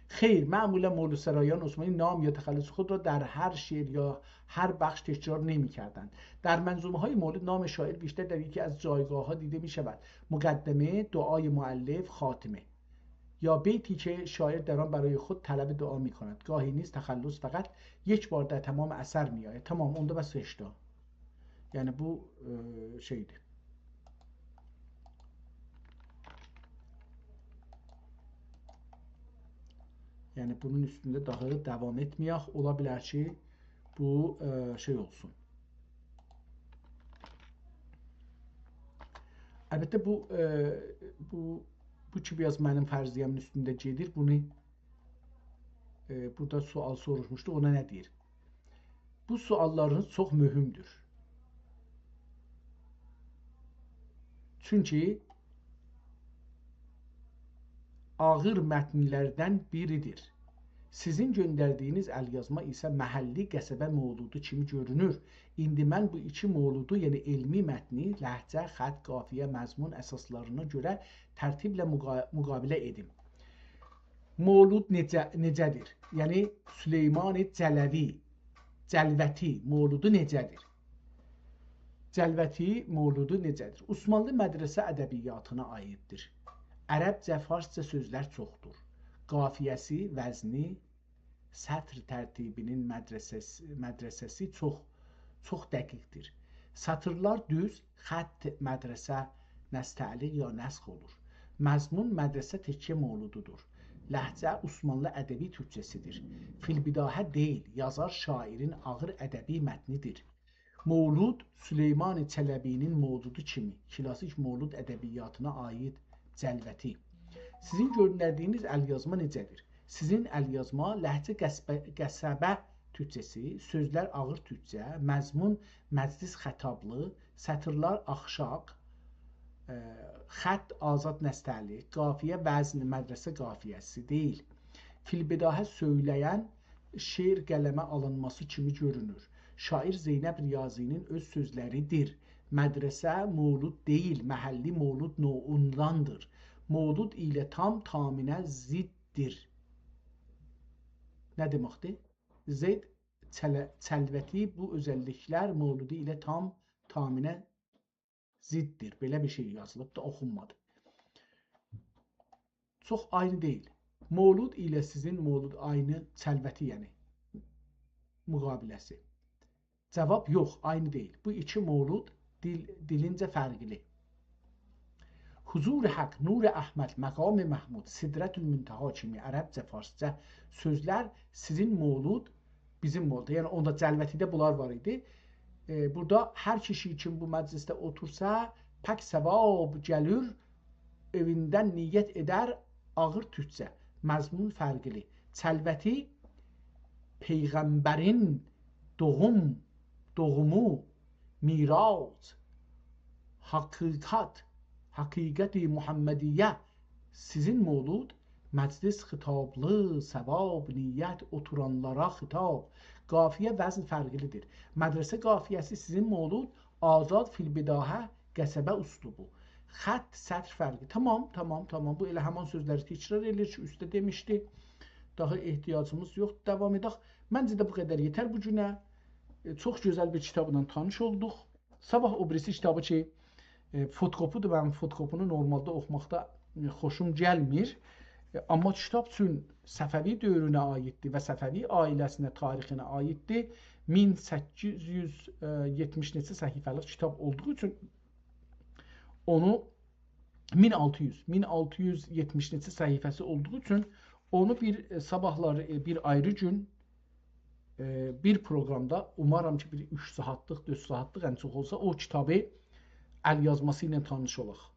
خیر، معمولاً مولودسرایان عثمانی نام یا تخلص خود را در هر شعر یا هر بخش تکرار نمی‌کردند. در منظومه‌های مولود نام شاعر بیشتر در یکی از جایگاه‌ها دیده می‌شود: مقدمه، دعای مؤلف، خاتمه. یا بیتی که شاعر در آن برای خود طلب دعا می‌کند. گاهی نیز تخلص فقط یک بار در تمام اثر می‌آید. تمام، اوندا بس هئچ ده. یعنی بو، ائ، شئیدیر. یعنی بونون اوستونده داها داوام ائتمه‌یک. اولا بیلر کی، بو، ائ، شئی اولسون. البته بو، ائ، بو، بو کی، بیر آز منیم فرضیه‌مین اوستونده گئدیر. بونو، ائ، بورادا سؤال سوروشموشدو، اونا نه دئییر؟ بو سؤاللارینیز چوخ مهمدور. چونکی آغیر متنلردن بیریدیر. سیزین گؤندردیگینیز الیازما ایسه محلی قصبه مولودو کیمی گؤرونور. ایندی من بو ایکی مولودو، یعنی علمی متنی، لهجه، خط، قافیه، مضمون اساسلارینا گؤره ترتیبله مقا-، مقابله ائدیم. مولود نئجه، نئجه‌دیر؟ یعنی سلیمان جلوی، جلوتی مولودو نئجه‌دیر؟ جلوتی مولودو نئجه‌دیر؟ عثمانلی مدرسه ادبیاتینا عاییددیر. عربجه، فارسجا سؤزلر چوخدور. قافیه‌سی، وزنی، سطر ترتیبی‌نین مدرسه‌سی، مدرسه‌سی چوخ، چوخ دقیقدیر. سطرلر دوز، خط مدرسه نستعلیق یا نسخ اولور. مضمون مدرسه تکیه مولودودور. لهجه عثمانلی ادبی تورکجه‌سیدیر. فی‌البداهه دئییل، یازار شاعرین آغیر ادبی متنیدیر. مولود، سلیمان چلبی‌نین مولودو کیمی، کلاسیک مولود ادبیاتینا عایید جلوتی. سیزین گؤندردیگینیز الیازما نئجه‌دیر؟ سیزین الیازما لهجه قصبه، قصبه تورکجه‌سی، سؤزلر آغیر تورکجه، مضمون مجلس خطابلی، سطرلر آخشاق، ائ، خط آزاد نستعلیق، قافیه وزن مدرسه قافیه‌سی دئییل. فی‌البداهه سؤیله‌ین شعر قلمه آلینماسی کیمی گؤرونور. شاعر زینب ریاضی‌نین اؤز سؤزلریدیر. مدرسه مولود دئییل، محلی مولود نوعونداندیر. مولود ایله تام تامینه ضددیر. نه دئمکدیر؟ ضد، چله-، چلوتی، بو اؤزللیکلر مولودو ایله تام تامینه ضددیر. بئله بیر شئی یازیلیب دا اوخونمادی. چوخ عینی دئییل. مولود ایله سیزین مولود عینی، چلوتی، یعنی مقابله‌سی. جاواب: یوخ، عینی دئییل. بو ایکی مولود دیل، دیلینجه فرقلی. حضور حق، نور احمد، مقام محمود، سدرة المنتهی کیمی عربجه، فارسجا سؤزلر سیزین مولود، بیزیم مولود. یعنی اوندا جلوتی‌ده بونلار وار ایدی. ائ، بورادا هر کیشی کیم بو مجلسده اوتورسا، پک ثواب گلیر، ائویندن نیت ائدر، آغیر تورکجه. مضمون فرقلی. چلوتی پیغمبرین دوغوم، دوغومو، میراث، حقیقت، حقیقت محمدیه، سیزین مولود، مجلس خطابلی، ثواب، نیت، اوتورانلارا خطاب. قافیه، وزن فرقلیدیر. مدرسه قافیه‌سی سیزین مولود، آزاد، فی‌البداهه، قصبه اسلوبو. خط، سطر فرقی. تامام، تامام، تامام. بو ائله همان سؤزلری تکرار ائله‌ییر کی، اوسته دئمیشدی. داها احتیاجیمیز یوخ. داوام ائدک. منجه ده بو قدر یئتر بو گونه. ائ، چوخ گؤزل بیر کیتابلا تانیش اولدوق. صاباح او بیریسی کیتابی کی، ائ، فوتوکوپی‌دیر، منیم فوتوکوپینی نورمالدا اوخوماقدا، ائ، خوشوم گلمیر. ائ، آمما کیتاب چون صفوی دؤورونه عاییددیر و صفوی عائله‌سینه، تاریخینه عاییددیر. مین سککیز یوز یئتمیش نئچه صفحه‌لیک کیتاب اولدوغو اوچون اونو مین آلتی یوز، مین آلتی یوز یئتمیش نئچه صفحه‌سی اولدوغو اوچون اونو بیر، ائ، صاباحلاری، ائ، بیر آیری گون، ائ، بیر پروگرامدا، اومارام کی، بیر اوچ ساعاتلیق، دؤرد ساعاتلیق ان چوخ اولسا، او کیتابی ال‌یازماسی ایله تانیش اولاق.